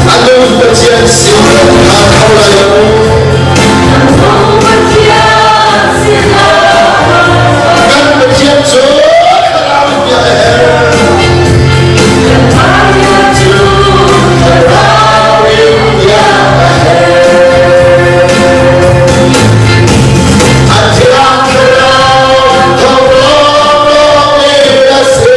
A nung Pathian sin kan kho lai lo. Kan Pathian cu thlarau in bia a herh. Thlarau in bia a herh. A thiang thlarau thawng lawnglawng in a si.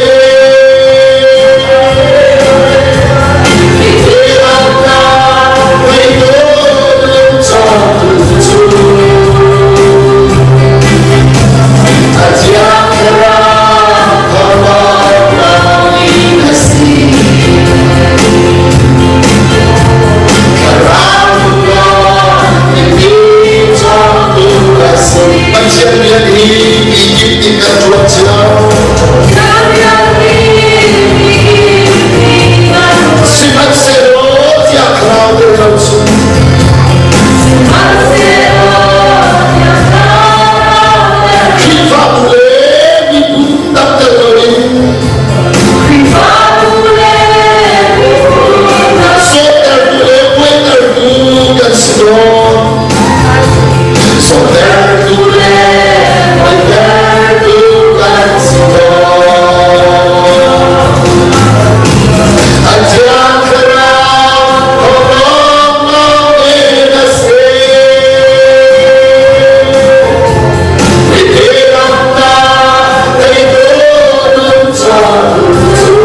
Pathian rian hi Egypt in kan ṭuan cio. Sihmanhsehlaw tiah thlarau tel lo cu Khrihfabu le miphun dang tel loin sawhtertu le buaitertu kan si tawn. Sawhtertu le buaitertu kan si tawn. A thiang thlarau thawng in a si. Mithilaknak teitu nun cang cu.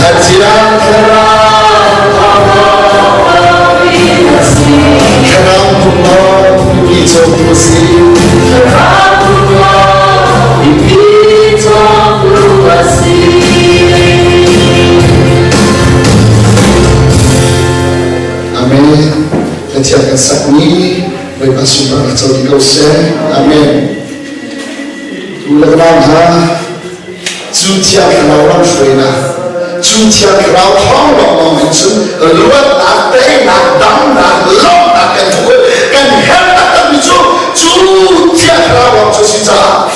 A thiang thlarau thawng in a si. Thlarau phunglawng mipi cawmtu a si. Thlarau phunglawng mipi cawmtu a si. Amen. Pathian kan sakmi Bawipa sunparnak co dih ko seh. Amen. Tu le ka nau hna, cu thiang thlarau ram hruainak, cu thiang thlarau thawng lawnglawng in cun luatnak, teinak, damnak, lawmhnak kan hmu. Kan herh taktakmi cu cu thiang thlarau lawng cu si caah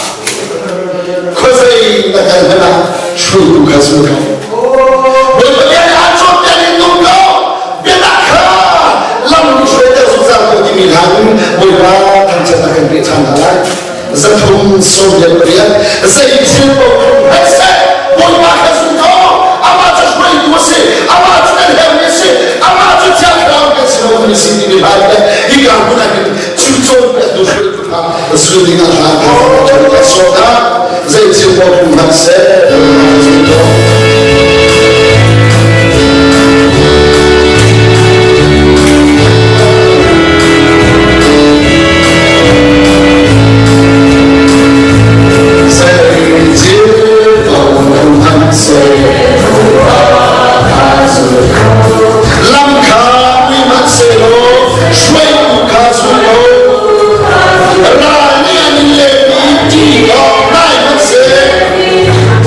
khuazei na kal hmanh ah hruaitu kha zul ko. Bawipa bia nih aan cawnpiak in nung ko. Biatak kha lam hruaiter zungzal ko timi hla in Bawipa thangṭhatnak kan peh ṭhan hna lai. 398 zei thil paoh hmanhseh Bawipa kha zum ko. Amah cu hruaitu a si. Amah cu kan herhmi a si. Amah cu Thiang Thlarau kan si lo mi a si timi hla in le hika hmun ah hin cu cawnpiaktu hruaitu kha zul ding ah hla kan sawm hna. Zei thil paoh hmanhseh Bawipa kha zum ko. Lam kha mui hmanhsehlaw hruaitu kha zul ko. Ral nih an in lehmi ti awk nai hmanhseh.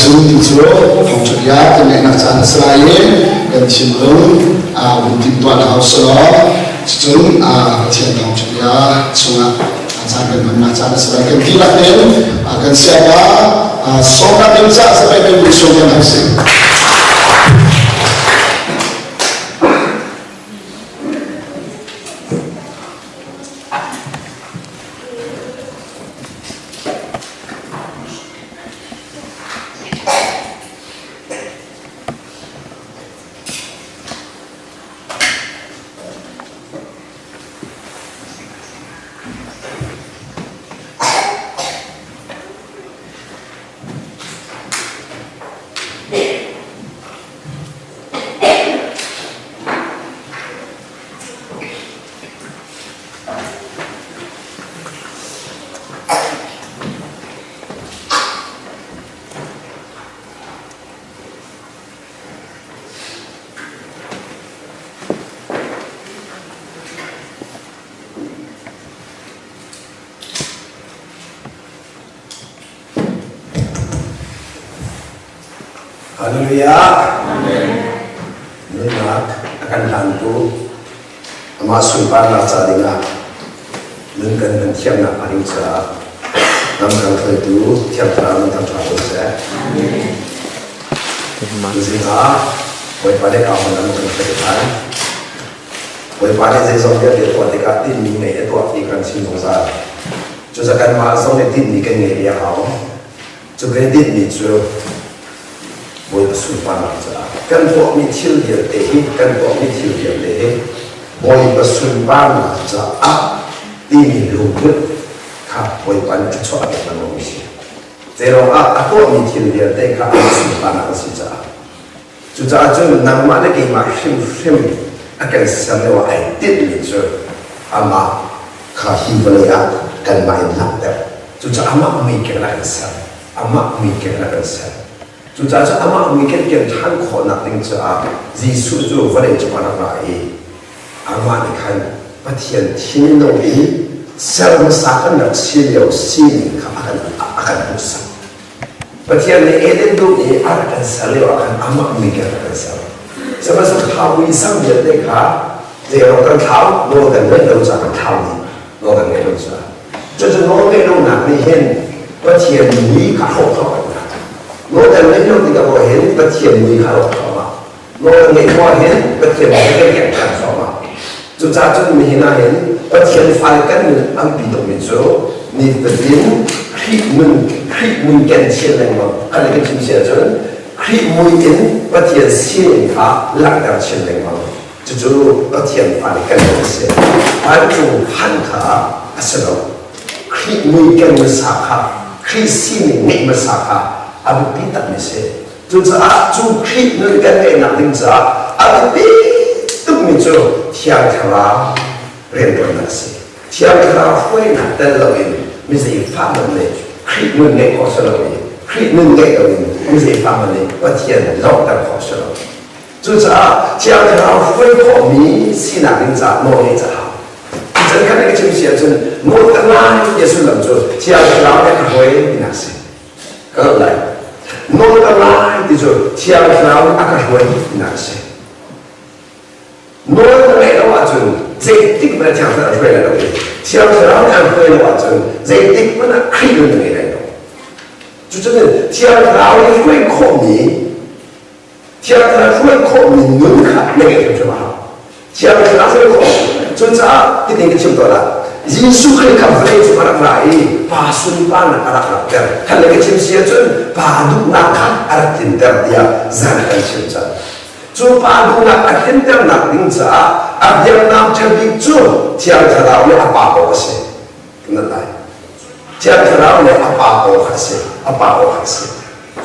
Cun ti cu thawngṭha bia kan ngaihnak caan a si lai i kan thinlung vun timhtuah hna u sih law cucun Pathian thawngṭha bia chungah caan kan hmannak caan a si lai. Kan dihlak in kan siapa sawmnak ding caah zapi kan bu sawm kan hau sih. Hallelujah. Nunnak a kan hlantu amah sunparnak ca dingah nun kan hman thiamnak hnga ding caah lam kan hruaitu Thiang Thlarau nan thangṭhat ko seh. Tuzing ah Bawipa nih ka lam kan hruai lai. Bawipa nih zeizong vialte tuah tikah tinhmi ngei a tuah ti kan chim zungzal. Cucaah kanmah zong nih tinhmi kan ngei ve a hau. Cu ve tinhmi cu Bawipa sunparnak caah kan tuahmi thil vialte hi kan tuahmi thil vialte hi Bawipa sunparnak caah timi lungput kha Bawipa nih thluachuah a pek lengmang mi si. Zeiruang ah a tuahmi thil vialte kha amah sunparnak an si caah. Cucaah cun nangmah le keimah hrimhrim a kan ser lio ah ai tinhmi cu amah kha hi vawlei ah kanmah in langhter. Cucaah amah muikeng ah kan ser. Amah muikeng ah kan ser. Cucaah cun amah muikeng ken ṭhan khawhnak ding caah Jesuh cu vawlei cung ah rak ra i amah nih khan Pathian thinlung i ser hmasa kan rak si lio sining kha a kan hmuhsak. Pathian nih Eden dum i a rak kan ser lio ah khan amah muikeng a kan ser. Sihmanhsehlaw thlau muisam vialte kha zeirong kan thlau, nawl kan ngaih lo caah kan thlau dih. Nawl kan ngaih lo caah. Cucu nawl ngaih lonak nih hin Pathian mui kha a hrawh thluahmah hna. Nawl kan ngaih lo tikah maw hin Pathian mui kha a rawk thluahmah. Nawl kan ngaih maw hin Pathian mui kan kek ṭhan thluahmah. Cucaah cun nihin ah hin Pathian fale kan nun an pi tukmi cu nifatin Khrih nun Khrih mui ken chin lengmang kan kan chim si ahcun Khrih mui in Pathian sining kha langhter chin lengmang cucu Pathian fale kan nun a si. Vancung phan kha a si lo. Khrih mui ken hmasa kha Khrih sining ngeih hmasa kha a biapi takmi si. Cucaah cu Khrih nun kan ngeihnak ding caah a biapi tukmi cu Thiang Thlarau rianṭuannak a si. Thiang Thlarau hruainak tel loin mi zeifah hmanh nih Khrih nun ngeih khawh si lo i Khrih nun ngeih loin mi zeifah hmanh nih Pathian lawmhter khawh si lo. Cucaah Thiang Thlarau hruai khawhmi sinak ding caah nawl ngeih ca hau. Cun khat ka chim si ahcun nawl ka ngai ti a sullam cu Thiang Thlarau nih a ka hruai tinak a si. Ka zoh lai. Nawl ka ngai ti cu Thiang Thlarau nih a ka hruai tinak a si. Nawl ka ngaih lo ahcun zeitik hmanh ah Thiang Thlarau a hruai lai lo i Thiang Thlarau nih an hruai lo ahcun zeitik hmanh ah Khrih nun na ngei lai lo. Cucun Thiang Thlarau nih hruai khawhmi Thiang Thlarau hruai khawhmi nun kha na ngeih hrimhrim a hau. Thiang Thlarau hruai khawh. Cucaah hitin ka chim tawn ah Jesuh Khrih kha vawlei cung a rak ra i Pa sunparnak a rak langhter. Khan le ka chim si ahcun Pa duhnak kha a rak tlinter tiah zan kan chim cang. Cu Pa duhnak a tlinternak ding caah a hriamnam ṭha bik cu Thiang Thlarau le a Pa aw a si. Nan lai. Thiang Thlarau le a Pa aw kha a si. A Pa aw kha a si.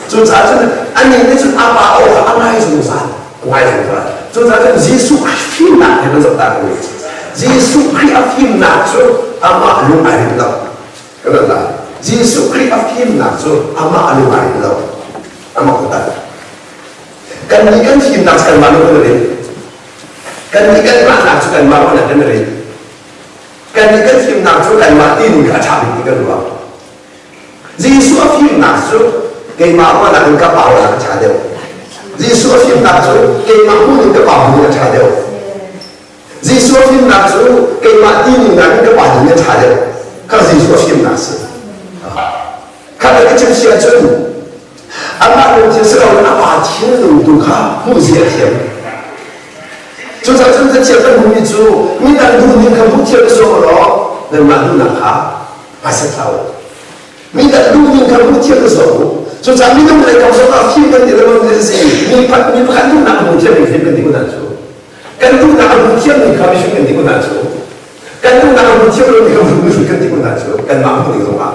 Cucaah cun anih nih cun a pa aw kha a ngai zungzal, a ngai zungzal. Cucaah cun Jesuh Khrih fimnak he kan zoh ta ko. Jesuh Khrih a fimnak cu amah lung ai rinh lo. Kan rat lai. Jesuh Khrih a fimnak cu amah lung ai rinh lo. Amah ku tan. Kannih kan fimnak cu kanmah lung kan rinh. Kannih kan mahnak cu kanmah ruahnak kan rinh. Kannih kan fimnak cu kanmah tining kha a ṭha bik ti kan ruah. Jesuh a fimnak cu Keimah ruahnak in ka pa ruahnak a ṭha deuh. Jesuh a fimnak cu keimah hmuh in ka pa hmuh in a ṭha deuh. Jesuh a fimnak cu keimah tining nakin ka pa ning a ṭha deuh. Kha Jesuh a fimnak a si. Kha ka chim si ahcun amah lungthin si loin a pa thinlung tu kha hmuh zia a thiam. Cucaah cun ka thiam kan hmuhmi cu midang duhning kha hmuh thiam i zuam law nanmah duhnak kha hmaisat hlah u. Midang duhning kha hmuh thiam i zuam u. Cucaah minung lei kam zong ah fim kan ti lo mi si mi pakhat duhnak hmuh thiam mi fim kan ti ko hna cu. Kan duhnak a hmuh thiam mi kha mihring kan ti ko hna cu. Kan duhnak a hmuh thiam lo mi kha mihring kan ti ko hna cu. Kanmah hmuh ding zong ah.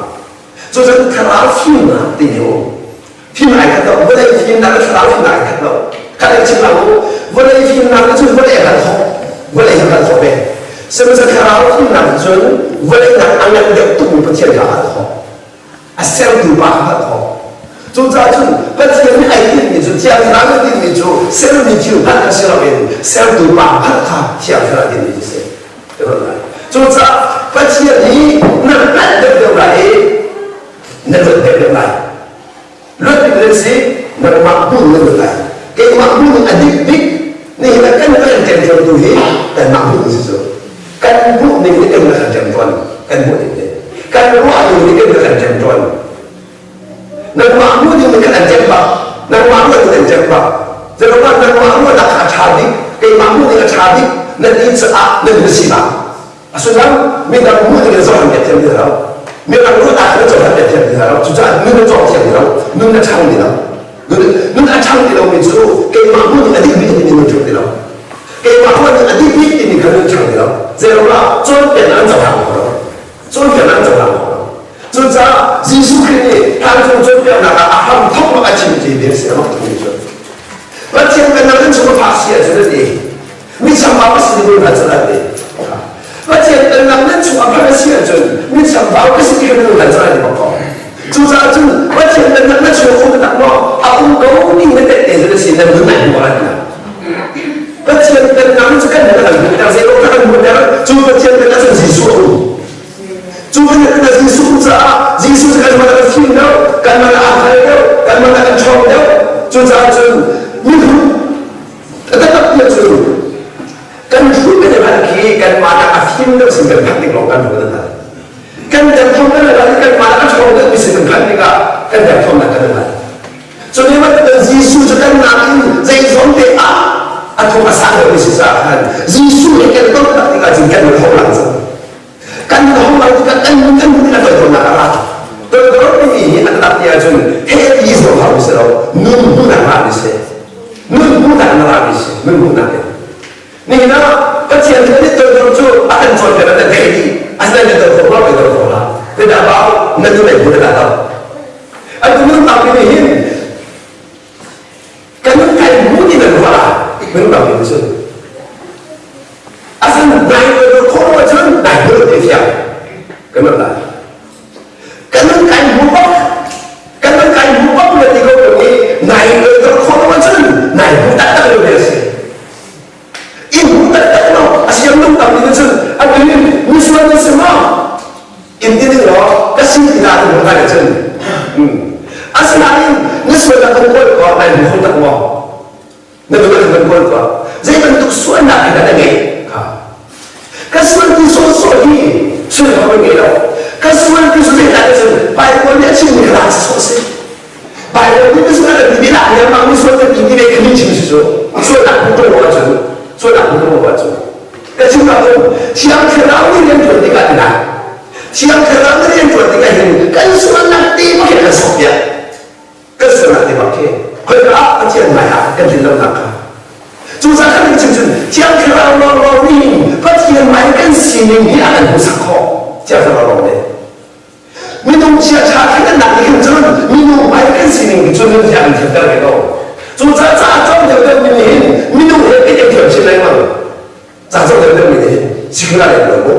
Cucaah thlarau fimnak ti hi um. Fim ai khat lo. Vawlei fimnak le thlarau fimnak ai khat lo. Khat in chim lo. Vawlei fimnak cu vawlei a kan thawk. Vawlei a kan thawk ve. Sihmanhsehlaw thlarau fimnak cun vawlei nak a ngan deuh tukmi Pathian kha a thawk. A sertu pa kha a thawk. Cucaah cun Pathian nih ai tinhmi cu Thiang Thlarau nih tinhmi cu sermi thil hmanh kha si loin sertu pa hmanh kha Thiang Thlarau tinhmi cu si. Cucaah Pathian hi na hngalh deuhdeuh lai i na luat deuhdeuh lai. Luat bik nan si, nangmah hmun na luat lai. Keimah hmun a dik bik nihin ah kan kan ṭemṭuantu hi kanmah hmun si cu. Kan hmuh ning nih kan kan ṭemṭuan. Kan hmuh ning nih. Kan ruah ning nih kan kan ṭemṭuan. Nangmah hmuh ning nih khan an ṭem bak. Nangmah ruah ning an ṭem bak. Zeruah nangmah ruahnak kha a ṭha bik, keimah hmuh ning a ṭha bik, na ti caah na nun si bak. A sullam midang hmuh ning in zoh an thiam ti lo. Midang ruahnak kha na cohlan thiam ti lo. Cucaah nun na cawng thiam ti lo. Nun na ṭhang ti lo. Nun a ṭhang ti lomi cu keimah hmuh ning a dik bik timi nun ṭhang ti lo. Keimah ruah ning a dik bik timi kha nun ṭhang ti lo. Zeiruangah cawnpiaknak an cohlang kho lo. Cawnpiaknak an cohlang kho lo. Cucaah Jesuh Khrih nih tlangcung cawnpiaknak ah a hram thawk a chim ti bia si a mak tukmi cu. Pathian pennak in chung a phak si ahcun a ti. Mi chambau ka si ti hna cun a ti. Pathian pennak nan chung a phak a si ahcun mi chambau ka si ti kan hna cun a ti bak ko. Cucaah cun Pathian pennak na chung a um tak maw? A um ko ti na tehte cu na si nan nun ai hmu lai ti. Pathian pennak cu kan kan hmuhter zei kan hmuhter cu Pathian pennak cun Jesuh a um. Cu bantuk in Jesuh caah Jesuh cu kan man a fim deuh, kan man a hngal deuh, kan man a kan ṭhawng deuh. Cucaah cun mihrut taktak ti cun kan hrut kan i hman khi kanmah nak a fim deuh sin kan phanh tik lawng kan hrut an Kan derthawm kan i kanmah nak a ṭhawng deuh mi sin kan phanh tikah kan derthawmnak kan i hngal. Cu ni bantukin Jesuh cu kan nakin zeizong te ah a thung a sang deuhmi si caah khan Jesuh he kan ton tak tikah cun kan hong lang cang. Kan hong lang tikah kan kan nun a toidornak a ra. Toidor timi hi a tak ti ahcun he ti zuam hau si lo nun hmuhnak ra mi si. Nun hmuhnak na ra mi si. Nun hmuhnak in. Nihin ah Pathian nih toidor cu a kan cawnpiak an theih dih. Asinain na toidor lo, toidor hlah. Zeidah bau na nun ei bu na lo. Atu nun tampi nih hin kan nun kai mu ti nan ruah ah nun tampi nih cun asan nai toidor khawh lo ahcun nai hmu ti fiang kan nun lai. Kan nun kai mu bak kan nun kai mu bak na ti ko lo i nai toidor khawh lo ahcun nai hmu taktak lo ti a si. In hmu taktak lo a siam nung tampi nih cun atu in misual nan si maw? In ti ding law ka sin ti na ti hmu cun asinain na sualnak kan kawl ko nai hmu kho tak maw? Na duh kan kawl ko zei bantuk sualnak hi dah na ngeih? Ka sual ti sawhsawh hi sual ka ngei lo. Ka sual ti su zei dah cun Bible nih a chimmi kha dah sawh si. Bible nih sual kan ti lah ya mang sual kan ti ti ve kan chim si cu sualnak hmu tung ahcun sualnak hmu tung ahcun ka chim ka um Thiang Thlarau nih rian ṭuan tikah tina Thiang Thlarau nih rian ṭuan tikah hin kan sualnak te bak hin kan sok piak kan sualnak te bak khi khoika ah Pathian hmai ah kan tlin lonak kha cucaah kan chim cun Thiang Thlarau lawnglawng nih Pathian hmai kan sining hi a kan hmuhsak khawh Thiang Thlarau lawng nih Minung chiaṭha thleidannak nih hin cun minung hmai kan sining hi cun nun hi a kan thiamter ve ko. Cucaah ca a cawng deuhdeuhmi nih hin minung he kan i thiam chin lengmang. Ca cawng deuhdeuhmi nih hin sikla lem lo mu.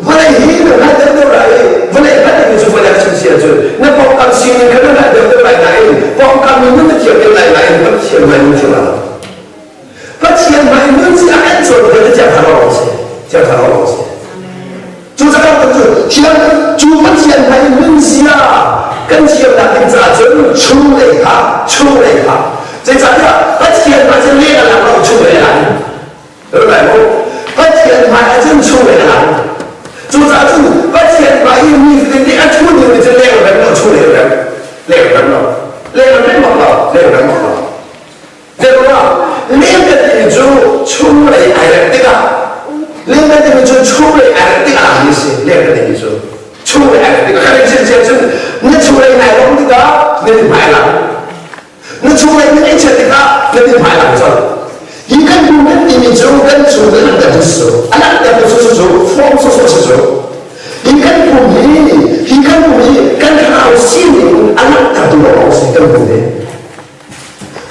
Vawlei hi na hngalh deuhdeuh lai i vawlei hngalh dingmi cu vawlei a chim si ahcun na pawngkam sining kha na hngalh deuhdeuh lai nain pawngkam mi nun na thiam deuh lai nain Pathian hmai nun thiam lo. Pathian hmai nun si a kan cawnpiak na thiang thlarau lawng si. Thiang thlarau lawng si. Cucaah cu thiang cu Pathian hmai nunzia Kan thiamnak ding caah cun chunglei kha, chunglei kha. Zeicahtiah Pathian hmai cun leng a lang lo, chunglei a lang. Lai mu. Pathian hmai ah cun chunglei a lang. Cucaah cun Pathian hmai i mi nih a thu ding mi cu leng rem lo, chunglei rem. Leng rem lo. Leng rem bak lo, leng rem bak lo. Zeruah leng kan timi cu chunglei ai rem tikah leng kan timi cu chunglei ai rem tikah a si. Leng kan timi cu chunglei ai rem tikah kan in chim cun na chunglei nai lawm tikah na hmai lang. Na chunglei na ngeihchiat tikah na mithmai lang colh. Hi kan bu kan timi cu kan chung i langhter cu a langhter cu cu cu form sawsawh si cu. Hi kan pum hi hi kan pum hi kan thlarau sining a langhtertu lawng si kan pum hi.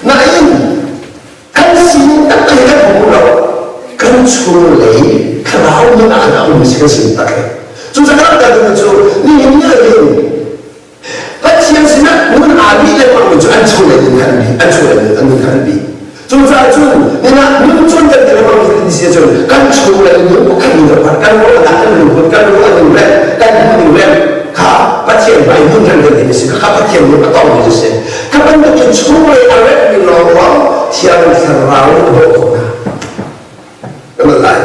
Nain kan sining taktak hi kan hmu lo. Kan chunglei thlarau nun ah khan a um si kan sining tak hi. Cucaah kan langhter cu nihin ni ah hin Pathian sinah nun aa bih lengmangmi cu an chunglei nun kha an bih, an chunglei nun an nun kha an bih. Cucaah cun ningah nun cun kan ti lengmangmi kan si ahcun kan chunglei nun pakhat nun kan kan ruahnak kan lungput kan ruah ning le kan hmuh ning le kha Pathian hmai nun reng kan ti si kha Pathian nun a tongmi cu si. Kha bantukin chunglei a remmi lawnglawng Thiang Thlarau a bawh khawh hna. Kan lai.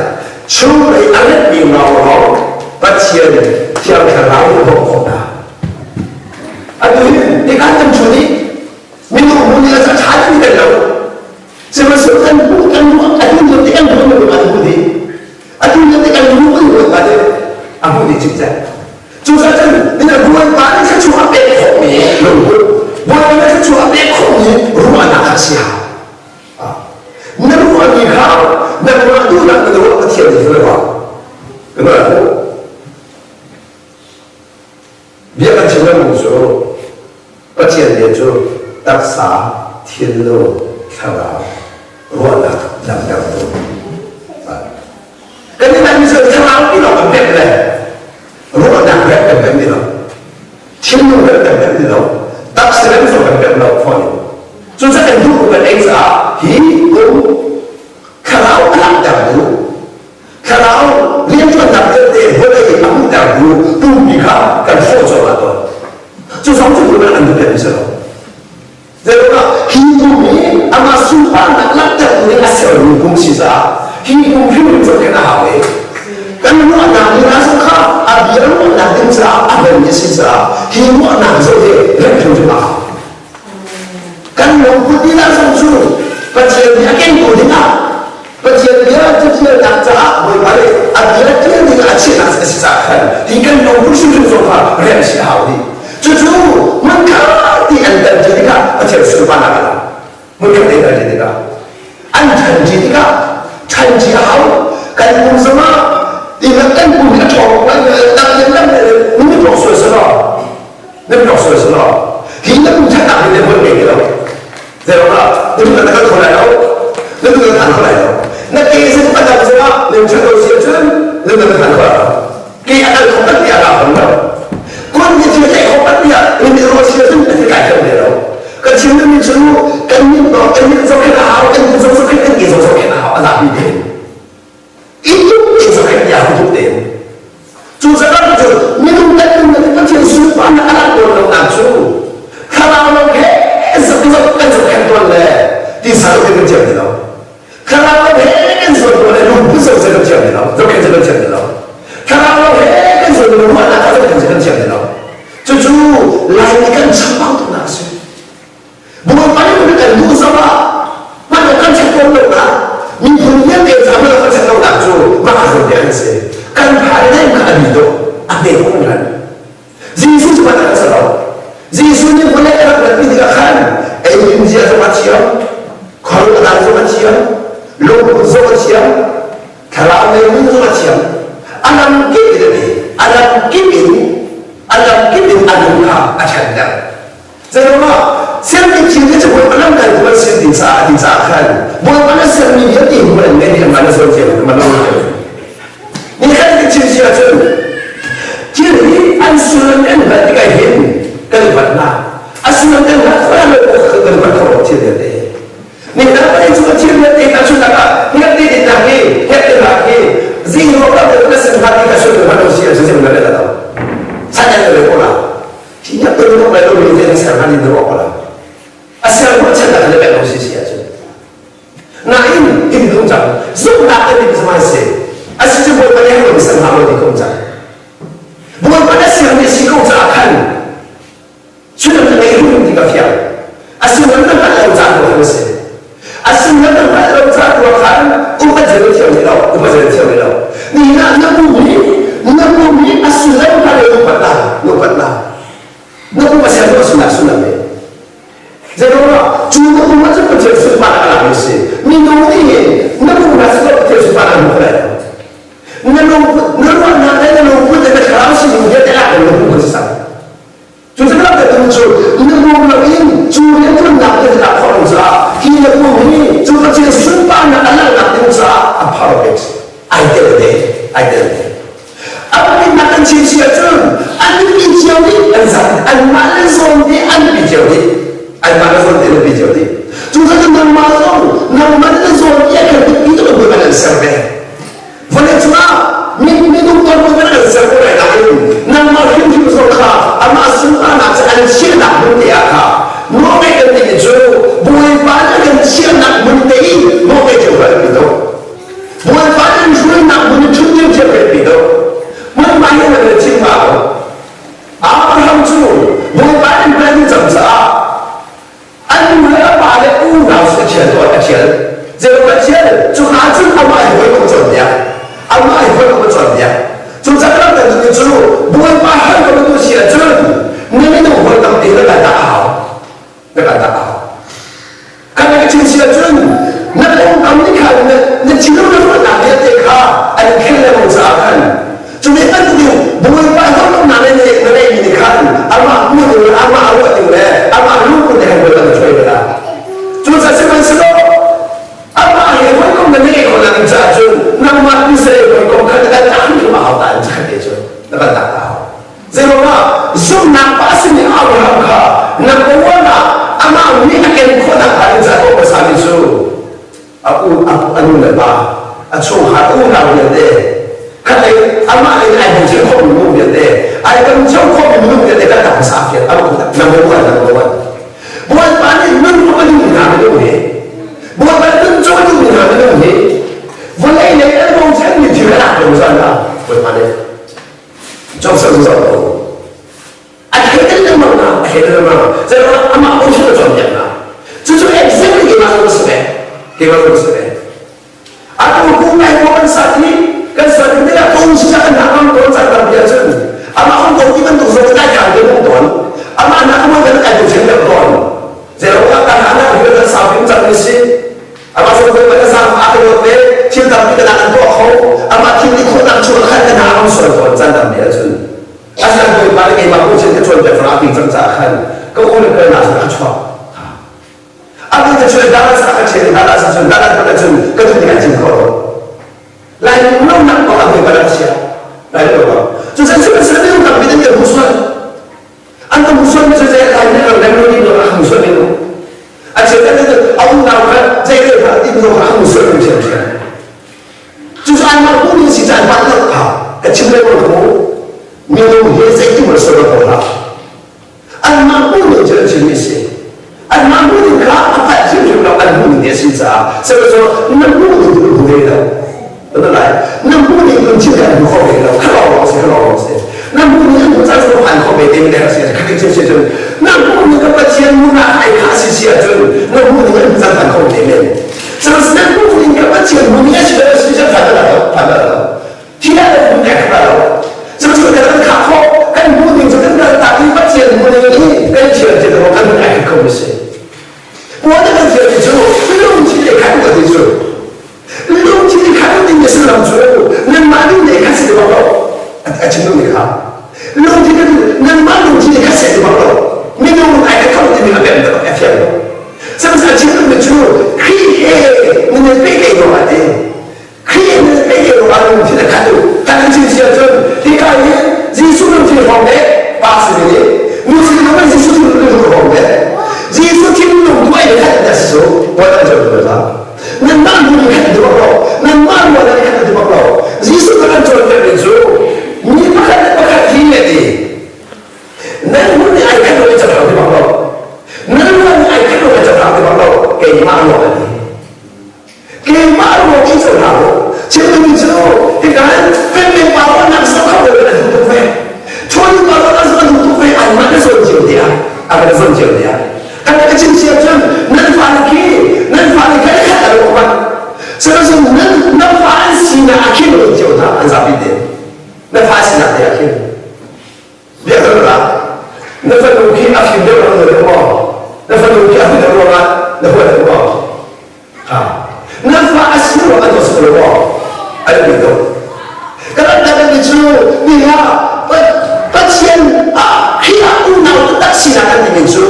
Chunglei a remmi lawnglawng Pathian Thiang Thlarau a bawh khawh hna. Atu hi nikan kan chun i minung hmun i a ṭha ding kan lo. Sihmanhsehlaw kan hmuh kan hmuh atu lio te kan hmuh kan hmuh dih. Atu lio te kan hmuh kan hmuh dih. A hmuh dih cikcek. Cucaah cun nina Bawipa nih thluachuah a pek khawhmi lungput, Bawipa nih thluachuah a pek khawhmi ruahnak kha si hau. Na ruahmi kha nangmah duhnak na ruah Pathian nih a ruah. Kan ruah. Bia kan chim lengmang cu Pathian bia cu taksa, thinlung, thlarau, ruahnak damtertu. Kan i mi cu thlarau ti lawng kan pek le ruahnak rep kan pek ti lo. Thinlung rep kan pek ti lo. Taksa rep zong kan pek lo fawn. Cucaah kan duh kan ei caah hi kum thlarau a langhtertu Thlarau rianṭuannak vialte vawlei a hmuhtertu pumpi kha kan hrawh cuahmah tawn. Cu zong cu an an duhpiak si lo. Zeiruangah hi kum hi amah sunparnak langhtertu nih a sermi kum si caah hi kum hrimhrim zohkhenh a hau i kan ruahnak ni hna zong kha a bia ruahnak ding caah a hmanmi a si caah hi ruahnak zoh hi remh hrimhrim a hau. Kan lungput ni hna zong cu Pathian nih a kengtu dingah Pathian bia catialnak caah Bawipa nih a bia tial ding a chiahnak a si caah khan hi kan lungput hrimhrim zong kha rem si a hau dih. Cucu hmunkhat ti an tan ṭi tikah Pathian sunparnak a lang. Hmunkhat ti an tan ṭi tikah an ṭhan ṭi tikah ṭhan ṭi a hau. Kan pum zongah ti kan pum hi a ṭhawng tak le lam le mi ṭawk sual selaw na ṭawk sual selaw hi na pum ṭhatnak hi na hmual ngei ti lo. Zeirangah na duh na kal kho lai lo na duh na phan kho lai lo na ke zong a dam zongah na ṭhat lo si ahcun na na phan kho lai lo ke a kal kho pat tiah kaa hon lo kun ni thil theih kho pat tiah min i ruah si ahcun a ti kai kho ne lo kan chim mi cu kan min bawk kan min zohkhenh a hau kan min zong zohkhenh kan ke zong zohkhenh a hau a zapi tein i tuk in zohkhenh tiah tuk tein Cucaah cu minung kan nunnak i Pathian sunparnak a langh tawn lonak cu thlarau lo he zoh kan zohkhenh tawn le tisa zohkhenh kan thiam ti lo. Thlarau lo he kan zuan tawn le lungput zoh kan thiam ti lo. Zohkhenh kan thiam ti lo. Thlarau lo he kan zuan tawn le ruahnak kha zohkhenh kan thiam ti lo. Cucu Laimi kan chambau tuknak a si. Bawipa nih kan duh zongah hman awk kan check tawn lo na miphun vialte ca hman awk kan check lo nak cu mah zawn te an si. Kan phai nem kha a bi dawh a hme tuk hringhran. Jesuh cu kan si lo. Jesuh nih vawlei a rak ratmi tikah khan ei zia zong a thiam, khuaruah dan zong a thiam, lungput zong a thiam, thlarau lei nun zong a thiam. A lam kip in a ti. A lam kip in a lam kip in a lung kha a ṭhanter. Zeiruangah sermi thil hi cu Bawipa lam kan tuan sin ding caah ti caah khan Bawipa na sermi vialte hmu an ngeih nih an na zawn thiam an lo thiam. Ni khat ka chim si ahcun thil hi an sullam an hngalh tikah hin kan i hngalh hna. A sullam kan hngalh khawh lo kan hngalh khawh lo thil vialte hi. Ni dang pa cu thil vialte hna cu lakah hiat te din nak hi hiat te nak hi zing ruang lam na sin hna ti ka sullam hman lo si ahcun zing na le lo. San an le ko la. Hi hiat te lo lai lo. Nain hitin um cang. Zumhnak kan ning zumai si. Asi cu Bawipa nih a san hna lo ti ko um cang. Bawipa na siangmi si ko caah khan Sullam na ngei hrim ti ka fiang. A sullam na hngalh lo caah tu khan a si. A sullam na hngalh lo caah tu khan upat zei na thiam rih lo, upat zei na thiam rih lo. Nihin ah na pum hi na pum hi a sullam kha le upat la, na upat la. Na pum a ser tu a sullam sullam ne. Zeiruangah cu na pum ah cun Pathian sunparnak a lak mi si. Minung nih hin na pum ha si Pathian sunparnak a hmu kho lai lo. Na lungput, na ruahnak le na lungput le na thlarau sining vialte lak in na pum kha si cang. Cu tikah ka tu cu na pum loin cu rianṭuannak na lak khawh lo caah hi na pum hi cu Pathian sunparnak a langhnak ding caah a phar bik ai tel ve ai tel ve. A pahnihnak kan chim si ahcun an nupi cio nih an zam anmah le zawn te an nupi cio nih anmah le zawn te nupi cio nih cu cu nangmah zong nangmah le zawn i a kan nupi tu kan an ser ve. Vawlei cungah minung tonmi kan an ser ko lai nain nangmah hrimhrim zong kha amah sunparnak cu an chiahnak hmun te ah kha nawlngeih kan timi cu Bawipa nih kan chiahnak hmun te i nawlngeih cio kan pi to Bawipa nih an hruainak hmun i ṭhut cio cio kan pi to Bawipa hi kan chim hnga lo Abraham cu Bawipa nih an cang caah An nu le a pa le unau si a ṭhial tawn a ṭhial. Zeiruang a ṭhial? Cuka cun amah hi hawikom cawnpiak. Amah hi hawikom a cawnpiak. Cucaah kan kan duhmi cu Bawipa hawikom na duh si ahcun na minung hawi tampi na kal tak a hau. Na kal tak a hau. Kan ka chim si ahcun na pawngkam nih khan na na thinlung na ruahnak vialte kha an khen lengmang caah khan Cu ve bantukin Bawipa hlawhhlangnak na neih na ngeihmi nih khan amah hmuh ding le amah ruah ding le amah lungput he Bawipa na hruai ve lai. Cucaah sihmanhsehlaw amah he hawikom na ngeih khawhnak ding caah cun nangmah Israel hawikom kha na kal tak hrimhrim a hau ta in zakhat te cu na kal tak ta hau. Zeiruangah zumhnak pa a simi Abraham kha number one ah amah nih a ken khawhnak hnga ding caah tuah hmasami cu a u a nu le pa a chungkhar a unau vialte khatlei amah lei ai bochan khawhmi minung vialte ai kan cio khawhmi minung vialte kan tak hmasa fian a number one number one Bawipa nih nun cu a duhmi hna minung hi Bawipa nih nun cu a duhmi hna minung hi vawlei lei an bochanmi thil a lak lo zan ah Bawipa nih Joseph zoh ko A thei lengmang na, a thei lengmang. Zeiruangah amah bochan a cawnpiak hna. Cucu exactly keimah zong ka si ve. Keimah zong ka si ve. Atu kum ngai ko kan sat hi, kan sat hi tikah kum si kan hna kam tawn caan tampi ahcun amah um ko ti bantuk zong kai kai te bang tawn. Amah nak mo kan kai bochan deuh tawn. Zeiruangah kan hna hi kan sau pin cang ni si. Amah zong voi kan sang a ka dawt ve, thil tampi kan an tuah kho. Amah thil ti khawhnak chung khan kan hna am sual tawn caan tampi ahcun. Asinain Bawipa nih keimah bochan ka cawnpiak ruangah a ti cang caah khan ka u le kalnak cu a chuak. A ti ka chuah Dallas ah ka ṭhial i Dallas ah cun Dallas hmanh ahcun ka duh ning ah cin khawh lo. Lai lungnak kong ah Bawipa rak chia. Lai lo bang. Cucaah sihmanhsehlaw minung tampi nih an hmu sual. An ka hmu sual mi cu zei lai nih ram rem lo a hmu sual mi A cheu kan a unau kha zei le hna ti mi kha a hmu sual mi ṭhiamṭhiam. Cucu anmah hmuh ning si caan hmaan lo kha ka chim lengmang ko. Minung hi zeitin maw sual ko hlah. Anmah hmuh ning cu an chimmi si. Anmah hmuh ning kha a palh hrimhrim lo an hmuh ning a si caah sihmanhsehlaw na hmuh ning tu hmu ve lo. Na lai na hmuh ning tu thil kan hmu kho ve lo. Kha lawng si kha lawng si. Na hmuh ning an hmuh caan cu an kho ve te mi si. Kha ti si cun na hmuh ning ka Pathian hmuhnak ai kha si si ahcun na hmuh ning an hmuh caan kho te men. Sihmanhsehlaw hmuh ning ka Pathian hmuh ning a si lo si phan lo phan lo khi ah kan hmuh kan lo cu kan kan khah khawh kan hmuh ning cu kan kal tak i Pathian hmuh ning hi kan thiam ti lo kan hmuh ai kho mi si puan kan thiam ti cu lungthin le khat ti cu lungthin le khat ti mi sullam cu nanmah ning le khat si ti bak lo a chim duh mi kha lungthin nanmah lungthin le khat si ti bak lo minung ai khat kho ti mi a pem a fiang lo Sihmanhsehlaw chim duhmi cu Khrih he nan i pehtlaih ruangah a ti. Khrih he nan i pehtlaih ruangah lungthin a khat u. Kan in chim si ahcun hika hi Jesuh lungthin hrawng le pa si ding i nu si ding in Jesuh thinlung hrawng le Jesuh thinlung tu ai khat in a si cu bawi an cawn ko Nanmah nu nih khat ti bak lo. Nanmah ruah nih khat ti bak lo. Jesuh kan cawnpiakmi cu mi pakhat le pakhat hi le ti Nan hmun nih ai khat lo i cohlang ti bak lo. Nan ruah nih ai khat lo i cohlang ti bak lo. Keimah ruah a ti. hna u. Chim duhmi cu hika hin pengmeng pa ruahnak zoh kho lo in a duh tuk ve. Ṭhawn pa ruahnak zoh a duh tuk ve. Anmah na zawn cio tiah a kan zawn cio tiah. Kan ka chim cia cun nan fale khi nan fale kha khat a lo mat. Sihmanhsehlaw nan na fa an sinak ah khin cio hna an zapi te. Na fa sinak te ah khin. Biakam na fanu khi a fim deuh rang na maw? Na fanu khi a fim deuh ruangah na huat deuh maw? Ha. Na fa a si ruangah na si lo maw? An bi deuh. Kan rak mi cu ni ha Pathian ah Khrih ah unau taktak sinak kan timi cu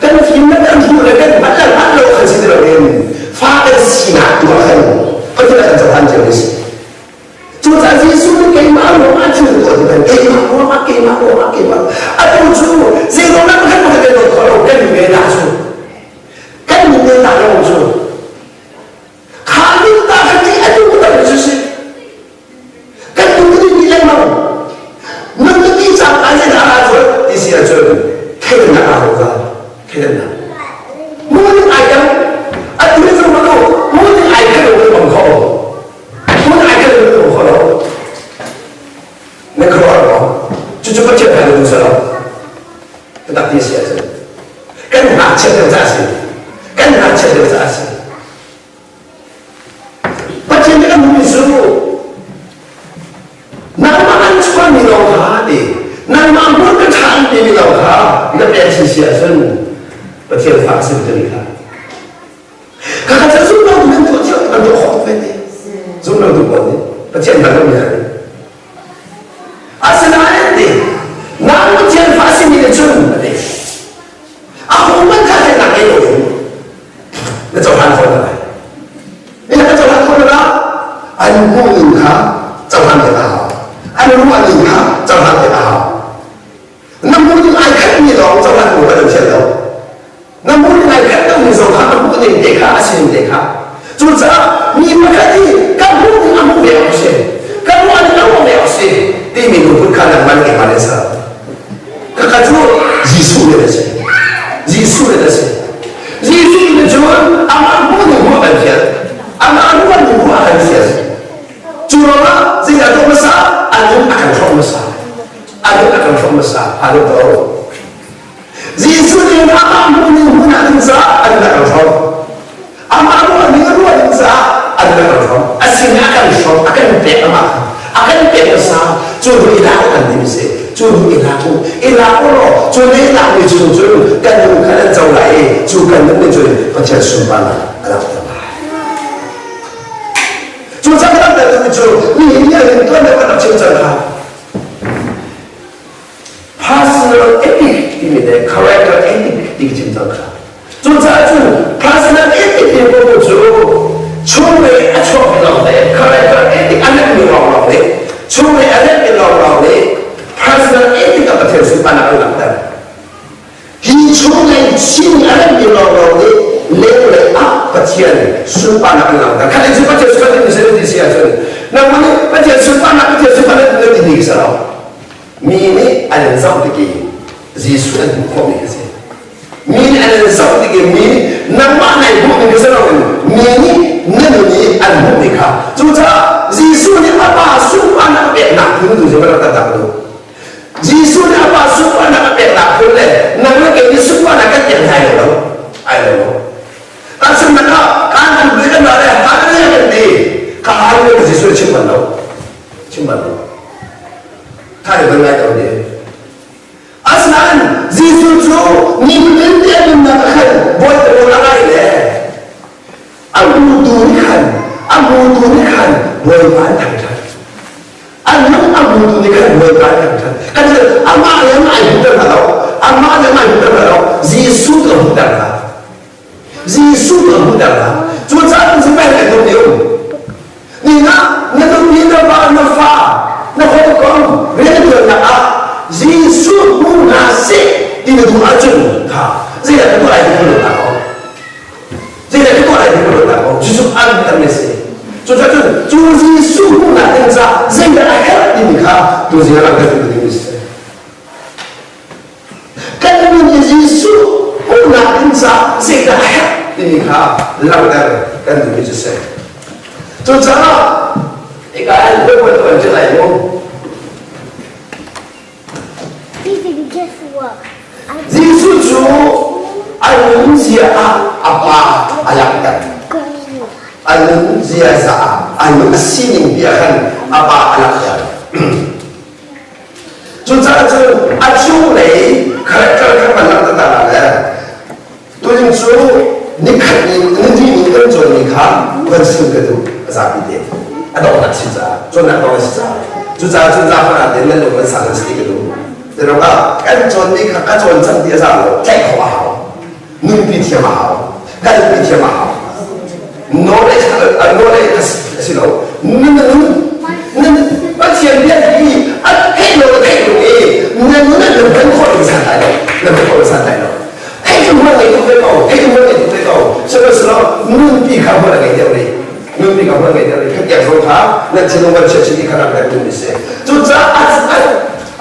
kan fim le kan hmuh le kan hman le hman lo kan si ti loin fa kan sinak tu ah khan Pathian a kan cohlan cio ni si. Cucaah Jesuh nih keimah ruangah thil tuah ti kan keimah ruangah keimah ruangah keimah atu cu zeiruang dah pakhat pakhat kan dawt khawh lo kan nge ta cu kan nge ta lo cu kha nun ta kha ti atu tak cu si kan nun ti ti lengmang nun ti cang ka zei dah ra cu ti si ahcun theidannak aa hau theidannak mu ning ai dang atu hi cu mu ning ai khat lo kan kho Hmun ai kan lu kho lo. Na khuaruah lo. Cucu Pathian hmai na duh lo. Biatak ti si ahcun. Kan ngakchiat deuh caah si. Kan ngakchiat deuh caah si. Pathian nih kan hmuhmi cu nangmah an chuahmi lawng kha ti nangmah hmun ka ṭha an timi lawng kha na pek sin si ahcun Pathian fa a si ti kha. Kakhat cu zum lo nan tuah cio nan tuah khawh tuk ve te. Zum lo tu pawl nih Pathian hngal lomi hna nih. Asinain ti nang Pathian fa simi nih cun a ti. A hung kha he nak ngei loin na cohlan khawh hna lai. Na cohlan khawh hna an hmuh ning kha cohlan te a hau. An ruah ning kha cohlan te a hau. Na hmuh ning ai khat mi lawng cohlan mu kan thial lo. Na hmuh ning ai khat lomi zong kha a hmuh ning te kha a sining te kha. Cucaah mi pakhat i ka hmuh ning a hmuh ve awk si. Ka ruah ning a ruah ve awk si timi lungput kha nangmah le keimah nih ser. Khakha cu Jesuh nih a si. Jesuh nih a si. Jesuh nih cun amah hmuh ning hmuh a kan fial. Amah ruah ning ruah a kan fial. Cu ruangah zeidah tuah hmasa? A nun a kan hrawh hmasa. A nun a kan hrawh hmasa. Hallelujah. Jesuh nih amah hmuh ning hmun ah ding caah an rak hrawm. Amah ruah ning a ruah ding caah an rak hrawm. A sin a kan hrawm, a kan pek amah kha. A kan pek hmasa. Cu hnu i lak kan dim si. Cu hnu i lak u. I lak u law cu ne lak mi chung cun kan nun kha nan co lai i cu kan nun nih cun Pathian sunparnak a langhter lai. Cu cang langhter cu nihin ni ah hin tuan deuh kan rak chim cang kha. Personal ethic timi le character ethic ti chim cang kha. Cucaah cu personal ethic ti ko cu chunglei a chuakmi lawng le character ethic a nekmi lawnglawng nih chunglei a nekmi lawnglawng nih personal ethic a Pathian sunparnak an langhter. Hi chunglei sining a remmi lawnglawng nih lenglei ah Pathian sunparnak an langhter. Khat cu Pathian sunparnak ti si si ahcun nangmah nih Pathian sunparnak Pathian sunparnak na timi khi si lo. Mi nih an in zoh tik i Jesuh an hmuh khawhmi khi si. Mi nih an in zoh tik i mi nangmah nai hmuhmi khi si loin mi nih na nun i an hmuhmi kha. Cucaah Jesuh nih a Pa sunparnak a peknak phun tu cu ka rak tak duh. Jesuh nih a Pa sunparnak a peknak phun le nang le kei nih sunparnak kan pek hna lo ai lo lo. Tahchunhnak ah kaan kan bui kan le hallelujah kan ti ka hallelujah ka Jesuh chim bal lo chim bal lo tha le ngai ko ne asinain Jesuh cu nifatin te nunnak ah khan bawi rawl a ngai le a hmutu nih khan a hmutu nih khan bawipa an thangṭhat an lung a hmutu nih khan bawipa an thangṭhat kan ti amah le amah ai hmuhter hna lo amah le amah ai hmuhter hna lo Jesuh tu a hmuhter hna Jesuh tu a hmuhter hna cucaah kan si peng kan tum um ni na na nupi na va na fa na hawikom rianṭuannak ah Jesuh hmu hna seh ti na duh ahcun kha zeidah ka tuah lai ti ka ko Zeidah ka tuah lai ti ka ruat ko. Cucu an kan a si. Cucaah cun cu Jesuh hmuhnak ding caah zeidah a herh timi kha tuzing ah kan duh ding a si. Kan nun i Jesuh hmuhnak ding caah zeidah a herh timi kha langhter kan duhmi cu si. Cucaah hika ah voi tuan cu lai mu. Jesuh cu a nunzia ah a pa a langhter. A nunziaza ah a nun a sining bia khan a pa a langhter. Cucaah cun a chunglei character kha kan langhter ta le Tuning cu nikhat ni nihnih ni kan cawnmi kha van chim ka duh a zapi te a donghnak si caah cawnnak dong a si caah cucaah cun zaafan ah ten nan lung van sang si ka duh Tirangah kan cawnmi kha ka cawn cang ti a za lo tlaih khawh a hau nunpi thiam a hau kalpi thiam a hau knowledge knowledge a si lo nun nun nun Pathian bia hi a theih lo theih lo i na nun na ban khawh ding san lai lo na ban khawh ding san lai lo Hei cu hmual ngei tuk ve ko, hei cu hmual ngei tuk ve ko. Sihmanhsehlaw nunpi kha hmual a ngei deuh rih. Nunpi kha hmual ngei deuh rih. Khatiang zong kha nan thinlung van chiah chih ti kha rak rem duhmi si. Cucaah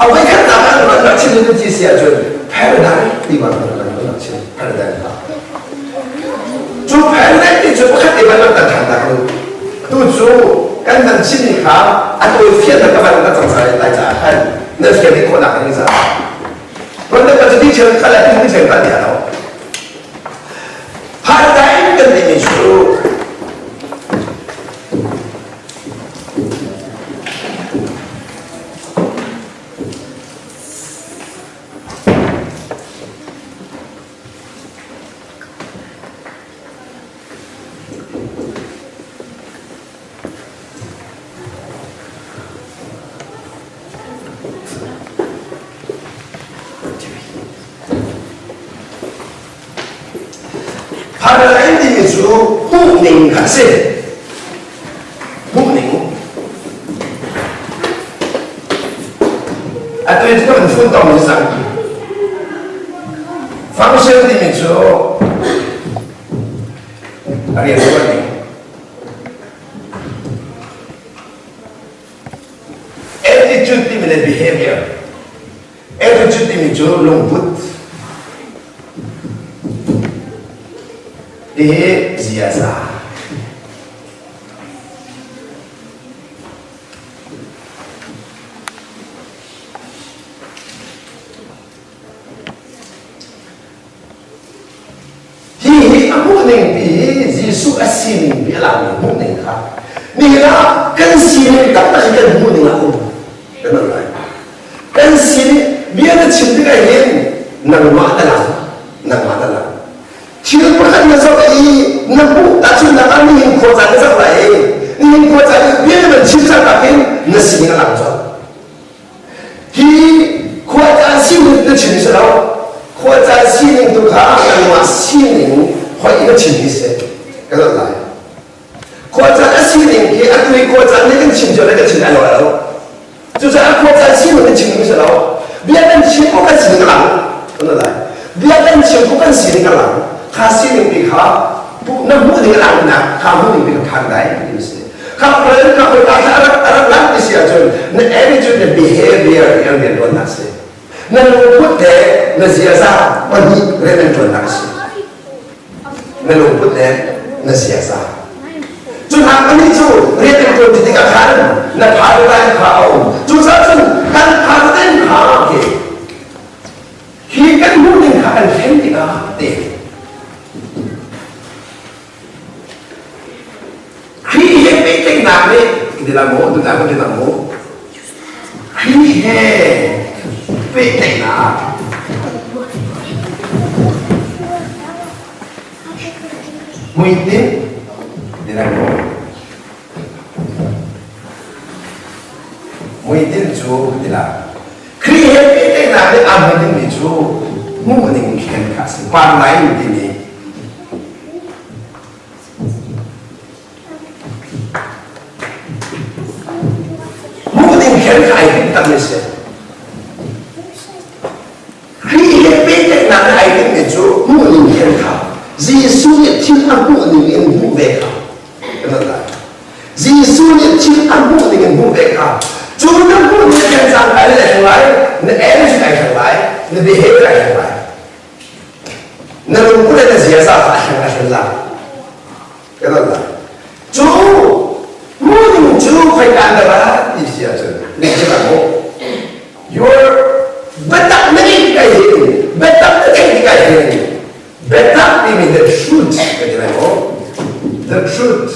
a voikhatnak ah rak rak chim na ti si ahcun paradigm ti ma kan rak chim paradigm kha. Cu paradigm ti cu pakhat te van rak kan than tak lu. Tu cu kan van chimmi kha a tawi fian na ka van ka cang lai caah khan nan fian dih khawhnak ding caah Ronda ka ti chen kala ti chen ka ti lo. Paradigm kan timi cu Paradigm timi cu hmuhning kha a si. Hmuhning. Atu i kan fun tong ni cang. Function timi cu a rian ṭuan ning. Attitude timi le behavior. Attitude timi cu lungput. Hihi ziaza. Hihi a hmuhning pi hi Jesuh a sining pi a lakmi hmuhning kha nihin ah kan sining taktak hi kan hmuhning ah um kan al lai. Kan sining bia na chim tikah hin nangmah na lang nangmah na lang. Thil pakhat na zoh i na hmuh tahchunhnak ah nihin khua caan na zoh lai i nihin khua caan i bia na van chim cangka khin na sining a lang colh. Hi khuacaan sining na chim si lo. Khuacaan sining tu kha nangmah sining hoih na chim hi si. Ka zoh lai. Khuacaan a sining khi atu i khuacaan nih kan chim cio le kan chim lai lo lo. Cucaah khuacaan sining kan chim si lo. Bia kan chim ko kan sining a lang. Ka zoh lai. Bia kan chim ko kan sining a lang. Kha sining pi kha na hmuh ding a lang nak kha hmuh ding pi kha phan dai ti si. Khakren ka hoi ka a rak a rak lang ti si ahcun na attitude na behavior i an rian ṭuannak si. Na lungput le na ziaza pahnih rian an ṭuannak si. Na lungput le na ziaza. Cu hna pahnih cu rian an ṭuan ti tikah khan na paradigm kha a um. Cucaah cun kan paradigm kha khi hi kan hmuhning kha kan thlen tikah te Khrih he pehtlaihnak nih ti la maw tu ta ti la maw Khrih he pehtlaihnak hmuitinh ti la maw hmuitinh cu ti la Khrih he pehtlaihnak nih aa hmuitinh mi cu hmuhning khen kha a si paradigm timi Hmuh ding khen kha ai tinh tak mi si. Khrih he pehtlaihnak nih ai tinh mi cu hmuh ning khen kha Jesuh nih thil a hmuh ning in hmuh ve kha kan lai. Jesuh nih thil a hmuh ning in hmuh ve kha cu na hmuh ning khen cang kai le lai na attitude ai thleng lai na behavior ai thleng lai na lungput le na ziaza kha a hleng a hlen lai. Kan lai. Cu fei kan dara ti si ahcun ne chim ah mu your biatak na ngeih tikah hin biatak na theih tikah hin biatak timi the truth ka ti lai maw the truth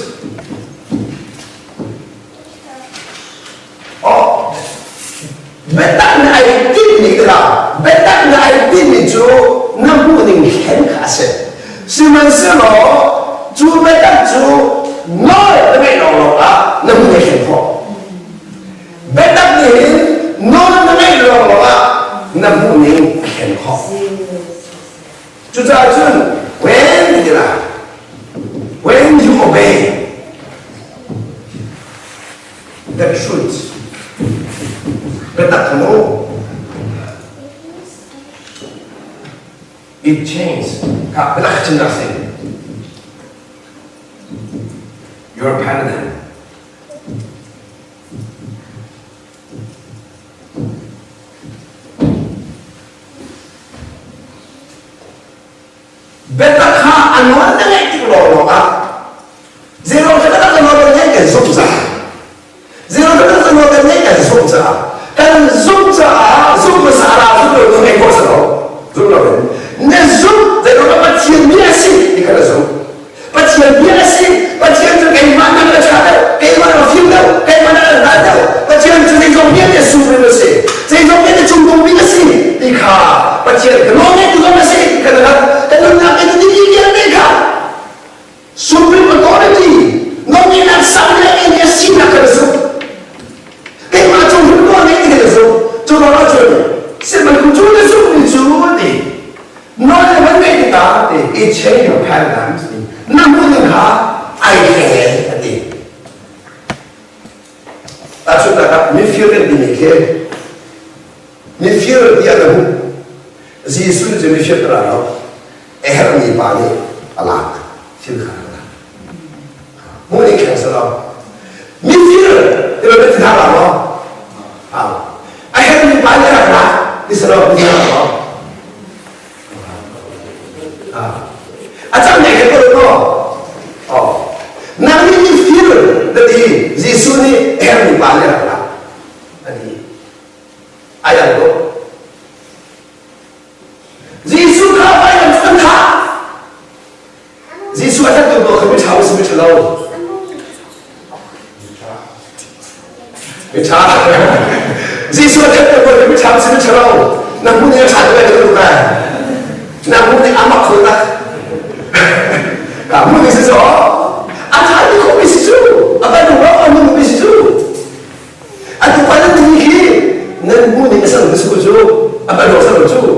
oh biatak na ai tinhmi tikah biatak na ai tinhmi cu na hmuhning thlen kha a si sihmanhsehlaw cu biatak cu nawl na ngeih lawnglawng ah na hmuh thlen khawh biatak nih hin nawl na ngeih lawnglawng ah na hmuhning a thlen khawh cucaah cun when ti la when you obey the truth. Biatak mu. It changes. Kha biatak chim dak si. Your paradigm. Biatak kha a nawl na ngaih tik lawnglawng ah zeiruang cu biatak a nawl kan ngaih kan zumh caah zeiruang cu biatak a nawl kan ngaih kan zumh caah kan zumh caah zumh hmasa ra zumh lo tu ngaih khawh si lo zumh lo in na zumh zeiruang ah Pathian bia a si ti kha na zumh Pathian bia a si Pathian cu keimah nak a ṭha deuh keimah nak a fim deuh keimah nak a hngal deuh Pathian cu zeizong vialte supreme a si zeizong vialte cungdung bik a si ti kha Pathian ka nawlngeitu zong a si ti kha na hngalh ka nunnak in ti vialte kha supreme authority nawlngeihnak sang le ngeimi a sinak kha na zumh keimah cung hrim nawlngeih ti kha na zumh cu ruangah cun sihmanhsehlaw cu na zumhmi cu ti Nawl na van ngeih tikah ti i change your paradigms ti na hmuhning kha ai thleng a ti. Tahchunhnak ah mifir kan timi khi mifir tiah na hmuh Jesuh nih cun mifir ka ra lo a herhmi pa nih a lak thil kha a lak hmuh ning kheng si lo mifir ti lo ti hna la maw a herhmi pa nih a rak lak ti si lo ti hna maw A cang nih khin ko maw? Oh. Nang nih mifir na ti Jesuh nih herhmi pa nih rak lak a ti. Ai ang ko. Jesuh kha vailam an thah. Jesuh a thattu ko kha miṭha si miṭha lo. Miṭha. Jesuh a thattu ko kha miṭha si miṭha lo. Na hmun nih a ṭha tuk lai tuk lai. Na hmun nih a mak kho tak. Ka hmun nih si cu. A ṭha ti kho mi si cu. A kan duh lo a nung mi si cu. A tu pa nan ti khi nan hmun nih a ser mi si cu. A kan ruak ser cu.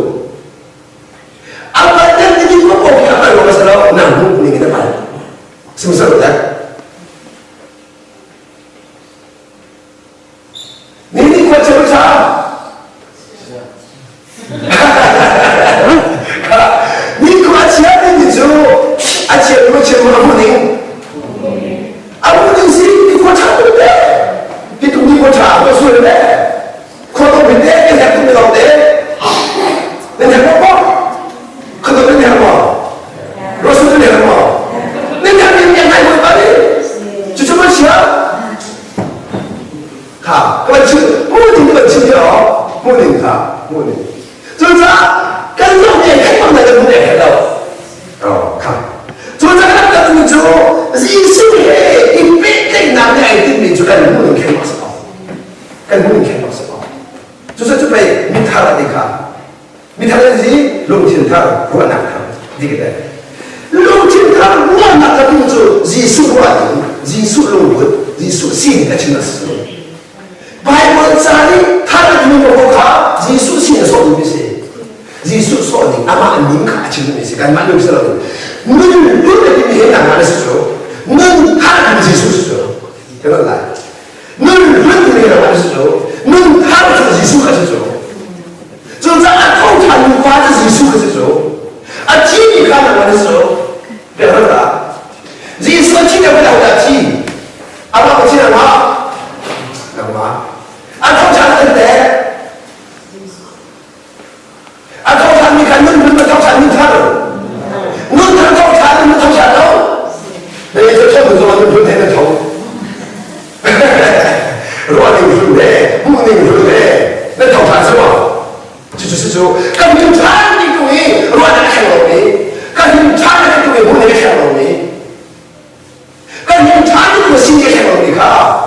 A palh nan timi ko ko khi a palh lo a si lo nang hmuh ning in a palh sungsar tak ni ni khua cheu cha ni khua chia ni cu a chia mi chia mu a hmuh ning a hmuh ning si ni khua cha tu te ti tu ni khua cha ko sual le Khuato bin te kan herh tuk mi lawng te nan herh maw khuato nan herh maw Rosu nan herh maw nan herh mi mi ngai hoi bari cu cu man sia kha ka ban chim mu ding ka ban chim yo mu ding kha mu ding cu caah kan zong nih kan mang kan mu herh lo kha cu caah kan kan cu Jesuh he i pehtlaihnak nih ai tinh mi cu kan mu ding khen ma kan hmuh khen bak si ko cucu cu pei mithar a ti kha mithar an si lungthin thar ruahnak thar ti ka lungthin thar ruahnak ka tu cu Jesuh ruah ning Jesuh lungput Jesuh sin a chim a si Bible ca nih thar a timi ko kha Jesuh sin a sawh mi si Jesuh sawh ning amah ning kha a chim mi si kanmah lung si lo nun nun a timi he nangmah na si cu nun thar a timi Jesuh si cu kan lai Nun hlun timi ram an si cu nun thar cu Jesuh kha si cu cucaah thawngṭha nupa cu Jesuh kha si cu a thimi kha nang an si cu biaral dah Jesuh a thi deuh dah dah thi amah ka thi nangmah nangmah a thawngṭha kan te A thawhṭhanmi kha nun hlun a thawhṭhan nun thar. Nun thar thawhṭhan nun thawhṭhan lo. Na ei cu thawh zong nun hlun he na tho.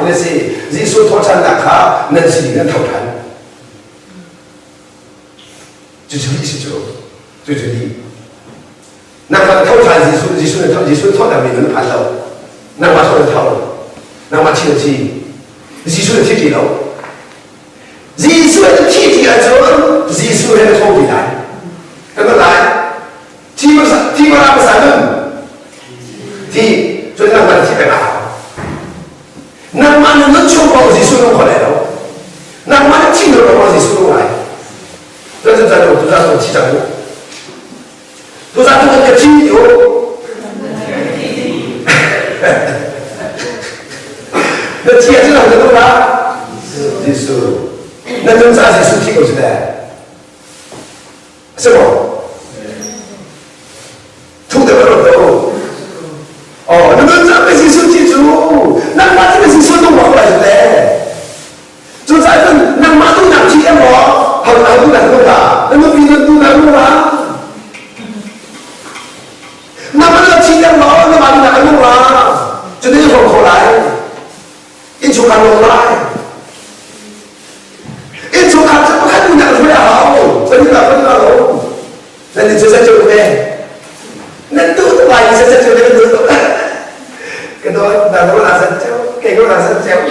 In a si. Jesuh thawhṭhannak kha nan sining nan tho ṭhan. Cucu hi si cu. Cucu hi. Nangmah na tho ṭhan Jesuh Jesuh na tho Jesuh thawhnak min na phan lo. Nangmah tho na tho. Nangmah thi na thi. Jesuh na thi ti lo. Jesuh na thi ti ahcun Jesuh he na tho ti lai. Kan lai. Thi thi bara pasal nun. Thi cun nangmah na thi peng a hau. Nangmah na nun chung paoh Jesuh nung kho lai lo. Nangmah na thi lo paoh Jesuh nung lai. Cun cun cun tu za thi cang u. Tu za tu kan ka thi u. Na thi ahcun na nung la. Jesuh. Na nun ca Jesuh thi ko si le. A si maw? Thu te kan ko. Oh, na nun cang Jesuh thi cu nangmah thi Jesuh nung bak lai te. Cu caah cun nangmah tu nak thi emaw hau hau tu nak nung la, na nupi nun tu nak nung la. Nangmah na thi emaw nangmah tu nak nung la. Cu te hrom kho lai. Innchungkhar nung lai. Innchungkhar cu pakhat nu nak hruai a hau. Kan la kan la lo. Nan ni cu sa cu ne. Nan tu tu lai sa sa cu ne tu tu. Ka do na lo la sa cu. Ke ko la sa cu.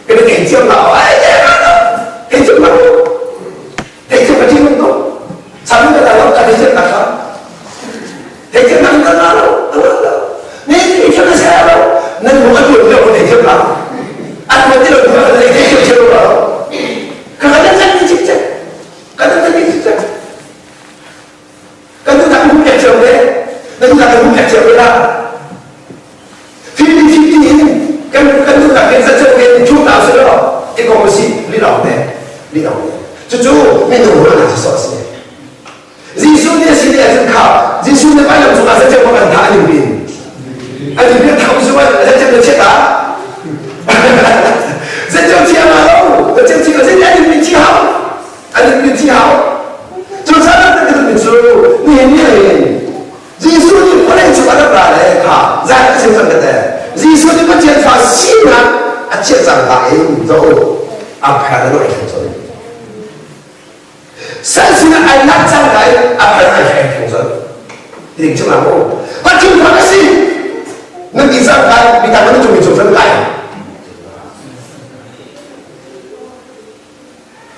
Ka ni thei chiam la. Ai thei chiam la. Thei chiam ka chiam to. Sa nu ka la lo ka thei chiam na kha. Thei chiam na ka la lo. La. Ni thei chiam na sa lo. Nan mu an tu lo thei chiam la. An mu ti lo thei chiam chiam lo. Ka ka nan ni chik chik. Kan nan ni chik chik. Kan tu tak hum pek chiam le. Nan tu tak hum pek chiam le la. 50 50 in kan kan tu tak in sa chiam ke thu ta se lo. E ko si li long te. Li long te. Cucu minung ruahnak cu sawh si. Jesuh nih a si ti ahcun kha Jesuh nih vailam cungah zaceu kan thah an in pin. An in pin thah su zaceu na chiat ah. Zaceu thi ama lo. Zaceu thi ko an in pin thi hau. An in pin thi hau. Cu caah kan kan cu nihin ni hin Jesuh nih vawlei cung a rak ra le kha zai a chim cang ka te. Jesuh nih Pathian fa sinak a chiah cang ka in zo a pher na ai cun. Sal sinah ai lak cang lai a phar ai hleng theng zon. Ding chung ah mu. Pathian fa ka si. Nan ti cang kai mi tang nan cung mi cung zon kai.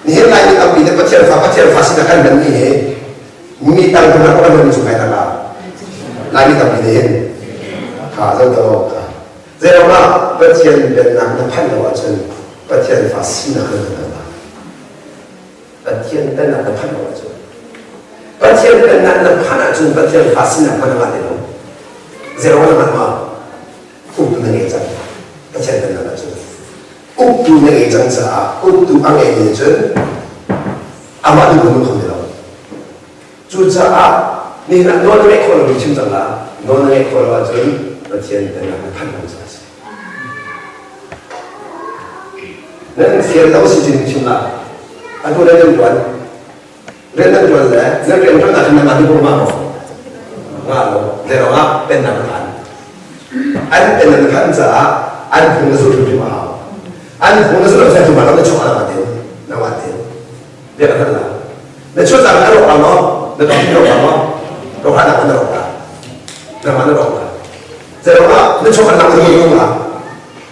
Nihin lai mi tampi nih Pathian fa Pathian fa sinah kan hman mi hi mi tang hna kan hman mi cung kai tang la. Lai mi tampi nih hin kha zo to kha. Zeiruangah Pathian pennak na phanh lo ahcun Pathian fa sinak na hman lo. Pathian pennak na phanh lo ahcun Pathian pennak na phanh ahcun Pathian fa sinak hmanh a ngah ti lo. Zeiruang na ngah ma? Uktu na ngei cang. Pathian pennak ahcun uktu na ngei cang caah uktu a ngeimi cun amah duh nung kho ti lo. Cucaah nihin ah nawl na ngeih khawh lomi chim cang la. Nawl na ngeih khawh lo ahcun Pathian pennak na phanh lo caah a si. Nan fial lo si cun chim la. Atu le nan tuan. Rian nan tuan le nan rian tuan ah khan nan duh ma maw? Nga lo. Zeirong ah pennak na phan. An pennak na phan caah an phung na zul hrimhrim a hau. An phung na zul lo cun tu ma lo na chuak na tin. Na wan tin. Bia ka la. Na chuak cang na rawk maw? Na tong rawk maw? Rawk na na rawk la. Na ma na rawk la. Zeirong ah na chuak na na la.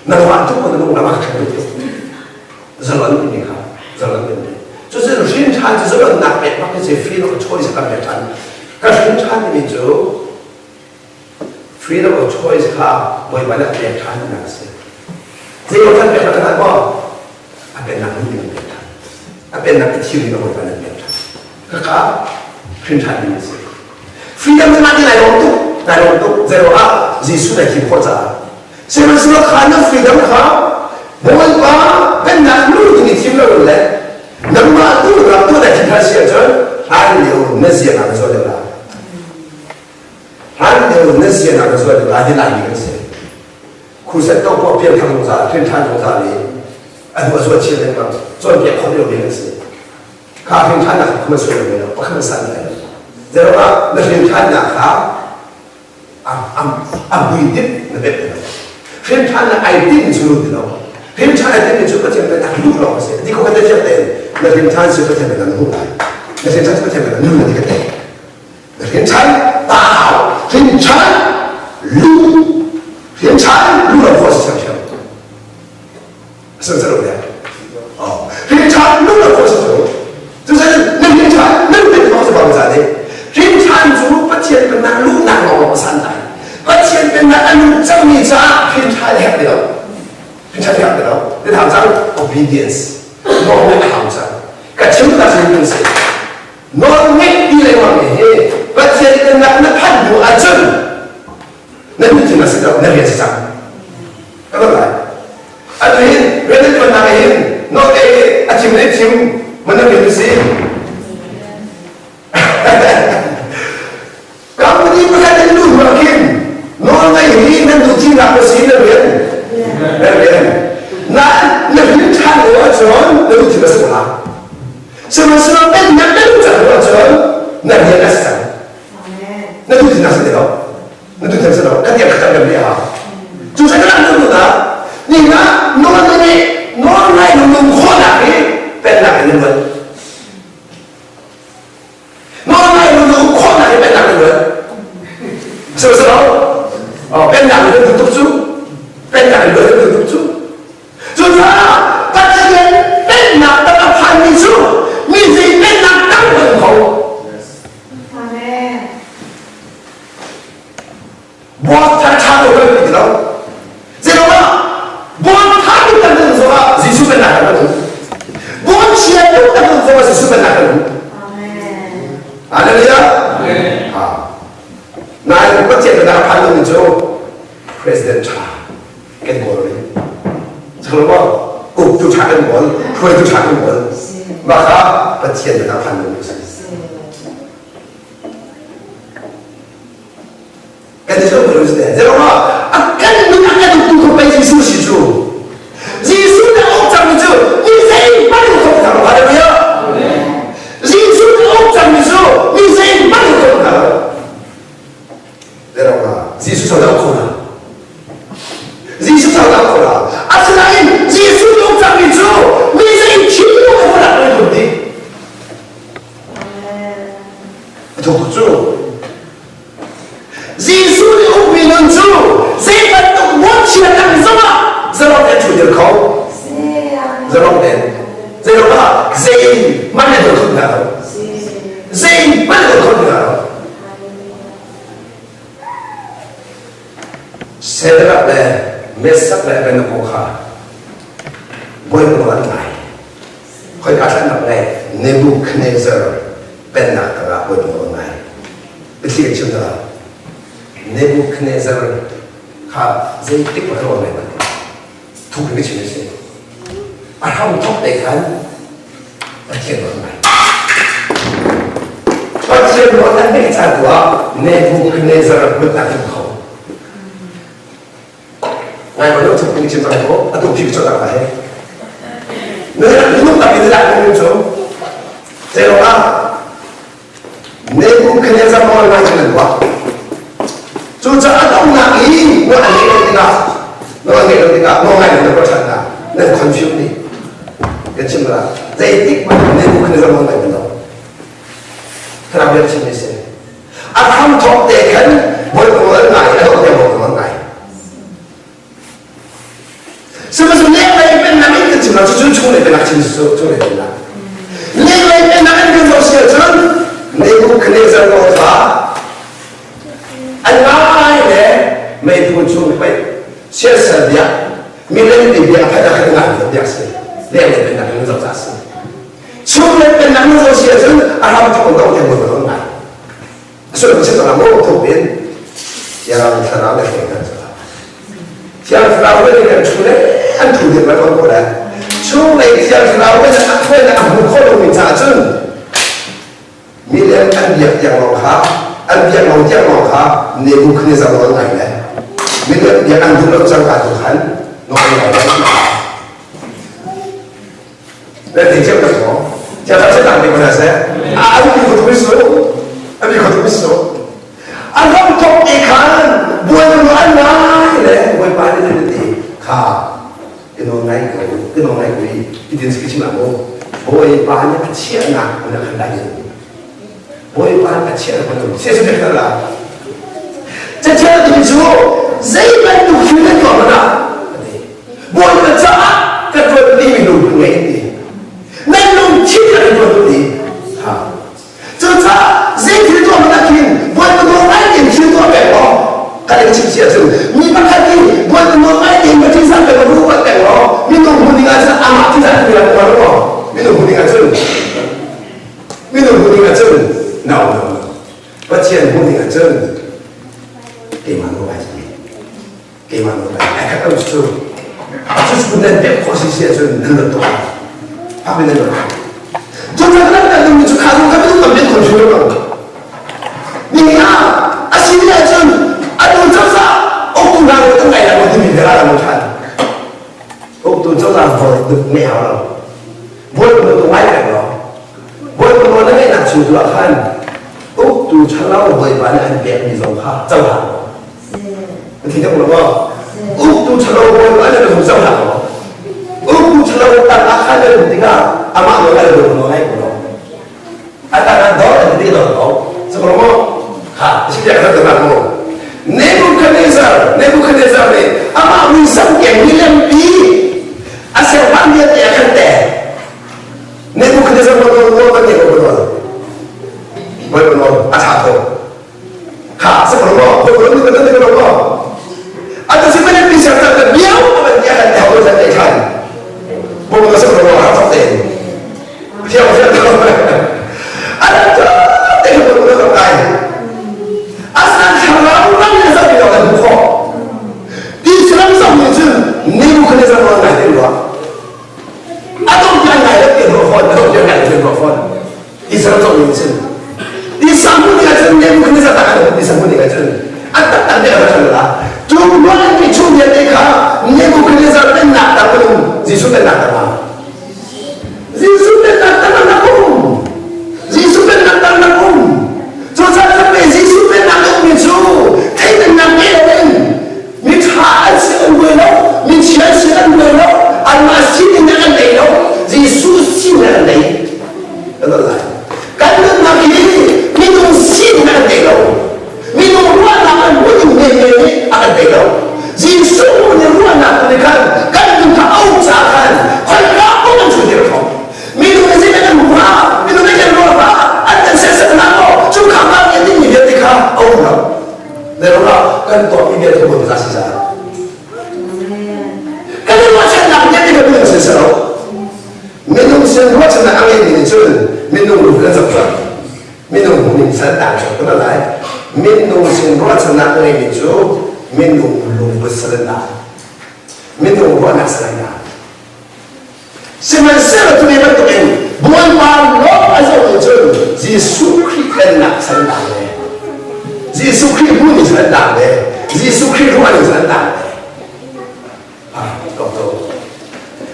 Na ruah tuk na lung lam a khat tuk. Zalon timi kha zalon timi. Cu cu hrin ṭhan cu zalonnak pek bak hi freedom of choice kan pek ṭhan. Ka hrin ṭhan timi cu freedom of choice kha Bawipa nih a pek ṭhan tinak a si. Zei kan pek kan maw? A pennak in kan pek ṭhan. A pennak i thil in Bawipa nih a pek ṭhan. Kaka hrin ṭhan ding a si. Freedom cu mah ti nai lawm tuk, nai lawm tuk. Zeiruang ah Jesuh nai thim khawh caah. Sihmanhsehlaw kha na freedom kha Bawipa pennak lu ding i thim lo le nangmah tu ram tu nai thim kha si ahcun hlan lio na zia na zual deuh lai. Hlan lio na zia na zual deuh lai ti lai mi kan si. Khuset to po pian thang zungzal, hrin than zungzal i a hnu a zual chin lengmang, cawnpiak khawh lio mi kan si. Kha hrin than nak kha sual lo pakhat san lai. Zeruangah na hrin than nak kha a mui dip na bet ti lo. Hrin than na ai din cu ti lo. Hrin ṭhan a timi cu Pathian pennak luh lawng a si. Ti ko kan thiam tein na hrin ṭhan cu Pathian pennak na hmuh lai. Na hrin ṭhan cu Pathian pennak nun na ti ka te. Na hrin ṭhan ta hau. Hrin ṭhan luh. Hrin ṭhan luh lo khawh si thiam thiam. A si lo le. Hrin ṭhan luh lo khawh si cu. Cucaah na hrin ṭhan na luh lo si bang za nih. Hrin ṭhan cu Pathian pennak luhnak lawng a san lai. Pathian pennak a luh cangmi caah hrin ṭhan a herh ti lo. Ṭhat ti lo. Nan hau cang obedience. Nawl ngaih a hau cang. Ka chim ta sin kan si. Nawl ngaih ti lengmang hi Pathian pennak na phanh hnu ahcun na duhthim a si lo, na rian si cang. Ka lo lai. Atu hin rian na ṭuannak hin nawl ngaih a thim le thim man na rian si. Company pakhat in luh hnu khin nawl ngei hi nan duh thimnak na si na rian na rian na na rin ṭhan lo ahcun na duh thim a si la sihmanhsehlaw pennak na duh cang lo ahcun na rian a si cang na duh thimnak si ti lo na duh thim si lo kan tiang khatam kan bia cu cu kan duh na ni na nawl ngai nawl ngai lung khawhnak hi pennak in na luat Nawl nu khawhnak hi pennak in luat. So so oh pennak in luat tuk cu pennak in luat tuk cu. Cucaah Pathian pennak tak a phanmi cu mi zei pennak dang kan kho. Amen. Buak tha tha ko kan ti lo. Zeiruangah buak tha tuk kan um zongah Jesuh pennak kan um. Buak chia tuk kan um zongah Jesuh pennak kan um. Hallelujah. Ha. Nain Pathian pennak a phan lomi cu president tha kan kawl rih. Chang lo uktu tha kan kawl, hruaitu tha kan kawl. Mah kha Pathian pennak a phan lomi a si. Kan i zoh ko si. Zeruangah a kan nun a kan uktu kho pei Jesuh si cu. Jesuh na uk cangmi cu mi zeihmanh uk kho hna lo. Hallelujah. Jesuh na uk cangmi cu mi zeihmanh uk kho hna lo. Zeruangah Jesuh sau dah uk kho hna. Jesuh sau dah uk kho hna. Asinain Jesuh na uk cangmi cu mi zei thil uk kho hna lo dih. A thawk cu Jesuh nih ukmi nun cu zei bantuk mualchia dang zongah zalong tein ṭhu dir kho. Zalong tein. Zeiruang ah zei hmanh an tuah hna lo. Zei hmanh an tuah hna lo. Shadrach le Meshach le Abednego kha bawipa an ngai. Khoika thlannak le Nebuchadnezzar pennak tangah bawipa nawl ngai. Biathli kan chim hna. Nebuchadnezzar kha zeitik hmanh nawl ngai bal. Thuk in ka chim si. A hram thok te khan Pathian nawl ngai. Pathian nawl an ngeih caan tu ah Nebuchadnezzar hmanh a him kho. Ngai ma lo thuk in chim cang ko atu phi cho tak he. Ne minung tak in la ko chu. Zei lo ah Nebuchadnezzar nawl ngai cun an tuah. Cucaah donghnak i nawl an ngeih lo tikah nawl an ngeih lo tikah nawl ngai lo na ṭhan hna nan confuse nih kan chim la zeitik hmanh Nebuchadnezzar nawl ngai lo. Thlarau bia chim ni si. A hramthawk te khan Bawipa nawl ngai a dongh tiang Bawipa nawl ngai. Sihmanhsehlaw lenglei pennak in kan chim lo cucu chunglei pennak chim cu chunglei pennak. Lenglei pennak in kan zoh si ahcun Nebuchadnezzar nawl kha an ngai le meiphu chung pei siasal biak milem ti biak a khat ngai biak si lenglei pennak in zoh ca si. Chunglei pennak in zoh si ahcun a ram thawk dong tiang Bawipa nawl ngai. Sullam chim ah maw thuk in Thiang Thlarau le hruai kan cu. Thiang Thlarau le kan thu le an thu ding la ko le. Chung lei Thiang Thlarau le a hruai na a hmu kho lomi caah cun milem an biak tiang lawng kha an biak lo tiang lawng kha Nebuchadnezzar nawl ngai le milem biak an duh lo cang ka tu khan nawl ngai le Le ti thiam tak maw? Thiam tak se tang ti mana se? A an mi ko tu su. A mi ko tu su. An ram thok te khan buai nu an ngai le buai pa ni ti kha. Ka nawl ngai ko, ka nawl ngai ko i hitin si ka chim ah maw Bawipa nih a chiahnak hmun ah khan dai in Bawipa nih a chiahnak hmun ah sia si pek la. Cathiang timi cu zei bantuk thil nan tuah hmanh ah Bawipa caah ka tuan timi lungput ngei ti. Nan lungthin a kan tuan ti. Ha. Cucaah zei thil tuah hmanh ah khin Bawipa nawl ngai tein thil tuah peng law kan in chim si ahcun mi pakhat nih Bawipa nawl ngai tein va ṭihzah peng law va upat peng law minung hmu ding ahcun amah ṭihzah tu ding ah maw minung hmu ding ahcun minung hmu ding ahcun no no no Pathian hmu ding ahcun keimah nawl ngai keimah nawl ngai ai khat lo cu cu nan pek khawh si si ahcun nan rat tuah hak in nan rat cu cu kan kan ding cu kha kan kan kan pek khawh hrim lo ni ah a si ni ahcun atu cozah uktu hna le kan ngai lo timi bia la mo than uktu cozah hol ngai hau lo bawi ko tu ngai pek lo bawi ko na ngai nak chung tu ah khan uktu thalo bawipa nih an pek mi zong kha cohlang Thi deuh lo maw? Uktu ṭhalo bawipa nih kan zoh hlah maw? Uktu ṭhalo tang ah khan kan um tikah amah nawl a lo nawl ngai ko lo. A tang ah dor an ti dor ko. Sa ko maw? Ha, si tiah kan rak maw? Nebuchadnezzar, Nebuchadnezzar nih amah muisam keng milempi a serhman vialte a khan te. Nebuchadnezzar nawl nawl kan ngei ko nawl. Bawipa nawl a ṭha ko. Ha sa ko lo ko ko ni ko ni ko lo atu si mene pi sa ta biau ma ban ya kan ta ko sa te khan bo ko sa ko lo ha sa te thiam thiam ko ala ta te ko ko ko kai asan tharau ram ni sa bi lo kan kho ti salam sa ni chu ni bu khane sa ko ngai te lo adong tiang ngai le te ro phone adong tiang ngai te ro phone Israel cawk ning sin Isa mun nih cun Nebuchadnezzar tak an Isa mun nih cun an tak tak deh a la tu ruan mi chung vialte kha Nebuchadnezzar pennak tang um Jesuh pennak tang ah Jesuh pennak tang ah um Jesuh pennak tang ah um cu caah pe Jesuh pennak um mi cu theidannak ngei lo in mi ṭha an si an buai lo mi chia an si an buai lo anmah sining an nei lo Jesuh sining an nei kan lai kan nunnak hi minung sining an nei lo minung ruahnak an minung men men nih a kan nei lo Jesuh nih ruahnak nih khan kan nun kha au ca khan khoika pun an chutir kho minung nih zeidah kan ruah minung nih kan ruah an kan sersiam hna maw cu kha mah nih dingmi vialte kha a um lo Merora kan tuahmi vialte bawi za si za. Kan i ruahchannak vialte kan minung sin si lo. Minung sin ruahchannak a ngeimi nih cun minung lu kan zoh cang. Minung ning san tang cang kan lai. Minung sin ruahchannak a ngeimi cu minung lungput sal an dah. Minung ruahnak sal an dah. Sihmanhsehlaw cu ve bantukin Bawipa lawng a zoh nih cun Jesuh Khrih pennak san dang ve. Jesuh Khrih hmu nih san dang ve. Jesuh Khrih ruah nih san dang ve. Ah, ko to.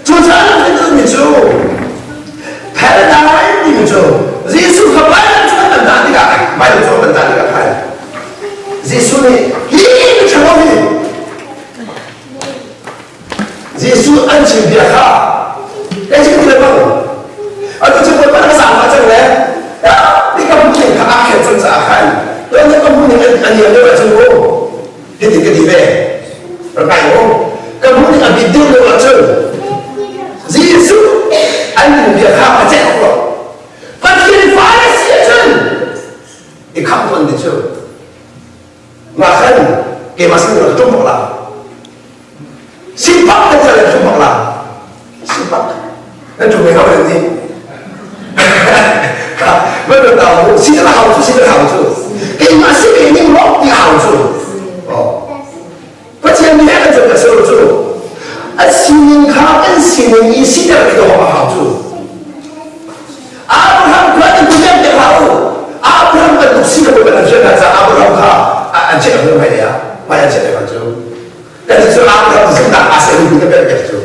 Cucaah kan duhmi cu paradigm timi cu Jesuh kha Bible cu kan dah tikah Bible cu kan dah tikah khan Jesuh nih hi mi ṭhalo hi Jesuh an chim bia kha kan chim ti lengmang. Atu cu Bawipa na zaangfah cang le ni ka hmuh ning kha aa khen cang caah khan tuan na ka hmuh ning a niam deuh ahcun mu hitin ka ti ve rak ngai mu ka hmuh ning a bit deuh deuh ahcun Jesuh an ning bia kha a ceih lo Pathian fa na si ahcun i khamh tuan ti cu Mah khan keimah sin rak ṭum bak la. Sipak kan cal ṭum bak la. Sipak. Nan ṭum ve hau nan ni. Van rak tau si ta hau cu si ta hau cu. Keimah si ke ning rok ti hau cu. Pathian nih kan chan ka cu. A sining kha kan sining i siter khi a hau cu. Abraham kha an tu te hau Abraham bantuk si ka kan hrial hna caah Abraham kha an chiah hnu mai ah mai an chiah te cu kan cu Abraham zumnak aa ser mi ka pek cu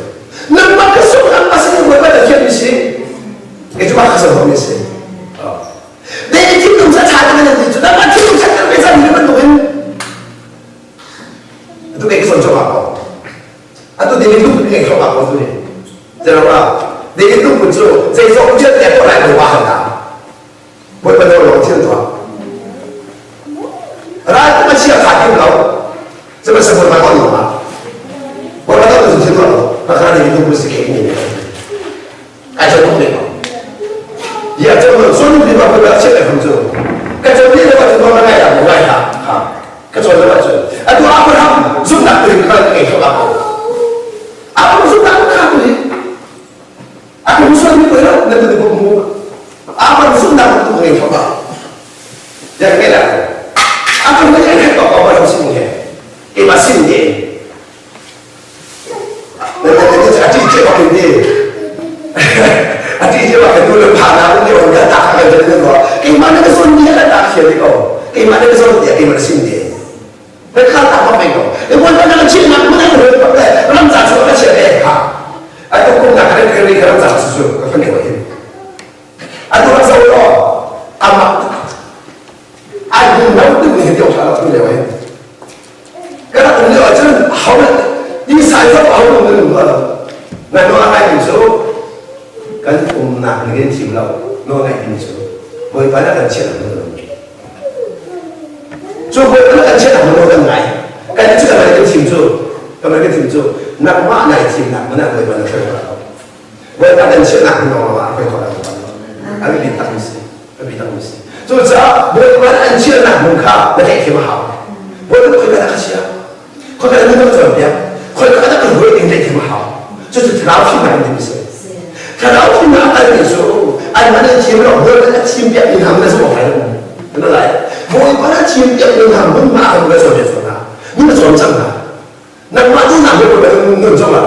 nangmah ka sung nangmah sin in ka thiam mi si ke cu ka sung mi si David thinlung sa tha te nan ti cu nangmah thinlung sa kan pe cang ni bantuk in tu ke ka son chong ko atu Atu David lungput ngei kho ko tu ni. Zero David lungput cu zeizong vialte tuah lai Bawipa hal ta. Bawipa nawl lawng thil tuah. Ral kum a chia kha tim lo. Sihmanhsehlaw Bawipa nawl lawng ah. Bawipa nawl cu thil tuah lo. Mah David lungput si ke ni. Ai cho tuk ne ko. Ya cho lo so nu ba ba chia le cu. Ka cho ni le ba chu ba ngai la ngai ha. Ha. Ka cho le ba chu. Atu Abraham zumnak tu kha ngai kho ba ko. Abraham zumnak kha tu hi. Aku musuh ni ko la na tu ko mu. Abraham zumnak tu ngai kho ba. Ya ngai la. Abraham ngai kho ba Abraham sin he. E ma sin de. Ka rak um lio ahcun aho nih sai zong aho nung nan um lo. Na nawl a ngaimi cu kan umnak ning in thim lo nawl ngaih ding cu Bawipa nih a kan chiah lo nan um. Cu Bawipa nih a kan chiah lo kan ngai. Kan cu kan kan thim cu kan kan thim cu nangmah nai thimnak man ah Bawipa na hruai lo. Bawipa kan chiahnak hmun lawng ah hruai khawh lo. A biapi tak mi si. Biapi tak mi si. Cucaah Bawipa nih an chiahnak hmun kha na theihthiam a hau. Bawipa nih khoika dah ka chiah? Khoika dah na cawnpiak? Khoika dah ka hruai ding theihthiam a hau. Cucu thlarau fimnak in ti si. Thlarau fimnak a kalmi cu anmah nih thiam lo Bawipa nih a thimpiak mi hna na zumh awk lai lo. Na lai. Bawipa nih a thimpiak mi hna hmun hma ah na cawnpiak cang hna. Na cawn cang hna. Nangmah duhnak he Bawipa nun zong lo.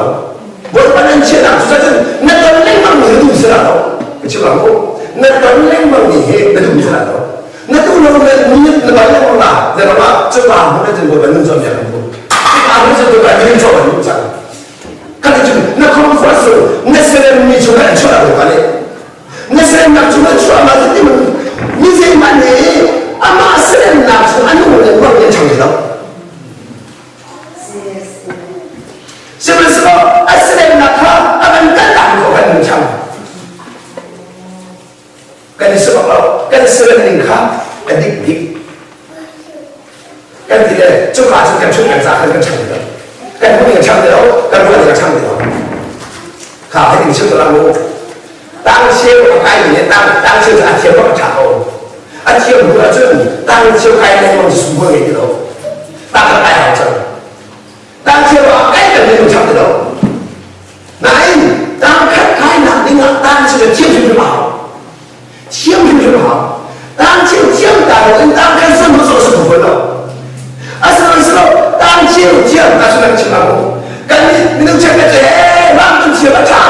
Bawipa nan chiahnak cu cun na ton lengmang mi he duh si lo. Ka chim ang mu. Na ton lengmang mi he na duh si lo. Na duh lo na ni na ton lengmang la. Na ram ah cuka hmun ah cun Bawipa nun zong ya kan bu. Cuka hmun cun Bawipa nun zong an cang. Kan cun na comfort zone na serem mi chung an chuah Bawipa nih. Na seremnak chung an chuah ma ti mun mi zeihmanh nih amah seremnak chung an nung le mang in chang lo. Sihmanhsehlaw a seremnak kha a kan kaltak ko kan hmu ṭhan. Kan i sifak lo, kan serem ning kha a dik bik. Kan ti le cuka cun kan chun kan ca khan kan chang ti lo. Kan hmun kan chang ti lo, kan ruah kan chang ti lo. Kha hei ding chim lo mu. Tang cheu a kai mi tang tang cheu cu a thiam bak a ṭha ko. A thiam hnu ahcun tang cheu kai lengmang cu sunglawi ngei ti lo. Tang ka kai hau cang. Tang cheu ah kai kan ni ṭha ti lo. Nain tang khat kai nak ding ah tang cheu cu thiam hrimhrim a hau. Thiam hrimhrim a hau. Tang cheu thiam ta lo in tang khat zon zon su bu lo. Asinain tang cheu thiam ta su kan chim a Kan minung check ka che ram kan thiam a ṭha.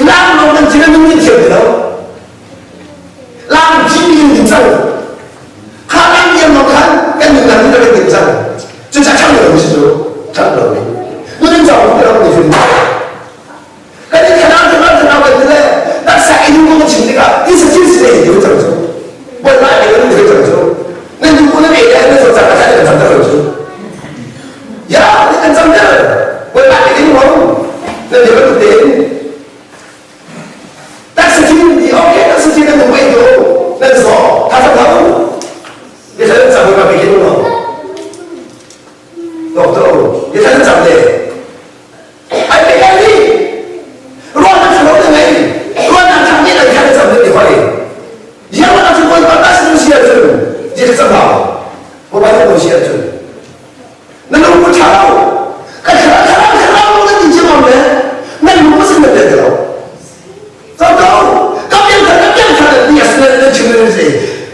Lang lawng kan cin an min thiam ti lo. Lang cin in din cang. Kha lang diam lo khan kan min lang in kan din cang. Cu ca chang lo si cu chang lo ni. Nu din cang ti lo ni fin. Kan in khanang khanang khanang kan ti le taksa in ko chim tikah ti sa thil si le hi cang cu. Boi lai le kan ti cang cu. Nan du ko nan ei le nan zo cang ka kan cang ter cu. Ya, ni kan cang ter. Boi lai le in mo. Nan di bantuk tein taksa thin ti okay taksa thin nan wei do nan so tha tha tha ni kha nan cham ka pe kin no doctor ni kha nan cham le ai pe kai ni ruan nan cham lo ngai ruan nan cham ni nan kha nan cham le ti hoi yang nan cham koi pa ta sin sia chun ji kha cham ha ko ba ko sia chun Na lung pu ṭha lo. Ka thlarau thlarau thlarau na ti ciammam le na lung a sin na pian ti lo. Zoto, ka pian thar ka pian thar na ti a si na chim na si.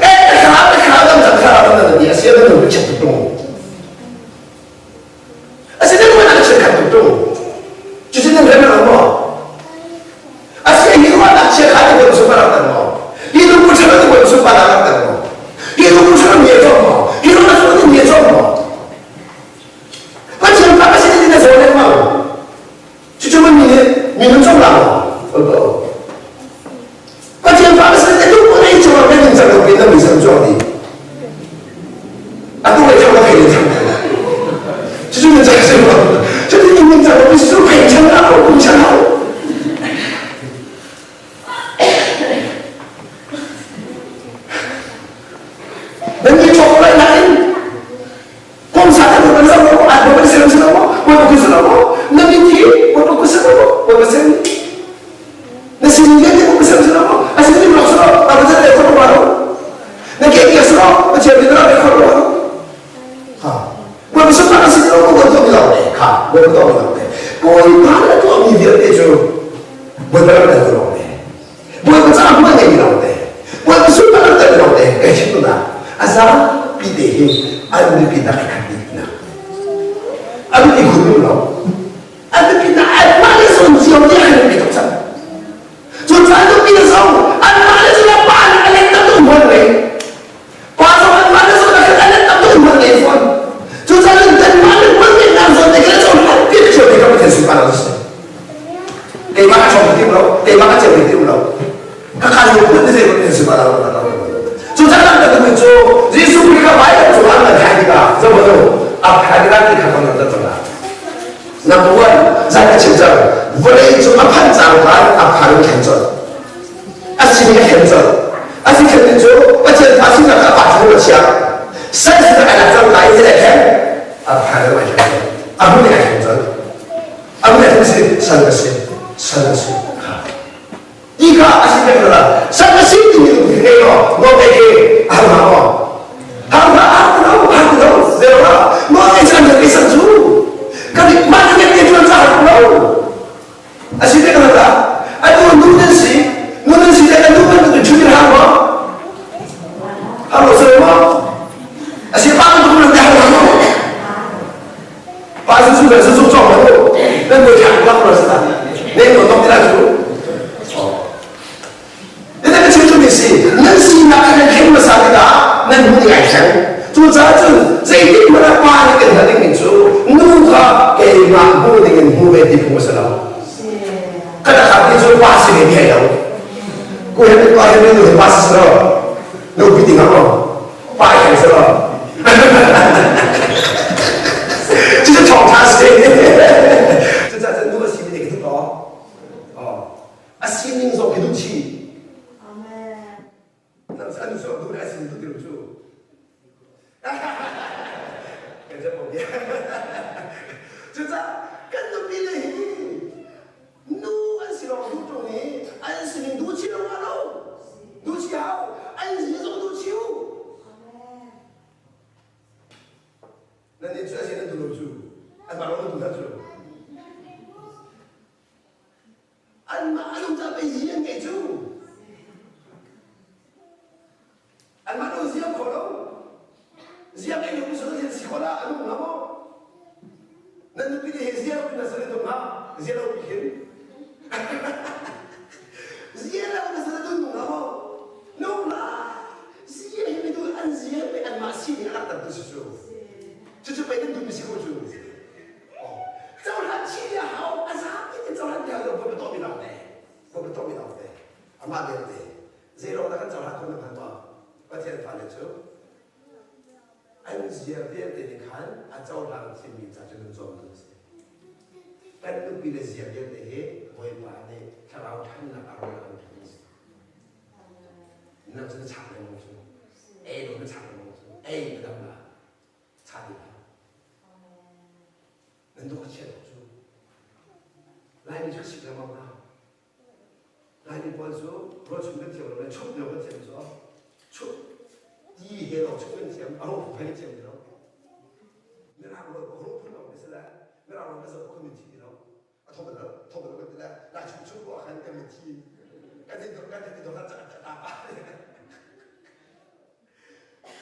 Eh, ka thlarau ka thlarau dam cang thlarau dam na ti a si na lung pu chiat tuk tung. A si na lung na chiat khat tuk tung. Cucu nan rem lo maw? A si hi ruahnak chia kha ti bon su parak tan maw? Hi lung pu ṭha ti bon su parak tan maw? Hi lung pu ṭha mi a cawm maw? Hi lung ṭha mi a cawm maw? Pathian fa ka si ti na zaw lengmang. Cucu man mi nih mi nun cawm la maw? Pathian fa ka si ti tu nei cawm na ning cang lo pe na mi sam cawm di. Atu wei cawm ka thei cang. Cucu nan cang si maw? Cucu ning cang lo mi su. maw? Bawipa sin na sin vialte Bawipa sin si lo maw? A sin ning lawng si lo, a Pathian le khor lo. Na ke ke si lo, Pathian nih na rak khor lo. Ha. Bawipa sin na sin lo, Bawipa tuah mi lo te. Kha, Bawipa tuah mi lo te. Bawipa na tuah mi vialte cu Bawipa rak dal lo te. Bawipa caah hmual ngei mi lo te. Bawipa sunparnak rak dal lo te. Kai chim tu na. A zapi te hi an biapi nak i khat dih na. An i khun lo. An biapi nak anmah le zawn cio te an biapi tuk cang. Cu caan nupi le zong anmah le zong pa nih a let tam tuk hmual ngei. Pa zong anmah le zong a let tam tuk hmual ngei fawn. Cu caan kanmah le hmual ngeihnak zawn te kan zawn han piak cio te kan Pathian sunparnak a si. Keimah a ṭhawng tim lo, keimah a ceu tim lo. Ka khan lu phun zei Pathian sunparnak a lo. Cu caan kan kan cu Jesuh Khrih kha vai kan cungah kan thai tikah zoh zo a phai tikah ti kha kan kan cangah. Number one, zan ka chim cang. Vawlei cung a phanh cang kan a phan in khen colh. A sin a khen colh. A si khen cu Pathian fa sinak a pa chung a chia. Sal sinak a lak cang lai i a khen. A phan in a khen colh. A hun in a khen colh. A hun a khen si sal ka si. Sal ka si. Ti kha a si pek la. Sal ka si ti mi ngei lo. No te ke har ma mo. Har ma har lo har lo. Zero la. No te chan ke san chu. Ka di ma ke te chu cha har lo. A si pek la. A tu nu nan si. Nu nan si te ka nu kan tu chu har mo. Har lo se mo. A si pa tu nu te har mo. Pa su su su su chong lo. Nan ko chang lak lo sa. Ne no tong ti la chu. Nan ka chim cu mi si. Nan sinak kha nan thleng hmasa tikah nan hmu ngai hleng. Cucaah cun zeitik hmanh ah pa nih kan hal ding cu nu kha keimah hmu ding in hmu ve ti phung a si lo. Ka takak ti cu pa si ve mi ai lo. Ku he pa he nu he pa si si lo. Nu pi ding ah pa he si lo. Cucu thawngṭha si. Cucaah cun nu a si mi nih ka duh ko. A sining zong khi duh chih. Amen. Nang sa nu so duh a sin duh ti cu. Kan jam mo bia. Cucaah kan nupi le hi nu an si lawng duh ṭung i an sining duh chih lo lo. Duh chih hau. An sining zong duh chih u. Nan nih cu a sin nan duh lo cu. An mah lawng nan duh hna cu. Anmah a nung ca pei zi an ngeih cu. Anmah lo ziam kho lo. Ziam ei lo mi sun si kho la a nung hnga maw? Nan nupi nih he zia lo na sal tung hnga? Zia lo pi khin. Zia lo na sal tung hnga maw? Nung la. Zia hi mi tu an zia pe anmah sining a rak tam tu si cu. Cucu pei nan duh mi si ko cu. Cohlan chih a hau a zapi in cohlan ti hau lo bawi tuah mi lawng te bawi tuah mi lawng te amah belte zei lawng dah kan cohlan khawh na hngal Pathian fale cu an zia vialte nih khan a cohlang thimmi ca cu nun cawm tu a si kan nupi le zia vialte hi Bawipa nih thlarau ṭhannak a rawl an pek si nang cu na chak lengmang cu ei lo na chak lengmang cu ei na dam la cha ti hlah nan dawh a chiat tuk cu Laimi cu sik lengmang hna Laimi pawl cu rawl chung kan thiam lo le chup lio kan thiam cu chup ti he lawng chup kan thiam a ro phai kan thiam ti lo mirang rawl ko ro phun lawng si le mirang rawl kan zoh ko kan min thi ti lo a thawk lo thawk lo kan ti le lai chung chung ko khan kan min thi kan tin kan tin do kan cha ta pa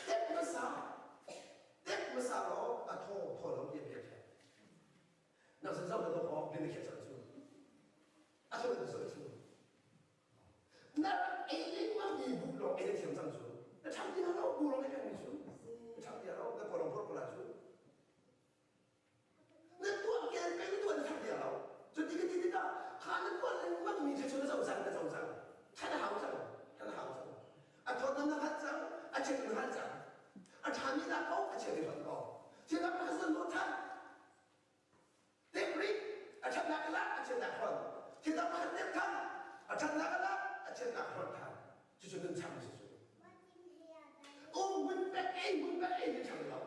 tek hmasa tek hmasa law a thaw thaw lo ti a pek nang san zau na to kho bin na khiah cang cu a thaw na zo cu na rak ei lengmang mi bu lawng ei na thiam cang cu na ṭhang ti lo bu lawng ei peng mi cu na ṭhang ti lo na kawlong phor ko la cu na tuah kel peng na tuah na ṭhang ti lo cu ti ka ti tikah kha na tuah lengmang mi kha cu na zo cang na zo cang than a hau cang than a hau cang a thawtnam na hngalh cang a chiat na hngalh cang a ṭhami dah ko a chiat i hlonh ko thil dang na zon lo than tek rih a ṭhatnak a lak a chiatnak hlonh thil dang pakhat tek than a ṭhatnak a lak a chiatnak hlonh than cucu nun chang si cu um hun pek ei hun pek ei ni chang lo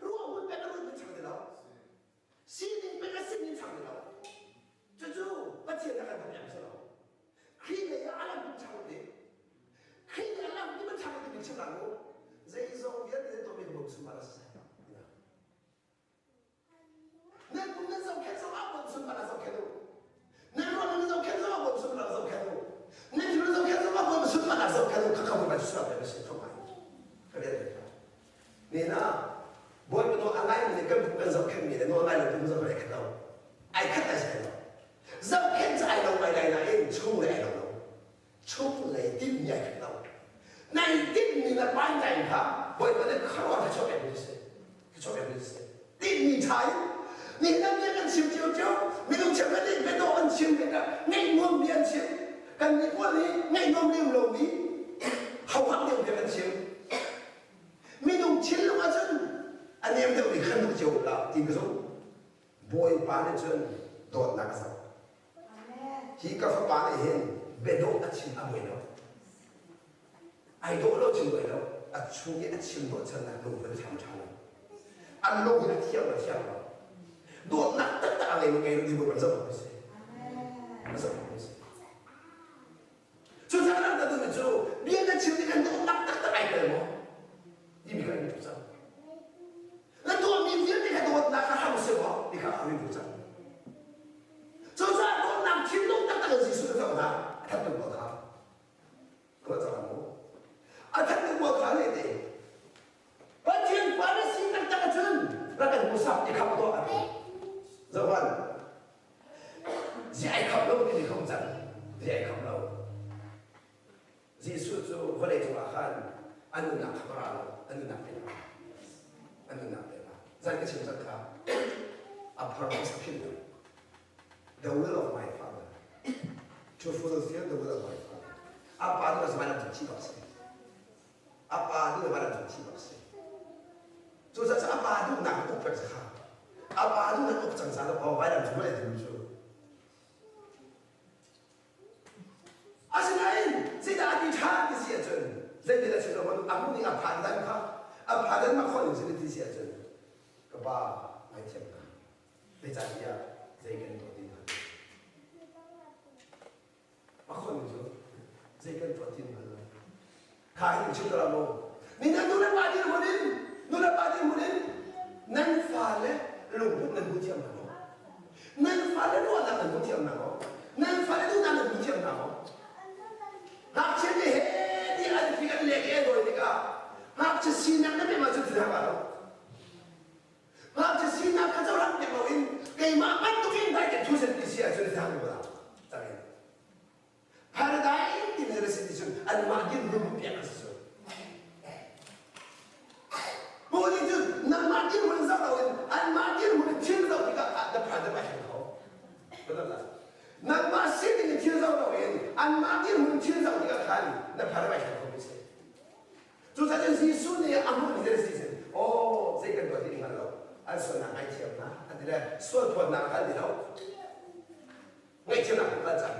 ruah hun pek a ruat ni chang ti lo sining pek a sining chang ti lo cucu thluachuah pek a si thawk ai. Ka rian ka. Ni na Bawipa nawl a ngaimi nih kan kan zohkhenhmi le nawl ngai lo tu zohkhenh ai khat lo. Ai khat ai sai lo. Zohkhenh cu ai lo ngai lai nain chung le ai lo lo. Chung lei timhmi ai khat lo. Nai timhmi na pai kha Bawipa nih khuaruah thluachuah pek mi si. Thluachuah pek mi si. Timhmi ṭha in nihin an bia kan chim cio minung cheukhat nih biadawh an chim tikah ngaih nuam bia an chim. Kan nih pawl nih ngaih nuam lem lomi hauhak deuh bia kan chim. Minung thinlung ahcun a nem deuhmi khan duh cio la ti ka zumh. Bawipa nih cun dawtnak a zoh. Hi ka fapa nih hin biadawh a chim a buai lo. Ai dawh lo chim buai lo. A chung i a chim hnawhchannak lungvun a ṭha lo. An lung hi a thiang lo thiang lo. Dawtnak taktak a ngei ngei lo ti bu kan zoh awk a si. A zoh awk a si. Cucaah kan duhmi cu bia na chim tik an dawtnak taktak ai tel maw? Timi kha an duh cang. Na tuahmi vialte kha dawtnak kha hram si maw? Ti kha an duh cang. Cucaah dawtnak thinlung taktak in Jesuh na zoh hna, a that tuk ko kha. Ruah cang mu. A that tuk ko kha le te. Pathian fa na si taktak ahcun rak kan hmusak i khap tuah a ti. Zoh Zi ai khap lo timi kha um cang. Zi ai khap lo. Jesuh cu vawlei cungah khan a nunnak kha ra lo, a nunnak pe la. A nunnak pe la. Zan ka chim cang kha. A purpose a philh lo. The will of my father. To fulfill the will of my father. A pa nu a van thi bak si. A pa nu a van thi bak si. Cucaah a pa duhnak uk pek kha a pa duhnak uk cang ca lo vailam cu vawlei ding cu asinain zeidah a ti ṭha ti si ahcun zeitin a chim lo a hmuh ning a phan dan kha a phan dan mah khawh ning sin ti si ahcun ka pa ngaithiam ka zeicahtiah zei kan tuah ti hnga A khon cu zei kan tuah ti hngal lo. Kha hin chim ka maw? Ni nan nu le pa dirhmun in nu le pa dirhmun in nan fale lungput nan hmu thiam hna maw? Nan fale ruahnak nan hmu thiam hna maw? Nan fale duhnak nan hmu thiam hna maw? Ngakchia nih he ti an fi an lek i an dawi tikah ngakchia sinak na pek ahcun thil har lo. Ngakchia sinak kha cohlang piak loin keimah bantukin dai kan thu sen ti si ahcun thang lo tangin paradise ti na si ti cun anmah din rum piak a si cu bu nih cun nangmah dir hun zoh loin anmah dir hun thil zoh tikah na phan na pai kho nangmah sining in thil zoh loin anmah dir hun thil zoh tikah khan na phan na pai kho mi si Cucaah Jesuh nih a hmuh ni si sin aw zei kan tuah ti hngal lo an sualnak ngaihthiam hna an ti le sual phuannak kha an ti lo ngaihthiamnak kan cang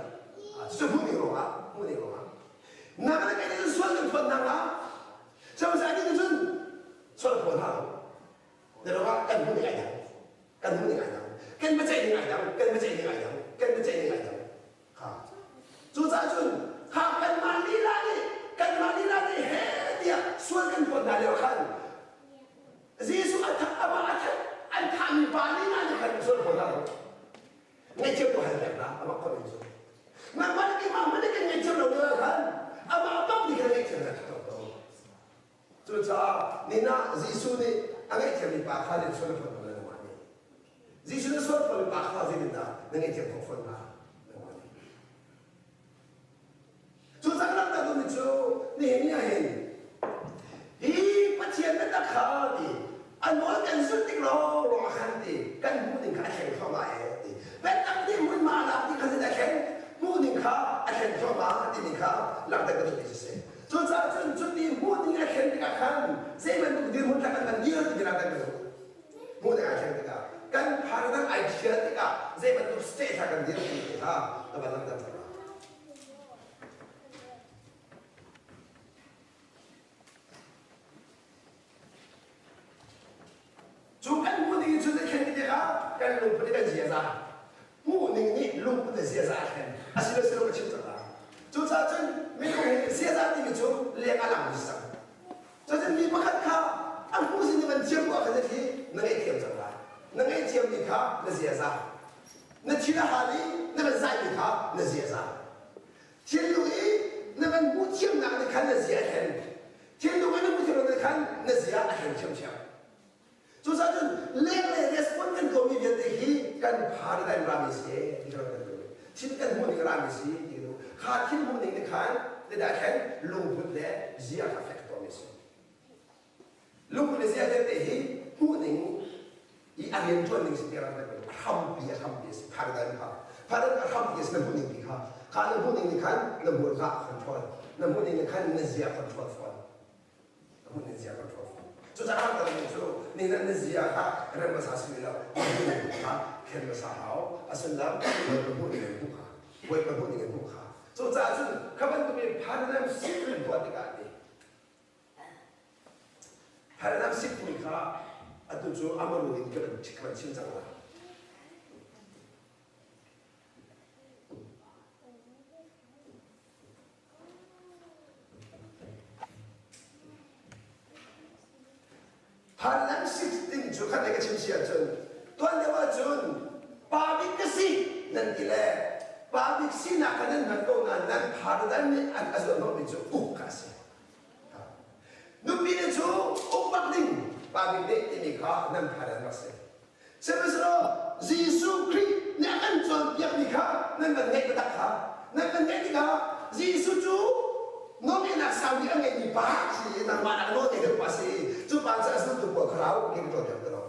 cucu hmuh ning ruangah hmuh ning ruangah nang le kei nih sual kan phuan hna hnga sihmanhsehlaw nih cun sual phuan hna lo na lo ah kan hmuh ning ai dang kan hmuh ning ai dang kan biaceih ning ai dang kan biaceih ning ai dang kan biaceih ning ai dang Kha. Cucaah cun kha kanmah lila nih kanmah lila nih he tiah sual kan phawt hna lio khan Jesuh a that amah a that an thahmi pa lila nih khan sual phawt hna lo. Ngaihthiam tu hal pek hna amah khawh in cu. Nangmah le keimah hmanh nih kan ngaihthiam lo lio khan amah bak nih khan ngaihthiam hna to to. Cucaah nina Jesuh nih a ngaihthiammi pa kha nih sual a phawt hna nangmah nih. Jesuh na sual fawn pa kha zeitindah na ngaihthiam khawh fawn hnga? Cu cang rak na duhmi cu nihin ni ah hin hi Pathian biatak kha ti a nawl kan zulh tik lawnglawng ah khan ti kan hmuh ning kha a thleng thluahmah e ti biatak nih hmunhma a lak ti kha a thleng hmuh ning kha a thleng thluahmah timi kha langhter ka duh ti si cucaah cun cuti hmuh ning a thlen tikah khan zei bantuk dirhmun kha kan van dir timi langhter ka duh hmuh ning ai thleng tikah kan paradigm ai thial tikah zei bantuk state ha kan dir ti kha ka van langhter cang Cu kan hmuh ning cu na thlen tikah kan lungput kan ziaza hmuh ning nih lungput le ziaza a thlen asilo silo ka chim cang la cucaah cun minung hi ziaza timi cu leng a lang mi si cang Cun mi pakhat kha a hmuh sin in van thiam ko ah khan hi na ngaihthiam cang lai. Na ngaihthiammi kha na ziaza. Na thil a hal i na van zaimi kha na ziaza. Thinlung i na van Nan hmuh thiamnak nih khan na zia a thlen. Thinlung in na hmuh thiamnak nih khan na zia a thlen ṭhiamṭhiam. Cucaah cun lenglei response kan tuahmi vialte hi kan paradigm rami si ti kan kan tuah. Thil kan hmuh ning rami si ti kan kha thil hmuh ning nih khan le dah khan lungput le zia kha fek tuahmi si. Lungput le zia vialte hi hmuh ning i a rian ṭuan ning si ti rak kan a hrampi a hrampi a si paradigm kha paradigm a hrampi a si na hmuh ning ti kha kha na hmuh ning nih khan na hmurka a control na hmuh ning nih khan na zia control fawn na hmuh ning zia control fawn cucaah kan ning cu ning na zia kha rem hmasa si lo na hmuh ning kha khen hmasa hau a sullam bawipa hmuh ning in hmuh kha bawipa hmuh ning in hmuh kha cucaah cun kha bantuk in paradigm shift kan tuah tikah ni Paradigm shift timi kha atu cu amaru in ka van chim cang lai. Paradigm shift timi cu khat le ka chim si ahcun tuan deuh ahcun pa bik ka si nan ti le pa bik sinak kha nan hman ko nain nan paradigm nih a zuanhnawhmi cu uk kha a si. Nupi le cu uk bak ding pa bik nih timi kha nan paradigm rak si. Sihmanhsehlaw Jesuh Khrih nih a kan cawnpiakmi kha nan van ngeih taktak kha nan van ngeih tikah Jesuh cu nawlngeihnak sau bik a ngeimi pa si i nangmah nak nawl ngei deuh pa si i cu pa cu a zultu pawl kha rau ke ka cawnpiak ti lo.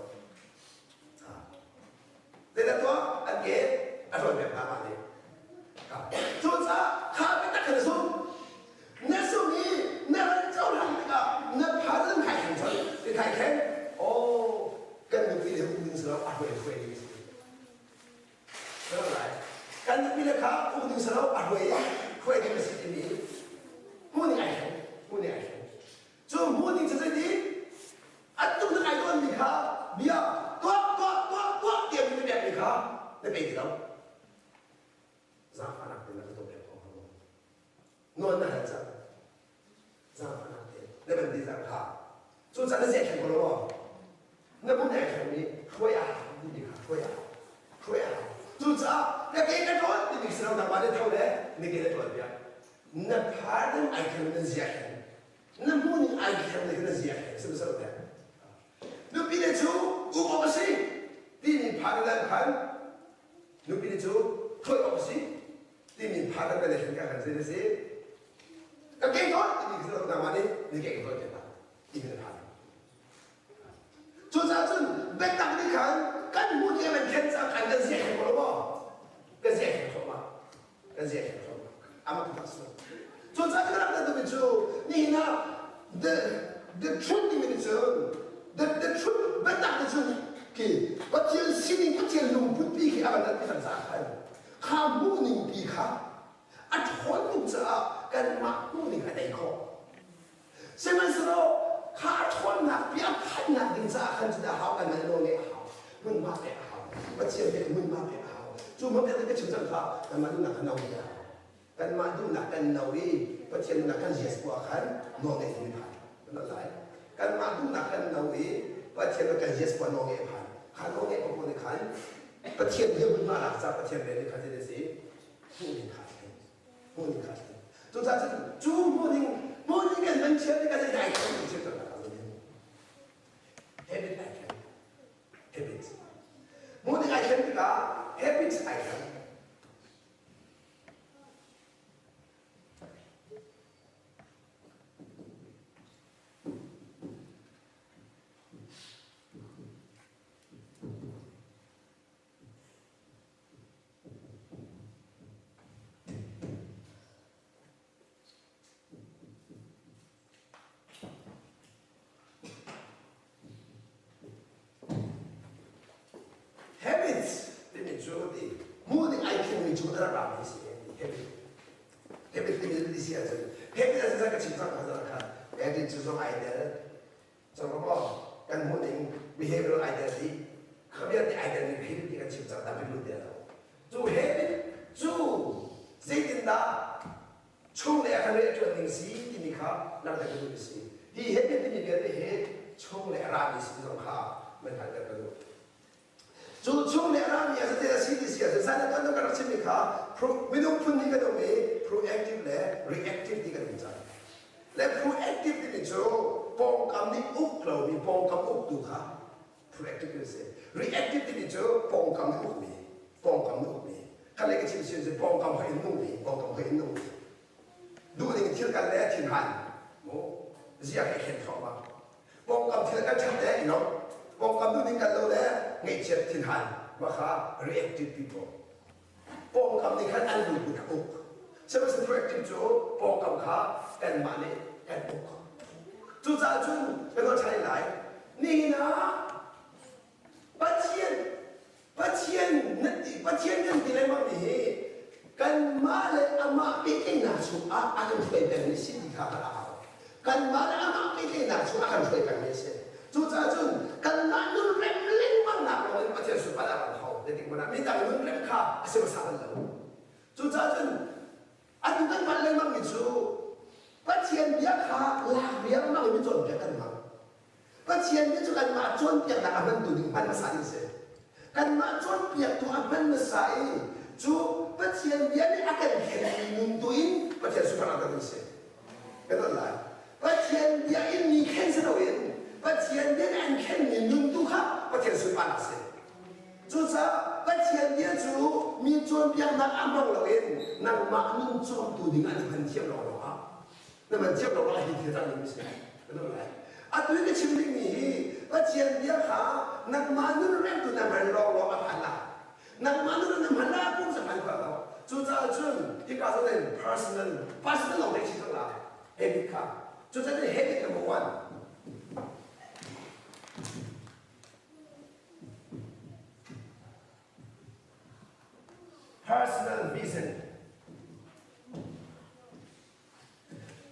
Zeidah tuah an ke a cawnpiak hna mah nih. Cucaah kha biatak kha na zumh. Na zumh i na ran cohlan tikah na phar nan khai khen colh. Ti khai khen oh kan nupi le uk ding si lo a hruai hruai ding si. Lai. Kan nupi le kha uk ding si lo a hruai hruai ding si timi hmu ning ai khen hmu ning ai khen. Cu hmu ning cu zeiti an tuk na kai tawnmi kha bia tuah tuah tuah tuah tiah mi na pekmi kha na pe ti lo. Zaangfahnak tein na ka tuah piak ko hnga maw? Nawl na hal cang. Zaangfahnak tein na van ti cang kha. Cu can na zeh theng ko lo maw? Na mun ai thleng mi hruai a hau timi kha hruai a hau. Hruai a hau. Cucaah na ke ka ṭawl timi si lo nangmah nih tho le na ke na ṭawl piak. Na pardon ai thleng na zia thleng. Na hmuh ning ai thleng le na zia thleng sihmanhsehlaw teh. Nupi le cu uk awk a si timi phan in an phan. Nupi le cu ṭhuai awk a si timi phan an kan thlen ka kan zei si. Ka ke tawn timi khi nangmah nih na ke ka tawn te timi na phan. Cucaah cun biatak nih khan kan hmuh ning an thlen cang kan kan zia theng ko lo maw? Kan zia theng thluahmah. Kan zia theng thluahmah. Amah tu tak si. Cucaah kan rak tumi cu nihin ah the truth timi nih cun the truth biatak nih cun khi Pathian sining Pathian lungput pi khi a van ti kan zah khan kha hmuh ning pi kha a ṭhawn tuk caah kanmah hmuh ning a tei khawh. Sihmanhsehlaw kha a ṭhawnnak pi a phanhnak ding caah khan cu dah hau kan ngan nawl ngeih a hau hmunhma pek a hau Pathian nih hmunhma pek a hau cu hmun pek ka chim cang kha kanmah duhnak kha no a hau kanmah duhnak kan no i Pathian duhnak kan yes ko ah khan nawl ngeih ding phan kan lai kanmah duhnak kan no i Pathian kan yes ko nawl ngeih phan kha nawl ngeih ko nih khan Pathian hi hmunhma lak ca Pathian rian nih khan zei si hmuh ding kha hmuh ning kha cucaah cun cu hmuh ning hmuh ning kan man chia ning kan zei dai kan chia kan habit ai khen habit hmuh ning ai khen tikah habit ai khen Habits timi cu ti hmuh ning ai thlengmi cu a rak rami si habit habit timi ti si ahcun habit ahcun ka chim cang kha habit cu zong ai tel Cangmaw kan hmuh ning behavioral identity kha vialte identity habit ti kan chim cang tampi lut te lo cu habit cu zeitindah chung le a kan rianṭuan ning si timi kha langhter ka duh si hi habit timi vialte hi chung le a rami si zong kha man hngalhter ka duh cu chung le a rami a si ti si ahcun san kan rak chimmi kha. kha minung phun hnih kan um i proactive le reactive ti kan um cang. Le proactive timi cu pawngkam nih uk lomi pawngkam uktu kha proactive kan si. Reactive timi cu pawngkam nih ukmi, pawngkam nih ukmi. Kha le ka chim sin cu pawngkam hoi in nungmi, pawngkam hoi in nungmi. Duhning thil kan le thinhan mu ziak he khen thluahmah. Pawngkam thil kan ṭhat le i lawmh. Pawngkam duhning kan lo le ngaihchiat thinhan mah kha reactive people. Pawngkam nih khan an lungput a uk. Sihmanhsehlaw proactive cu pawngkam kha kanmah nih kan uk. Cucaah cun kan ruah ṭhan lai. Nihin ah Pathian Pathian na ti Pathian kan ti lengmang mi hi kanmah le amah pehtlaihnak chungah a kan hruai pengmi si ti kha hngalh a hau. Kanmah le amah pehtlaihnak chungah a kan hruai pengmi a si. Cucaah cun kanmah nun rem lengmang nak lawng in Pathian sunparnak a rak hau. Zeitik hmanh ah midang nun rem kha a si hmasa bal lo. Cucaah cun atu kan hngalh lengmang mi cu Pathian bia kha lak riangmang in mi cawnpiak kan hmang. Pathian nih cu kanmah cawnpiaknak a hmantu ding hman hmasa ding si. Kanmah cawnpiaktu a hman hmasa i cu Pathian bia nih a kan khenmi nun tu in Pathian sunparnak ding si. Kan on lai. Pathian bia in mi khen si loin Pathian bia nih an khenmi nun tu kha Pathian sunparnak si. Cucaah Pathian bia cu mi cawnpiaknak a hmang loin nangmah nun cawmtu ding ah na hman thiam lawnglawng ah na man thiam lo ah hi thil cang ding si atu ka chim ding mi hi Pathian bia kha nangmah nun remtu na hman lawng lawng a phan la nangmah nun na hman la pum sa hman lo cucaah cun hika zawn in personal personal lawng dei chim la habit kha cucaah habit number one. Personal vision.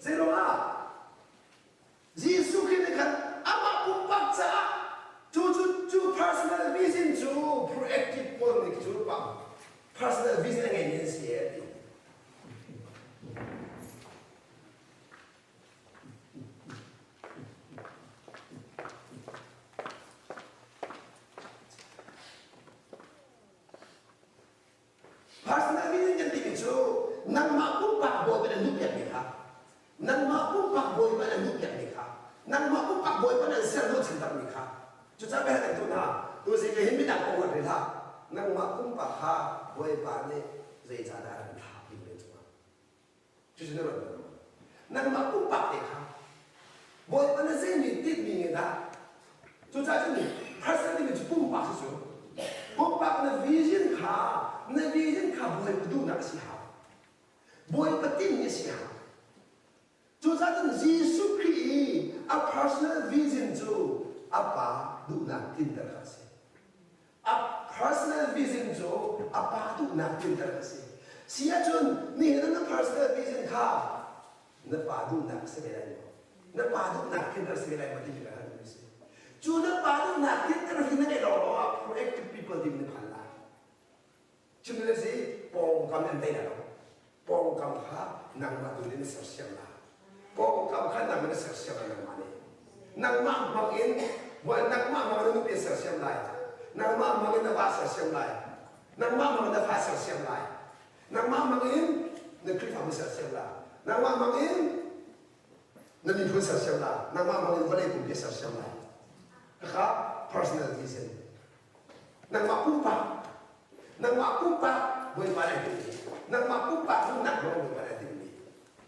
Zeiruangah Jesuh Khrih nih khan amah pumpak caah cu cu cu personal vision cu proactive pawl nih cu pa personal vision a ngeimi an si a ti. Personal vision kan timi cu nangmah pumpak bawi an duhpiakmi kha nangmah pumpak bawi an duhpiakmi kha nangmah pumpak bawi an ser hnawhchantermi kha cucaah bia kan tuah hna tuzi ka hin midang kong ruat rih hlah nangmah pumpak kha bawipa nih zeicahdah a kan thlah ti ve cungah Cucu na ruat bal maw? Nangmah pumpak te kha Bawipa na zeimi tinhmi nge dah? Cucaah cun person timi cu pumpak si cu. Pumpak na vision kha na vision kha Bawipa duhnak a si hau. Bawipa tinhmi a si hau. Cucaah cun Jesuh Khrih i a personal vision cu a Pa duhnak tlinter kha a si. A personal vision cu a pa duhnak tlinter a si. Si ahcun nihin na personal vision kha na pa duhnak si ve lai maw? Na pa duhnak tlinter si ve lai maw timi ka hal si. Cu na pa duhnak tlinter hi na ngeih lawng ah proactive people ding na phan lai. Chim le si pawngkam an tei lo. Pawngkam kha nangmah tu nih na sersiam la. Pawngkam kha nangmah na sersiam la nangmah nih. Nangmah hmang in nangmah hmang in na nupi sersiam lai. Nangmah hmang in na va sersiam lai. Nangmah hmang in na fa sersiam lai. Nangmah hmang in na Khrihfabu sersiam la. Nangmah hmang in na miphun sersiam la. Nangmah hmang in vawlei pumpi sersiam lai. Kha personal vision. Nangmah pumpak nangmah pumpak Bawipa nih a timmi nangmah pumpak nunnak hmang Bawipa nih a timmi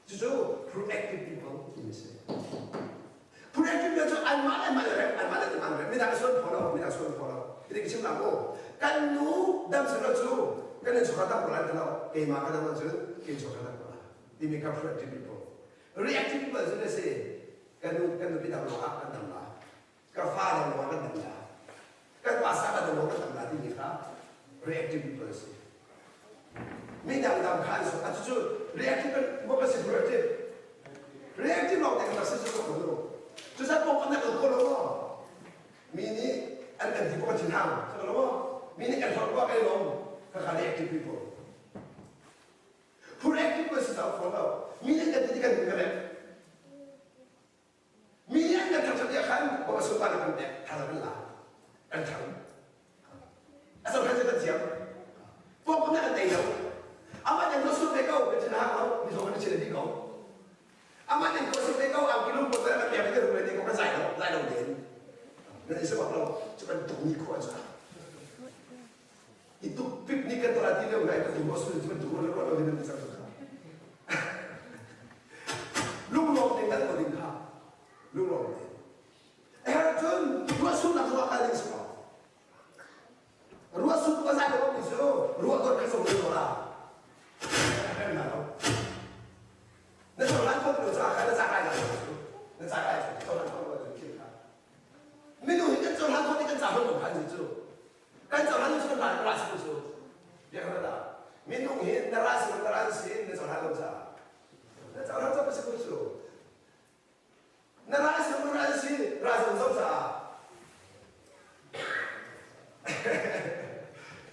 cucu proactive people timi si. Proactive people cu anmah le anmah le rem anmah le anmah rem midang sual phaw lo midang sual phaw lo hitin ka chim la mu kan nu dam silo cu kan in chungkhar dam ko lai ti lo keimah ka dam ahcun kei chungkhar dam ko lai timi kha proactive people. Reactive people cu na si kan nu kan nupi dam lo ah kan dam la ka fa dam lo ah kan dam la kan pa sa kan dam lo kan dam la timi kha reactive people si mi dang dam kha an so a cu reactive mo ka si reactive reactive lawng te kan si cu ko lo cu sa pong kan ko lo mi nih an kan ti ko thin hang so lo mi nih kan thok ko kai lo ka kha reactive people proactive ko si ta ko lo mi nih kan ti kan kan Mi nih an kan thangṭhat ah khan Bawipa sunparnak kan pek, thazaang kan la, kan ṭhang. A zohkhenh cu kan thiam. Pawngkam nih an tei lo. Minung ngai ka tu asul cu tu la ruah lo in cang kha. Lunglawm te kan ko ding kha. Lunglawm te. Her cun ruah sul nak ruah kal ding si ko. Ruah sul ka zai lo mi cu ruah dor ka som lo la. Na lo. Na so lan ko lo cha kha na cha kai la. Na cha kai so lan ko lo chu kha. Minung hi kan cohlan khawh kan ca hon khan cu kan cohlan cu kan ra si cu bia kan da minung hi na ra si na ra si na cohlan lo ca na cohlan co si cu na ra si na ra si ra si zo ca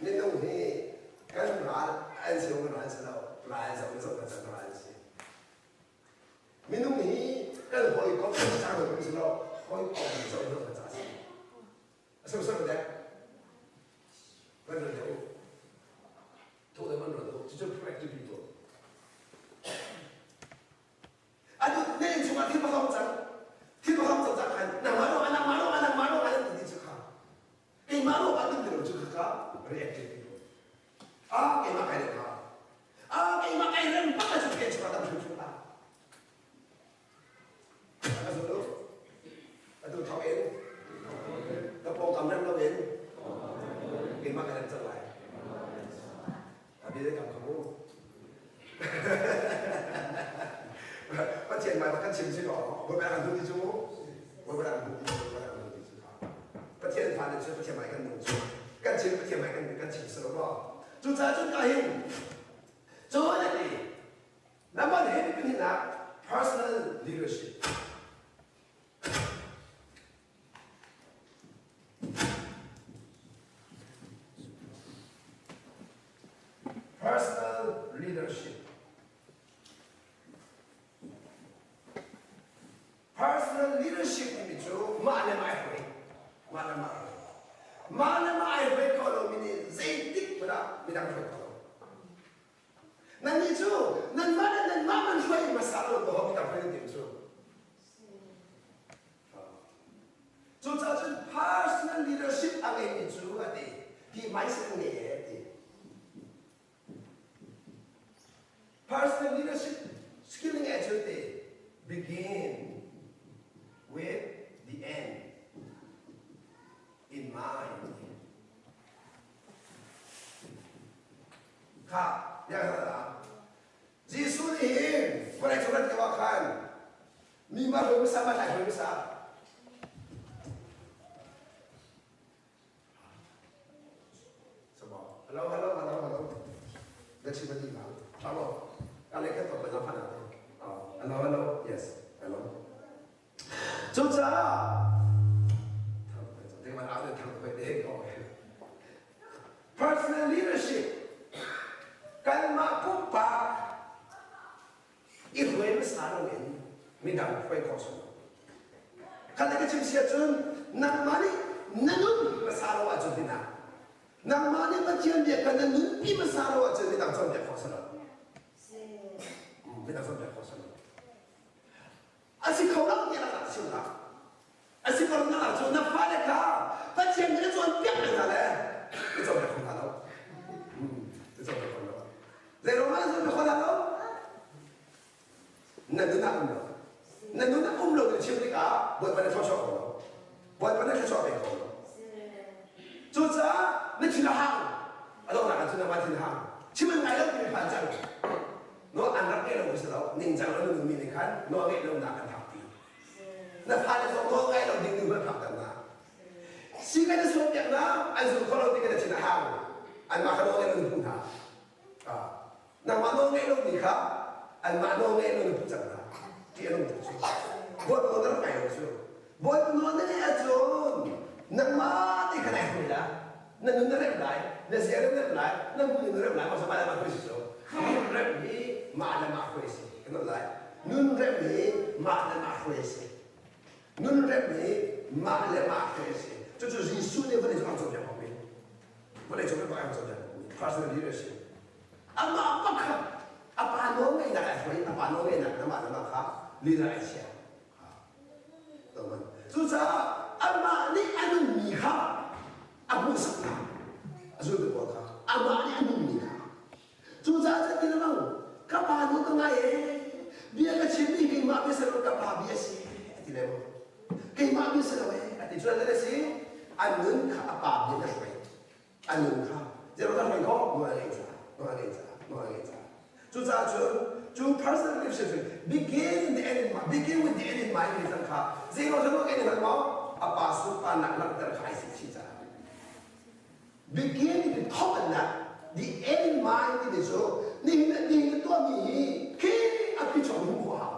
minung hi kan ral an si kan ral si lo ral zo zo kan ral si Minung hi kan hawikom kan si cang lo si lo hawikom zoh lo kan ca si. A so so dek. Van ro deuh. Thu le van ro deuh. Cucu proactive people. Atu ne chungah thil pakhat cang. Thil pakhat cang cang khan nangmah ro nangmah ro nangmah ro an ti cu kha. Keimah ro an ti lo cu kha reactive people. Ah keimah kai le kha. Ah keimah kai rem bak a cu ke chungah tam hrimhrim la. Ka zul lu. Atu thawk in ka pawngkam rem lo in keimah kai rem cang lai. Abi le kam kamu. Pathian mai kan chim si ko. Bawi kan duh ti cu. Bawi kan duh ti cu. Bawi kan duh ti cu. Pathian fa le cu Pathian mai kan nung cu. Kan chim Pathian mai kan kan chim si lo maw. Cucaah cun ka hin cun a ti number he pahnihnak personal leadership. Personal leadership. Personal leadership timi cu mah le mah ai hruai. Mah le mah hruai. Mah le mah ai hruai ko lomi nih zeitik hmanh ah midang hruai kho lo. Nannih cu nanmah le nanmah man hruai hmasa lo to midang hruai nan tim cu. Cucaah cun personal leadership a ngeimi cu a ti. Hi mindset a ngei e a ti. Personal leadership skill nge cu ti begin with the end in mind. Kha ya la Jesuh nih hin vawlei cung rat lio ah khan mi ma hruai hmasa ma tlai hruai hmasa Hello, hello, hello, hello. Na chim a ti ma? Hello. Ka le khat ko na phan Hello, hello. Yes. Hello. Cucaah Personal leadership kanmah pumpak i hruai hmasa loin midang hruai khawh si lo. Khat ka chim si ahcun nangmah nih na nun hmasa lo ahcun hinah nangmah nih Pathian bia kha na nunpi hmasa lo ahcun midang cawnpiak khawh si lo. Midang cawnpiak khawh si lo. A si kho lo tiah rak chim hlah. A si ko na ahcun na fale kha Pathian nih na cawnpiak hna le na cawnpiak kho hna lo. Na cawnpiak kho lo. Zei ruangah na cawnpiak kho hna lo? Na nun ah um lo. Na nun ah um lo na chim tikah Bawipa na thluachuah kho lo. Bawipa na thluachuah ve kho lo. Cucaah na thin a hang. A donghnak ah cun na thin a hang. Chim an ngai lo timi phan cang. No an rak ngeih lo si lo. Ningcang lo nunmi nih khan nawl ngeih lonak an phak pi. Na fale zong nawl ngai lo ding nu an phak ter na. Si kan i sawm piak na an zul kho lo ti kan thin a hang. Anmah kha nawl ngeih lo na hmu hna. Nangmah nawl ngeih lomi kha anmah nawl ngeih lo na hmu cang hna. Ti a nung tuk cu. Bawipa nawl na rak ngai lo cu. Bawipa nawl na ngeih ahcun nangmah te kha nai hruai la. Na nun na remh lai, na zia na remh lai, na hmun na remh lai, mah mah le mah hruai si cu. Nun remh hi mah le mah hruai si. Kan remh lai. Nun remh hi mah le mah hruai si. Nun remh hi mah le mah hruai si. Cucu Jesuh nih vawlei cung ang cawnpiak ko mi. Vawlei cung ang cawnpiak ko mi. Personal leadership. Amah pakhat a pa nawl ngeihnak ai hruai, a pa nawl ngeihnak amah le mah kha leader ai chia. Cucaah amah nih a nunmi kha a hmuhsaknak a zultu pawl kha amah nih a nunmi kha. pa nu ka ngai e bia ka chim mi keimah bia si lo ka pa bia si a ti le maw keimah bia si lo e a ti cuan le si an nun kha a pa bia na hruai an nun kha zero ka hruai khawh nawl a ngei caah nawl a ngei caah nawl a ngei caah cucaah cun cu personal relationship begin the end in mind begin with the end in mind ti cang kha zero zero end in maw a pa sunparnak langhter kha ai si chi caah Begin ti thawknak the end mind ti cu nihin nihin tuahmi hi khi a phichuak hmu khawh hau.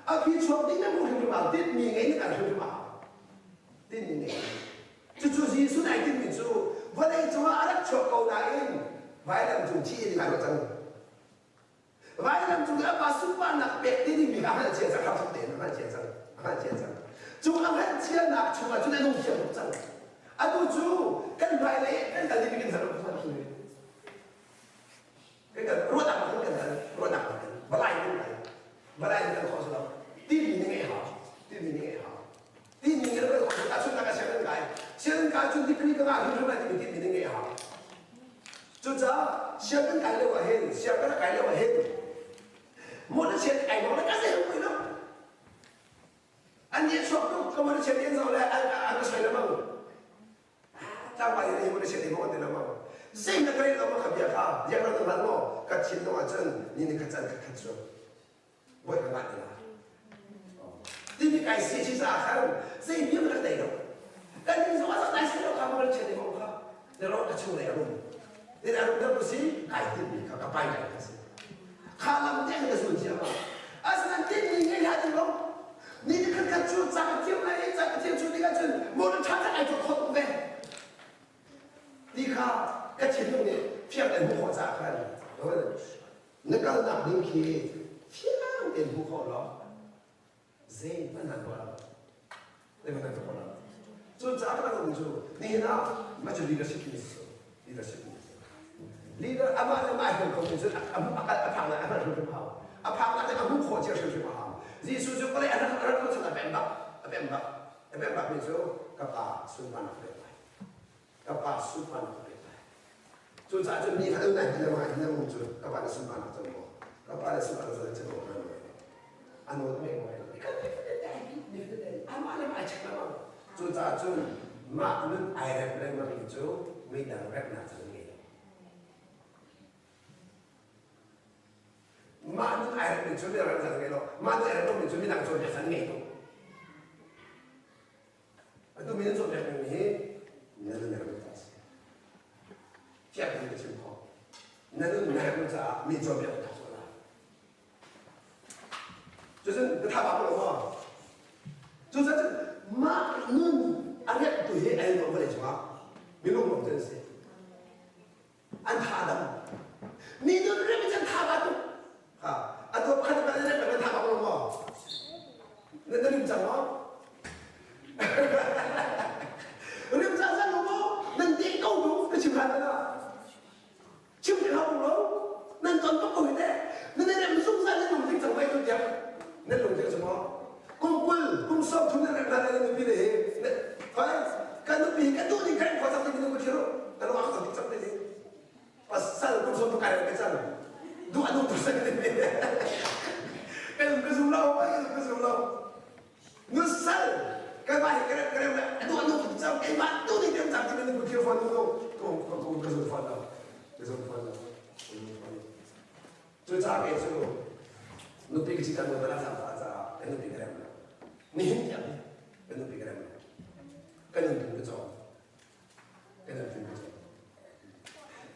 A phichuak ding na hmuh hrimhrim hau. Tinhmi ngei na kal hrimhrim hau. Tinhmi ngei. Cucu Jesuh nih ai tinhmi cu vawlei cungah a rak chuak ko nain vailam cung thi in ai ruah cang. Vailam cung i a pa sunparnak pek ti dingmi kha a hngalh cia cang, hramthok tein a hngalh cia cang, a hngalh cia cang. Cu a hngalh cianak chungah cun a nung thiam tuk cang. Atu cu kan hmailei kan kal dingmi kan hngalh lo kan kal ruahnak kan kan kal ruahnak kan kal balai kan kal balai kan kal khawh lo timi nih ngeih hau timi nih ngeih hau timi nih kan khawh tahchunhnak ah sianginn kai sianginn kai cun degree ka ngah hrimhrim lai timi timi nih ngeih hau Cucaah sianginn kai lio ah hin sianginn kai lio ah hin maw na chiat ai maw na ka zei hmu lo an nih chuak tuk ka maw na chiat in zoh le an ka soi lemang tlangval in hi maw na chiat i maw ti lemang zei na ka rel lo ma kha bia kha riak lo na hman maw ka thinlung ah cun ni ni khat caan khat khat cu Bawi ka ngah ti lai. Timi kai si chi sa khan zei bia rak dei lo. Kan in zong ah dai si lo kha ma chiat ding kha. Ne ro ka chung le rum. Ne na rum da si kai tin mi kha ka pai kai ka si. Kha lam te ka zun chia ma. Asnan tin ni ngai ha ding lo. Ni ni khat khat chu cha ka thiam lai cha ka thiam chu ni ka chun mo na tha tha ai chu khot ve. Ti kha ka thinlung nih fiang tein hmuh khawh caah khan na kalnak ding khi fiang tein hmu khawh law zeihmanh nan tuah lo zeihmanh nan tuah lo cun ca ka rak cu nihin ah mah cu leadership ni si leadership ni leader amah le mah hel ko mi cun a a phak lai a hngalh hrimhrim hau a phak nak a hmuh khawh cia hrimhrim a hau Jesuh cu pale a rak a rak chan a pem bak a pem bak a pem bak mi cu ka pa sunparnak pek lai ka pa sunparnak ka pek lai cucaah cun mi kha nai ti lengmang hin um cu ka pa na sunparnak cang maw ka pa na sunparnak cang cang maw a nawl me ngai kan ni amah le ai check lengmang cucaah cun mah nun ai rem lengmang mi cu midang remnak cang ngei lo mah nun ai rem mi cu midang remnak ngei lo mah nun ai rem lo mi cu midang cawnpiak cang ngei lo Atu mi nan cawnpiak ning hi na nun herh caah a si. Fiang in ka chim khawh. Na nun na herh caah mi cawnpiak ka thawk lai. Cucun ka tha ba ko lo maw? Cucun mah nun a rep tu hi ai nuam vawlei cungah minung lawng cu an si. An tha a dam. Mi nun rep in an tha ba tuk. Ha, atu pakhat in nan rep nan tha ba ko lo maw? Na rim cang maw? Rim cang cang lo maw? Nan deh ko lu ka chim hlan na. Chim te hau lo. Nan ton bak ko hi te. Nan rem zungzal nan lung tik cang vai tu tiang. Nan lung tik cang maw? Kum 20, kum 30 nan rem hlan nan nupi le hi. Fai, kan nupi kan duh ning kan khua cang ding nu ka thiru. Kan wak cang tik cang te pasal kum som pakai ka cang du anu tu sa te kan ka zum lo ka zum lo nu sal ka ba hi ka ka anu anu tu cang ke ma tu ni tem cang ti ni ku thil phone nu ko ko ko ka zum phone lo ka zum phone lo cu ca ke cu nupi ka chi kan mo na sa fa ca kan nupi ka rem lo ni hin tiang kan nupi ka rem lo kan nun tu ka cawng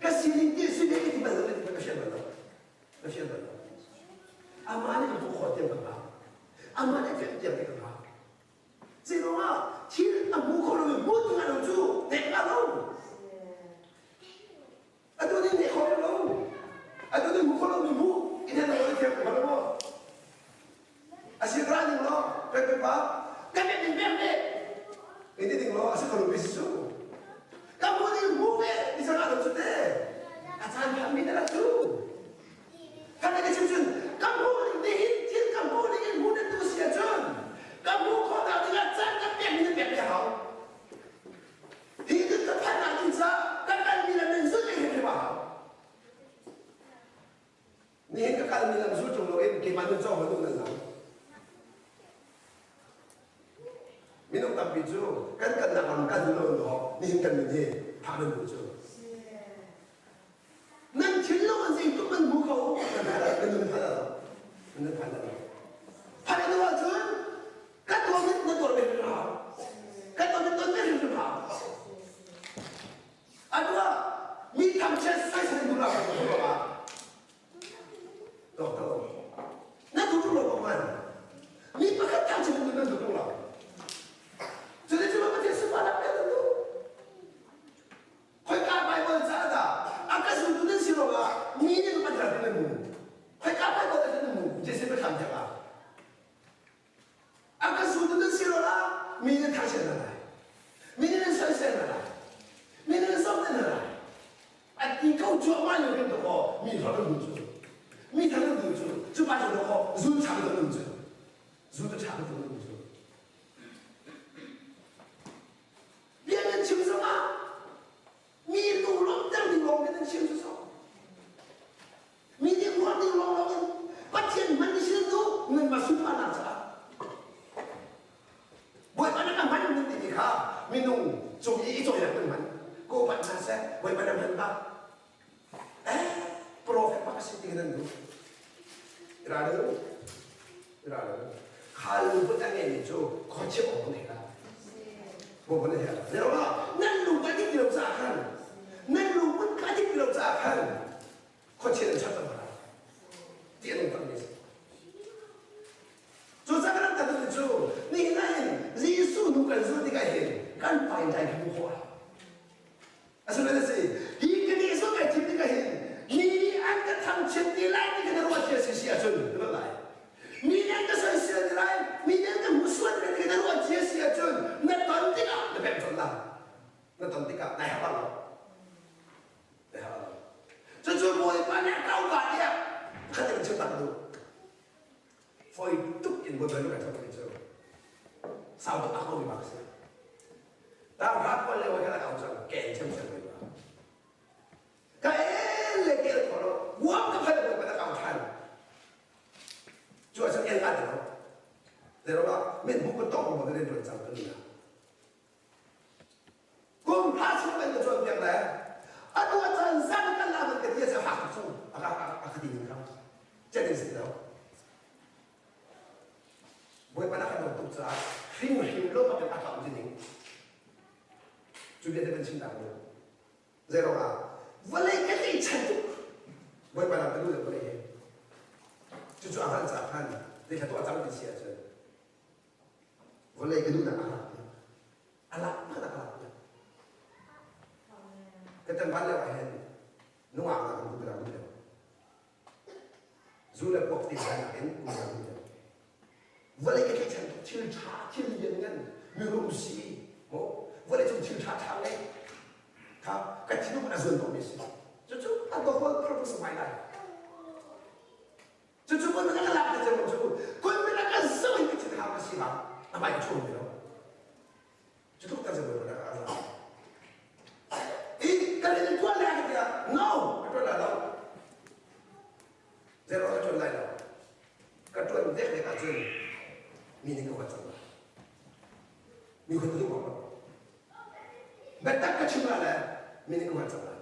Ka sining ti si ve ti bal lo ka fian bal lo ka fian bal lo amah nih ka khawh tiang ka hngak amah nih fian tiang ka hngak zeiruangah thil a hmu kho lo mi hmu ti nga lo cu nek nga lo atu nih nek kho lo atu nih hmu kho lo mi hmu in han lo thiam ko lo maw A si ra ning law kan pe pa kan pe ding pek ve. Ini ding law a si ko mi si su. Ka mu ding mu ve ti sang lo chu te. A caan phak mi na cu. Kan ke chim chun ka mu ding ni hin thil ka mu ding in mu na tu sia chun. Ka mu kho ta ding ah caan kan pek mi na pek ve hau. Hi din ka phan na ding sa kan kan mi na nan zun le hi ma hau. Nihin ka kalmi Keimah nun cawng bantuk nan lang. Minung tampi cu kan kalnak ram kan lo lo nihin kan nun hi phak nan duh cu. Nan thinlung an zeitluk nan hmu kho nan nan nun phan lo. Nan phan lo. Phan lo ahcun kan tuah mit na tuah ve hrim hau. Kan tuah mit ton ve hrim hau. Atu ah mi thangchiat soisel duh lo ah Doctor, na duh lo ko man. Mi pakhat thangchiat nan duh lo. Cuti cu Pathian sunparnak pek nan duh. Khoika Bible ca dah a ka zultu nan si ruangah mi nih Pathian nan mu. Khoika Bible dah nan mu. Jesuh biathlam tiang ah. A ka zultu nan si ruangah mi nih thangchiat nan lai. Mi nih nan soisel nan lai. Mi nih nan zomh nan lai. A ti ko cuahmah lio kan kaw mi thar an duh cu. Mi thar an duh cu. Cu pa cu kaw zul chang an duh cu. Zul ta chang an duh cu. Bia nan chim zongah mi lunglawmhter ding lawng nan chim cu so. Mi nih ruah ding lawng lawng in Pathian hman ni sin tu nan ma sunparnak caah Bawipa na ka hman nan ti kha minung cung i i cawinak nan hman ko pat hna seh Bawipa na hman bak eh prophet bak a si ti nan duh ira lu ira lu kha lungput a ngeimi cu khuachia awk nan la Bawipa na herh zero nan lung ka dik lo caah khan nan lungput ka dik lo caah khan khuachia nan chat hna ti an tam mi cu ca kan kan cu nihin ah hin Jesuh nu kan zulh tikah hin kan pai dai kan khawh asinain a si hi ka nih so kai thim tikah hin mi nih an ka thangchiat ti lai ti kan ruah cia si si ahcun na lai mi nih an ka soisel ti lai mi nih an ka hmu sual ti lai ti kan ruah cia si ahcun na ton tikah na pemh colh lai na ton tikah nai hap lo Cucu Bawipa nih a kau ka tiah khat in chim tak duh. Foi tuk in Bawipa nih a thok cu sau tuk a ko mi bak si. Ta ra ko le wa kala kau cang ken chem chem Bawipa. Ka el le kel ko lo guam ka phal Bawipa na kau than. Cu a cun el ka ti lo. Zero la min bu ko tong mo den ron cang kan ni. Kum hra chung kan ka cawnpiak le atu a caan zan kan la kan ka ti a fak tuk chung a ka a ka ti ning kha chet in si lo Bawipa na kan dawt tuk caah hring hrim lo bak in a ka um ti ning cu bia te kan chim tak lo zei ruangah vawlei ka tei chan tuk Bawipa na ka duh le vawlei he cucu a hman caah khan zei thla tuah cang ti si ahcun Vawlei ka duhnak a lak piak. A lak hmanh a ka lak piak. Ka tlangval lio ah hin nungak nak in kum ka rak duh deuh. Zu le kuak ti nak in kum ka rak duh deuh. Vawlei ka tlaihchan tuk thil ṭha thil lianngan mirum si maw vawlei cung thil ṭha ṭha ngei kha ka thinlung a zuan bawk mi si. Cucu the whole purpose of my life. Cucu kun ka lak te cem cu kun na ka zo in ka thin hang ka si bang a mai chum ti lo. Cu tuk ta cem na ka la. I kan in tuan le ka tia no ka tuan la lo. Zero ka tuan lai lo. Ka tuan dek dek ahcun mi nih ka huat cang lai. Mi huat tu ko. Biatak ka chim la le mi nih ka huat cang lai.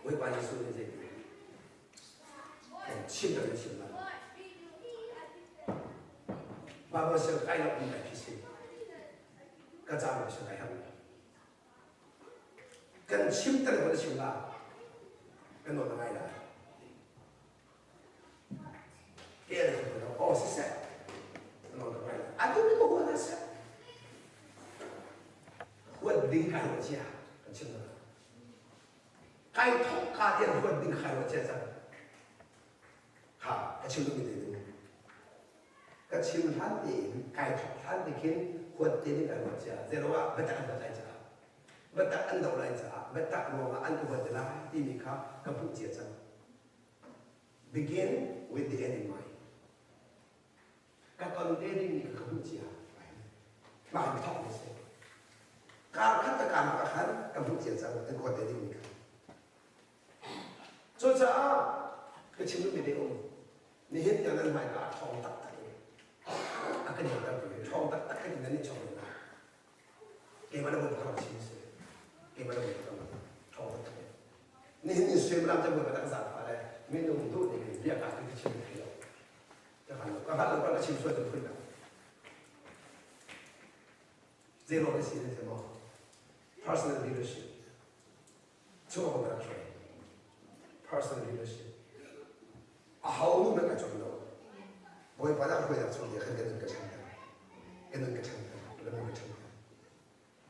Bawipa Jesuh nih zei ti kan chim kan chim lai. Bible sil kai lo mi kai phisi. Ka ca lo sil kai ham. Kan chim ter ko chim la. Kan nawl ngai la. Ke le ko oh si se. Kan nawl ngai la. Atu ni ko na se. Huat ding kai lo chia. Kan chim la. Kai thawk ka tiang huat ding khai wa chia cang. Kha ka chim duhmi te ding. Ka chim hlan tein kai thawk hlan te khin huat te ding kai ruat chia. Zero ah biatak an huat lai caah. Biatak an doh lai caah biatak ruangah an ka huat lai timi kha ka hmuh cia cang. Begin with the end in mind. Ka ton te ding mi kha ka hmuh cia. Mah hi thawk mi si. Kar khat ka kar ka khan ka hmuh cia cang ka huat te ding mi kha. Cucaah Ka chim duhmi te um. Nihin tiang nan hmaika ah ṭhawng taktak in a kan herter tu ṭhawng taktak in nan i chawng hna. Keimah le Bawipa ka chim si. Keimah le Bawipa ka ṭhawng taktak in. Nihin in suimilam te Bawipa tak zaangfah le minung duh ning in bia ka ka chim thei lo. Ka hngal lo. Ka hngal lo ka chim sual cu phun dang. Zeiruang na si nan thiam maw? Personal leadership. Cu a ka train. Personal leadership. A ho nu ka chom lo. Bawipa dah hruai dak chung khan kan nun ka chan ta. Kan nun ka chan ta. Kan nun ka chan ta.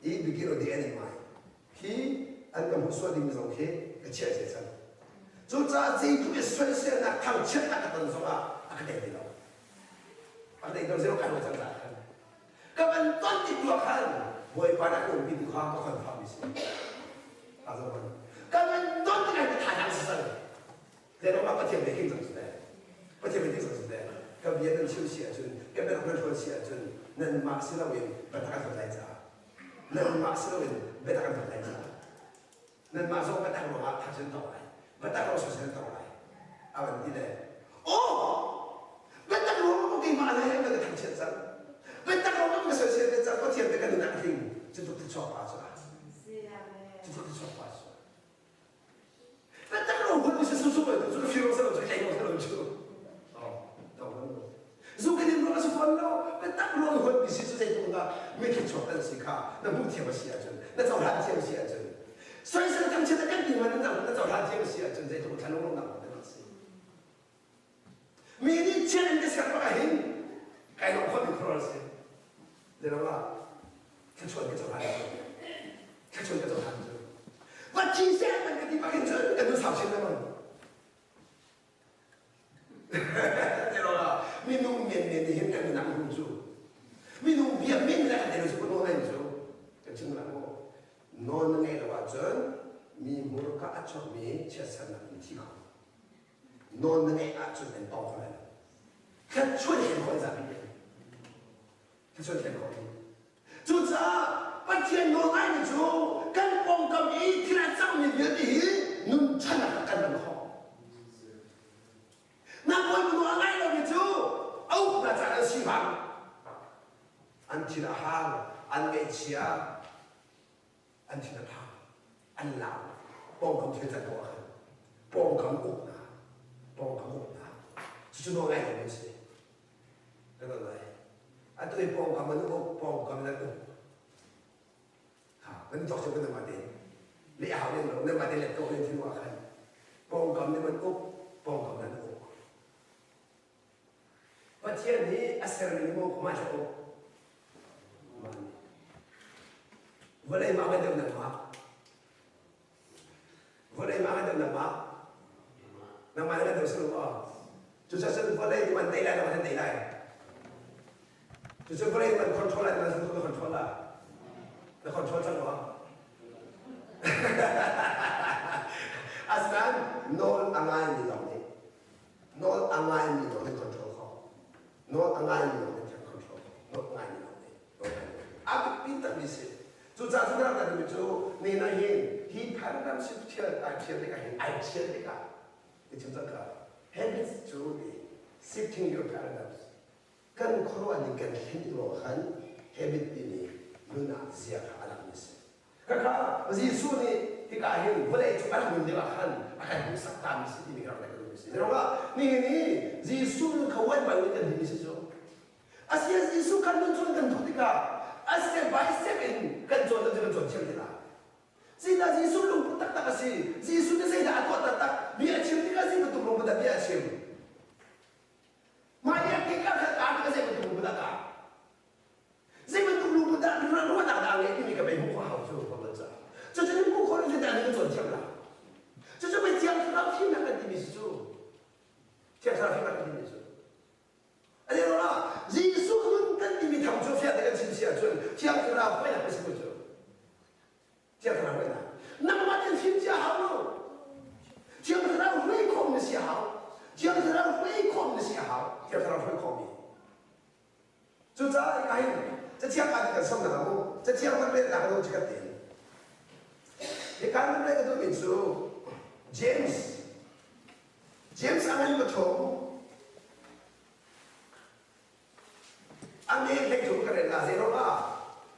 I begin or the end in mind. Hi an ka hmuh sual ding zong khi ka chiah che cang. Cucaah zeitluk i soiselnak thangchiatnak ka ton zongah a ka tei ti lo. A ka tei lo zero kan cang caah khan. Ka van ton ti tu ah khan Bawipa dah ka umpi tu kha ka confirm mi si. A zo ban. Ka van ton ti ka thazaang si cang. Zeirong ah Pathian nih king cang si te. Pathian nih king cang si te. Ka bia nan chim si ahcun, ka bia nan hruan si ahcun, nanmah si loin biatak an hlut lai caah. Nanmah si loin biatak an hlut lai caah. Nanmah zong biatak ruangah thangchiat tong lai. Biatak ruang soisel tong lai. A van ti le, Oh! Biatak ruang ah keimah le ka thangchiat cang. Biatak ruang ah ka soisel ve cang. Pathian te ka nun ah tling. Cu tluk thluachuak pa cu. Cu tluk thluachuak pa cu. Biatak ruang hun si su su cu ka fir sa lo cu ka tlei sa lo cu. Oh, to Zu kan in ruang a si fawn lo. Biatak ruang huat mi si cu zeitluk dah mi thluachuak kan si kha na hmuh thiam a si ahcun, na cohlan thiam a si ahcun, soisel thangchiat a kan ti man na cohlan thiam a si ahcun zeitluk thlan lungnak na si. Mi nih chiat in ka ser bak ahhin kai lawm khawh mi khuaruah si. Zeiruangah thluachuah ka cohlan cu. Thluachuah ka cohlan cu. Va thi seh man ka ti bak hin cun kan nu sau chin lengmang. Minung menmen nih hin kan nang hung cu minung bia men le kan tel cu nawl ngai cu kan chim la maw nawl na ngeih lo ahcun mi hmurka a chuakmi chiatsernak in thi kho nawl na ngeih ahcun an tong kho lai lo thluachuah thlen khawh zapi thluachuah thlen khawh Cucaah Pathian nawlngaimi cu kan pawngkam i thil a cangmi vialte hi nun channak ah kan hman khawh. Na bawipa nawl a ngai lomi cu a uknak caah an si bang an thin a hang, an ngaihchia, an thin a phang, an lau. Pawngkam thil can tuah khan pawngkam uknak, pawngkam uknak. Cucu nawl ngai lomi a si. Kan lai. Atu i pawngkam an uk, pawngkam nan uk. Ha, kan cawk cu kan mah te. Le hau len lo, nan mah te let ko len thil wa khan. Pawngkam nih man uk, pawngkam nan uk. Pathian hi a sermi maw mah uk. Vawlei mah kan deuh nangmah. Vawlei mah kan deuh nangmah. Nangmah na kan deuh si lo maw? Cucaah cun vawlei nih man tei lai lo kan tei lai. Cucun vawlei man control lai man na control la. Na control cang maw? Asinain nawl a ngaimi lawng nih nawl a ngaimi lawng nih control khawh. Nawl a ngaimi lawng nih control khawh. Nawl a ngaimi lawng nih. A biapi takmi si. Cucaah cu kan rak cu ni na hin hi paradigm shift thial ai thial tikah hin ai thial tikah ti chim cang ka habits cu shifting your paradigms kan khuaruah ning kan thlen ruang khan habit timi nun ah zia kha a rak mi si. Khakha Jesuh nih hika hin vawlei cu a rak nun lio ah khan a kan hmuhsak ta mi si timi ka rak ka duh mi si. Ruangah nihin hi Jesuh nun kha one by one kan hmu mi si cu. Asian Jesuh kan nun cawn kan duh tikah a step by step in kan cawn cu kan cawn thiam ti lai. Zeidah Jesuh lungput taktak a si? Jesuh nih zeidah a tuah taktak? Bia a chim tikah zei bantuk lungput dah bia a chim? Mah i a ke kar khat kaa tikah zei bantuk lungput dah kaa? Zei bantuk lungput dah ruahnak dah a ngeih timi ka bei hmuh khawh hau cu ka van caah. Cucu nan hmuh khawh zeidah nan cawn thiam lai? Cucu pei Thiang Thlarau fimnak kan timi si cu. Thiang Thlarau fimnak kan timi cu. Asiloah Jesuh nun kan timi tham cu fiang te kan chim si ahcun Thiang Thlarau huainak a si ko cu. Thiang Thlarau huainak. Nangmah in fim cia hau lo. Thiang Thlarau hui khawm na si hau. Thiang Thlarau hui khawm na si hau. Thiang Thlarau hui khawm mi. Cucaah hika hin cathiang kan kan som na mu. Cathiang kan rel nak lo ci kan tin. Hika kan rel ka duhmi cu James. James a ngan pathum a me hlei thum ka rel la zei ruang ah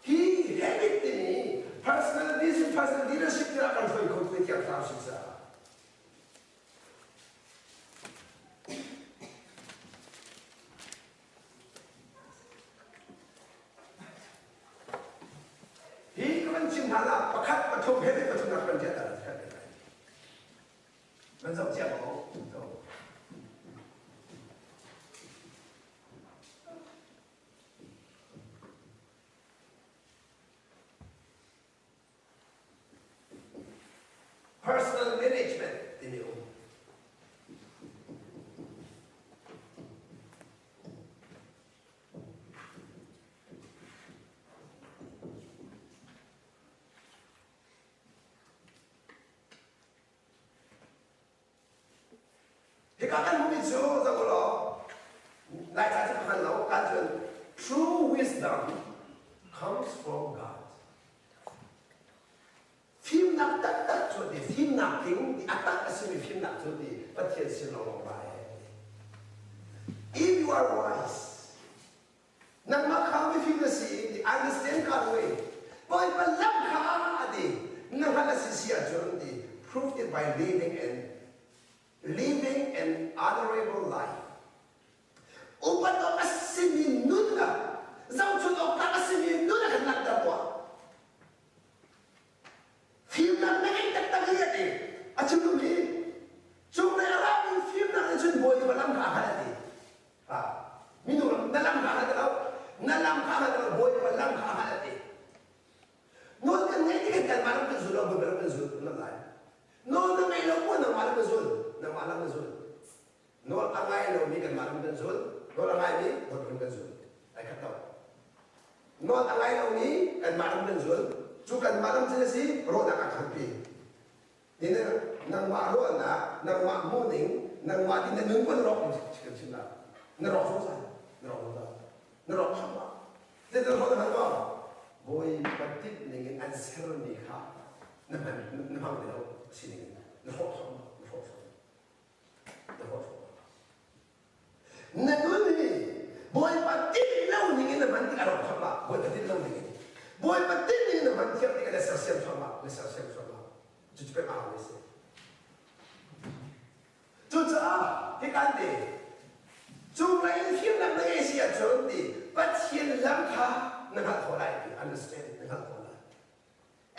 hi habit timi personal vision personal leadership tiah kan hruai kho tu thiang thlarau si caah Hi ka van chim hlan ah pakhat pathum he pathumnak kan tiah ta kan lai. Nan zoh cia ko. Personal management timi um. Hika kan hmuhmi cu zoh law Laica cu ka hngal lo kan cun true wisdom comes from God. Fimnak taktak cu ti fimnak tling a tak a simi fimnak cu ti Pathian sin lawng ra e. If you are wise, nangmah kha mifim na si i understand God way, Bawipa lam kha a ti na hngalh a si si ahcun ti prove it by living and living an honorable life. Upat awk a simi nunnak, zohchun awk tlak a simi nun a kan langhter tuah. Fimnak na ngeih taktak hi a ti. A chim duhmi cunglei a rami fimnak nih cun Bawipa lam kha a hngalh a ti. Minung na lam kha a hngal lo. Na lam kha a hngal lo. Bawipa lam kha a hngalh a ti. Nawl kan ngeih tikah kanmah lam kan zul lo, Bawipa lam kan zul lam lai. Nawl na ngeih lo maw nangmah lam na zul? Nangmah lam na zul. Nawl a ngai lomi kanmah lam kan zul. Nawl a ngaimi Bawipa lam kan zul. Ai khat lo. Nawl a ngai lomi kanmah lam kan zul. Cu kanmah lam cu na si rawhnak a khampi. Ni nangmah ruahnak, nangmah hmuhning, nangmah ti na nun pun rawk kan chim la. Na rawk zungzal, na rawk zungzal. Na rawk thluahmah. Zeitin rawk na hman maw? Bawipa tinh ning in an sermi kha na hman na hmang ti lo sining in na hrawh thluahmah, na hrawh thluahmah. Na hrawh thluahmah. Na nun hi Bawipa tinh lo ning in na hman tik a rawk thluahmah. Bawipa tinh lo ning in. Bawipa tinh ning in na hman thiam tikah na sersiam thluahmah, na sersiam thluahmah. Cucu pek a hau si. Cucaah hikan te cunglei in fimnak na ngei si ahcun ti Pathian lam kha na hngalh khawh lai ti understand na hngalh khawh lai.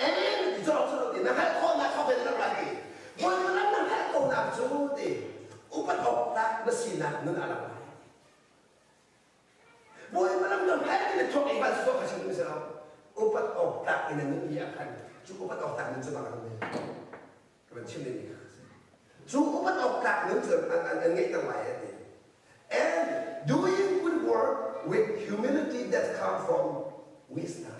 And ti cawk cu ti na hngalh khawhnak kha vel lam lai ti Bawipa lam na hngalh ko nak cu ti upat awk tlak na sinak nun a lang lai. Bawipa lam na hngalh ti na thuak i hngal suak ka chim si lo. Upat awk tlak in na nun i ah khan cu upat awk tlak nun cu bang an ka van chim dingmi kha si. Cu upat awk tlak nun cu an ngeihter lai a ti. And doing good work with humility that come from wisdom.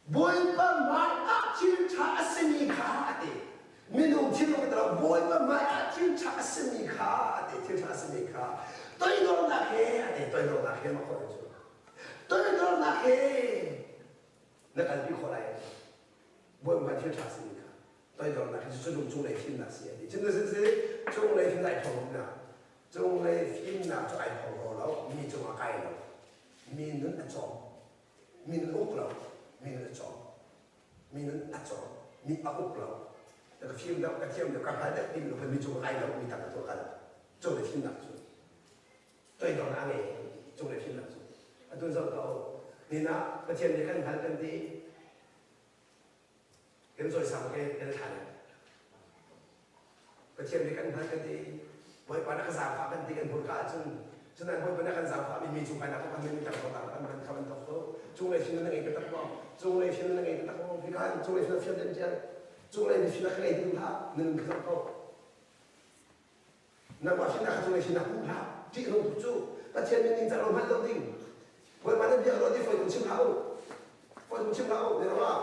Bawipa hmai ah thil ṭha a simi kha a ti. Minung thinlung ka lo Bawipa hmai ah thil ṭha a simi kha a ti. Thil ṭha a simi kha toidornak he a ti. Toidornak he ma khawh cu. Toidornak he na kalpi khawh lai. Bawipa thil ṭha simi kha toidornak he cu lung cunglei fimnak si a ti. Cun si cunglei fimnak ai thawng lo. Cunglei fimnak cu ai thawng lo. Mi cungah kai lo. Mi nun a cawm. Mi nun uk lo. Mi nun a cawm. Mi nun a cawm. Mi a uk lo. Ka fim deuh, ka thiam deuh, ka hngal deuh timi lo mi cung ai lo mi tang a tuah kal. Cunglei fimnak cu toidornak a ngei. Cunglei fimnak cu. Atu zoh ko. Nina Pathian nih kan hngal kan ti. Kan cawisang ke kan thla deuh. Pathian nih kan hngal kan ti. Bawipa na ka zaangfah kan ti kan hmurka ahcun cunain Bawipa na kan zaangfah mi mi cung kai nak kan mi tang tang kan kan kha bantuk cu cunglei sin na ngei taktak maw cunglei sin na ngei taktak maw hi kan cunglei sin fian den tial cunglei sin na ngei tu hlah nan ka ko Nangmah sinah kha cunglei sinah pu hlah. Ṭih a nung tuk cu. Pathian min ningcang lo hmanh lo ding. Bawipa nan biak lo ti fawi tung chim hlah u. Fawi tung chim hlah u. Nangmah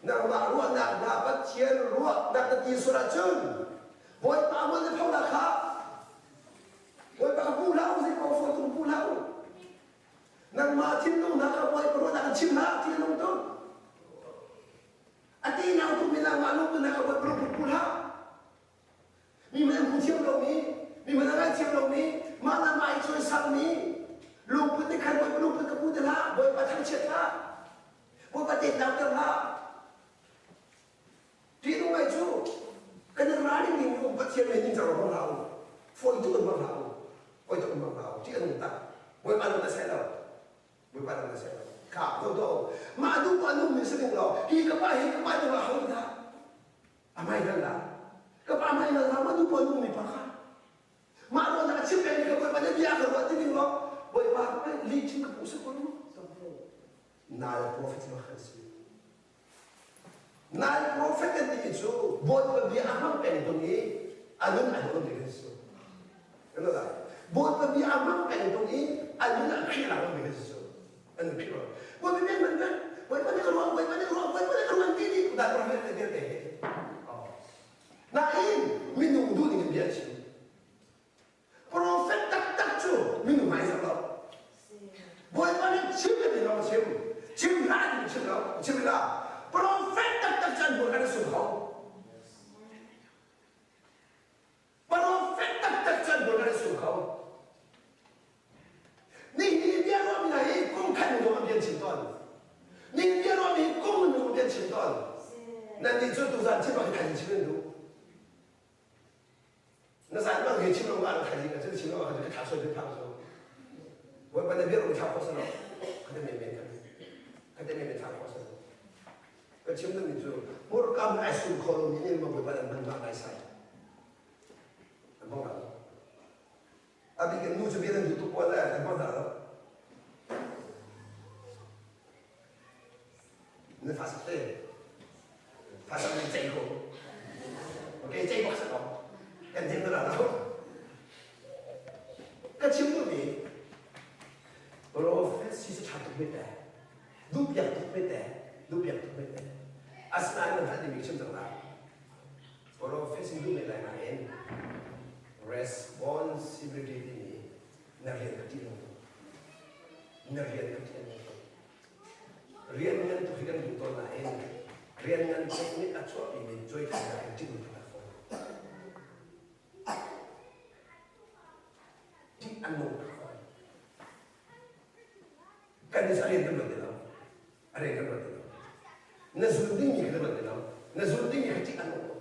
nangmah ruahnak hna Pathian ruahnak na ti sual ahcun Bawipa mual na pho la kha. Bawipa kha pu hlah u, zei ko fawi tung pu hlah u. Nangmah thinlung hna kha Bawipa ruahnak in chim hlah, ti a nung tuk. A ti nau tuk mi nangmah lungput hna kha Bawipa lungput pu hlah. Mi mah ralring ding um Pathian nih ning cang hmang hlah u. Fawi tuk in hmang hlah u. Fawi tuk in hmang hlah u. Ṭih a nung tak. Bawipa nung na seh lo. Bawipa nung na seh lo. Kha do do. Mah duh pa nung mi si ding lo. Hi ka pa hi ka pa tu ah ho dah. Amai dal la. Ka pa mai dal la ma duh pa nung mi pa kha. Mah ruah nak chim peng ka Bawipa na bia ka ruah ti ding lo. Bawipa li chim ka puh sa ko lu. Nal prophet ma khan si. Nal prophet kan ti cu Bawipa bia a hmang peng tung i a nun a dawm ti kan si. Kan lai. Bawipa bia a hmang peng tung i a nun a Khrih lang mi kan si. An Khrih lo. Bawipa bia hman peng. Bawipa nih ka ruah, Bawipa nih ka ruah, Bawipa nih ka ruah ti ni dan prophet te vialte hi. Nain minung duh ning in bia chim. Profet taktak cu minung hmai zoh lo. Bawipa nih chim a ti lo chim. Chim hlah ti chim lo. Chim la. Profet taktak cu an hmur kan sung kho. Profet taktak cu an hmur kan sung kho. Nihin bia ruahmi hna hi kum khat hnu zong an bian chim tawn. Nihin bia ruahmi hi kum hnu zong bian chim tawn. Nan nih cu tuzan chim ah khan chim nan duh. Na zan bang he chim lo nga na thaizing ah cun chim lo ah ka thla soi pe phang so. Bawipa na bia rum thla kho salo. Khate me me kha. Khate me me thla kho salo. Ka chim na mi cu hmurkam ai sum kho lo mi nih ma Bawipa nan hman ma ngai sai. An bang lo. Abik in nu cu bia nan duh tuk ko le an bang hna lo. Na fa sak te. Fa sak nan ceih ko. Okay, ceih bak sak ko. Kan hnem na lo. Ka chim duhmi prophet si cu ṭha tuk met eh. Duh piak tuk met eh. Duh piak tuk met eh. Asinain nan hngalh dingmi chim cang lai. Prophet si duh met lai nain responsibility timi na rian ka ṭih lo. Na rian ka ṭih lo. Rian ngan tuk hi kan duh tawn nain rian ngan tuk nih a chuahpi mi cuaithlainak in ṭih tuk a fawi. Ṭih a nung tuk fawi. Kan nih rian kan ruat ti lo. A rian kan ruat ti lo. Na zul dingmi kha na ruat ti lo. Na zul dingmi kha ṭih a nung tuk.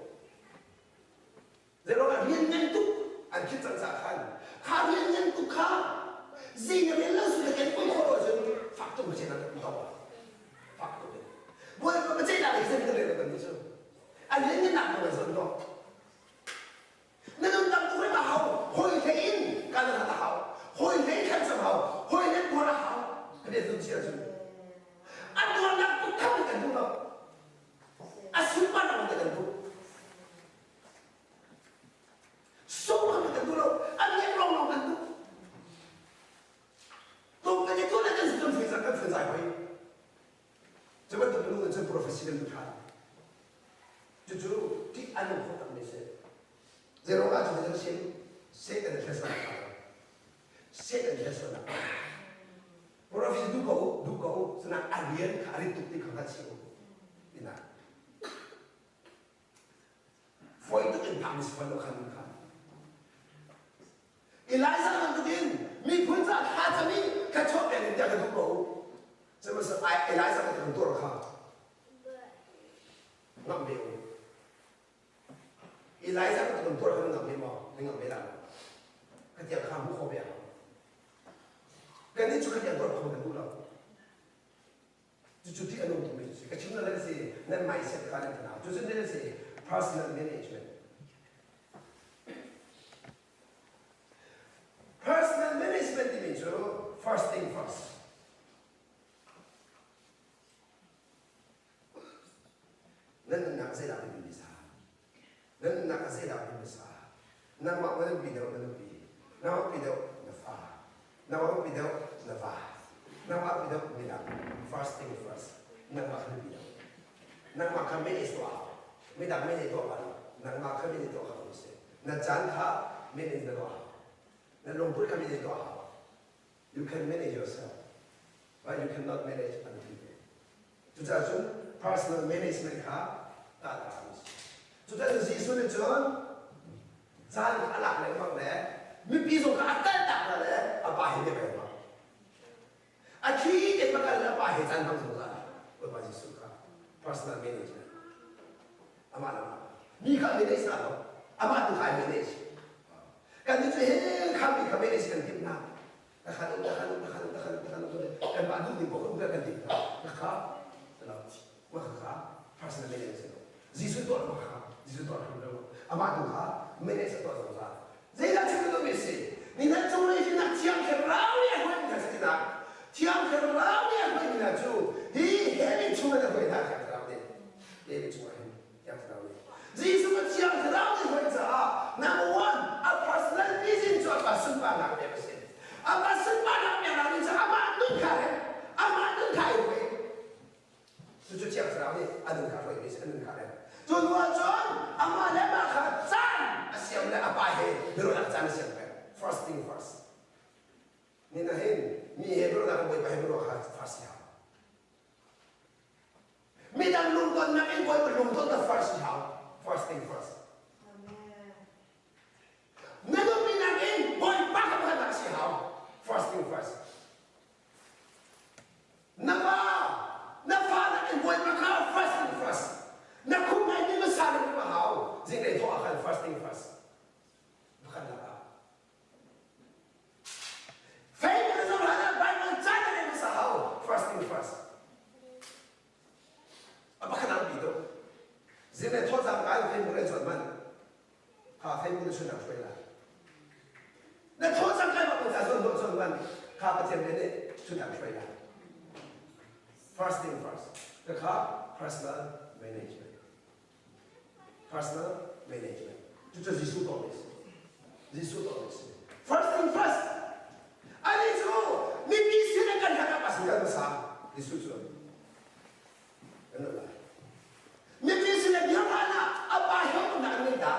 Zeiruangah rian ngan tuk an khit cang caah khan kha rian ngan tuk kha zei na rian lo su na ken poi khawh lo ahcun fak tuk ma na tuk fak tuk in Bawipa ma ceih nak hi kan rian kan ni cu a rian ngan nak ma zon to na nun tam tuk ma hau hoi hlei in kan na hau hoi hlei khan sam hau hoi hlei tuar a hau kan rian zun chia cu an tuar nak tuk khan kan duh lo a sunparnak kan duh Sung kan duh lo, an nek lawnglawng kan duh. Tum kan i tuah le kan kan fei kan fei zai hoi. Cu bantuk minung cun prophecy kan duh ṭhan. Cucu ṭih a nung kho takmi si. Zeiruang ah cu kan sim Satan thlesual a Satan thlesual a Prophecy duh ko duh ko sinain a rian kha a rit tuk ti kha hngal si u. Tina. Fawi tuk in phak mi si fawn lo khan kha. Elijah bantukin miphun ca thla cam i ka chuak peng in tiah ka duh ko. Sihmanhsehlaw Elijah ka kan tuar kha ngamh ve u. Elijah ka kan tuar kha na ngamh ve maw? Na ngamh ve la. Ka tiang kha hmu kho ve ang. Kan nih cu ka tiang tuar kho kan duh lo. Cucu ṭih a nung tukmi cu si. Ka chim na si nan mindset kha nan thanau. Cucu nan si personal management. Personal management timi cu first thing first. Nan nunnak zeidah biapi bisa? Nan nunnak ah zeidah biapi bisa? Nangmah na nupi deuh na nupi, nangmah pi deuh na fa, nangmah pi deuh na va, nangmah pi deuh midang. First thing first, nangmah kha nupi deuh. Nangmah kha manage tuah hau. Midang manage tuah hau lo. Nangmah kha manage tuah kha si. Na caan kha manage na tuah hau. Na lungput kha manage tuah hau. You can manage yourself, but you cannot manage other people. Cucaah cun personal management kha tah ta a si. Cucaah cun Jesuh nih cun caan kha a lak lengmang le mipi zong kha a kaltak hna le a pa he bia lengmang. A thli te pakal le a pa he caan hmang zungzal. Bawipa Jesuh kha personal management. Amah le amah. Mi kha manage hna lo. Amah tu kha ai manage. Kan nih cu he khami kha manage kan timh hna. Ka khan um, ka khan um, ka khan um, ka khan um, ka khan um, kan mah duh ning paoh kan kan timh hna. Ka kha ma kha kha personal manage si lo. Jesuh tuah ma kha Jesuh tuah hrim lo. Amah tu kha manage a tuah zungzal. Zeidah chim ka duhmi si? Ni hna cung lei hi nak thiang thlarau nih a hruaimi hna si tinak. Thiang thlarau nih a hruaimi hna cu hi heaven chung in a hruai hna thiang thlarau nih. Heaven chung ah hin thiang thlarau nih. Jesuh cu thiang thlarau nih hruai caah number one a personal vision cu a pa sunparnak pek a si. A pa sunparnak pek nak cu amah nun kha amah nun kha i hruai. Cucu Thiang Thlarau nih a nun kha hruaimi a nun kha rem. Cu hnu ah cun amah le amah kha caan a siam le a pa he biaruahnak caan a siam peng. First thing first. Ni na hin mi he biaruahnak Bawipa he biaruah kha first si hau. Midang lungtonnak in Bawipa lungton na first si hau. First thing first. Na nupi nakin Bawipa kha pakhatnak si hau. First thing first. Na pa, na fa nakin Bawipa kha first thing first. Na khum ngai mi hmasa na khum a hau. Zinglei thawh ah khan first thing first. Pakhatnak ah. Faith na zoh hlan ah Bible ca na rel hmasa hau. First thing first. A pakhat ah bi tuk. Zinglei thawh cang kai Facebook le chuan man. Kha Facebook na chuan hruai lai. Na thawh cang kai bak ca zawn dawh zawn man kha Pathian nih nih chuan hruai lai. First thing first. Ka kha personal management. Personal management. Cucu Jesuh tuahmi a si. Jesuh tuahmi a si. First thing first. Ani cu mipi sin ah kan herh ah pasal kan hmasa. Jesuh cu kan lai. Mipi sin ah dir hlan ah a pa helpnak an ngei ta.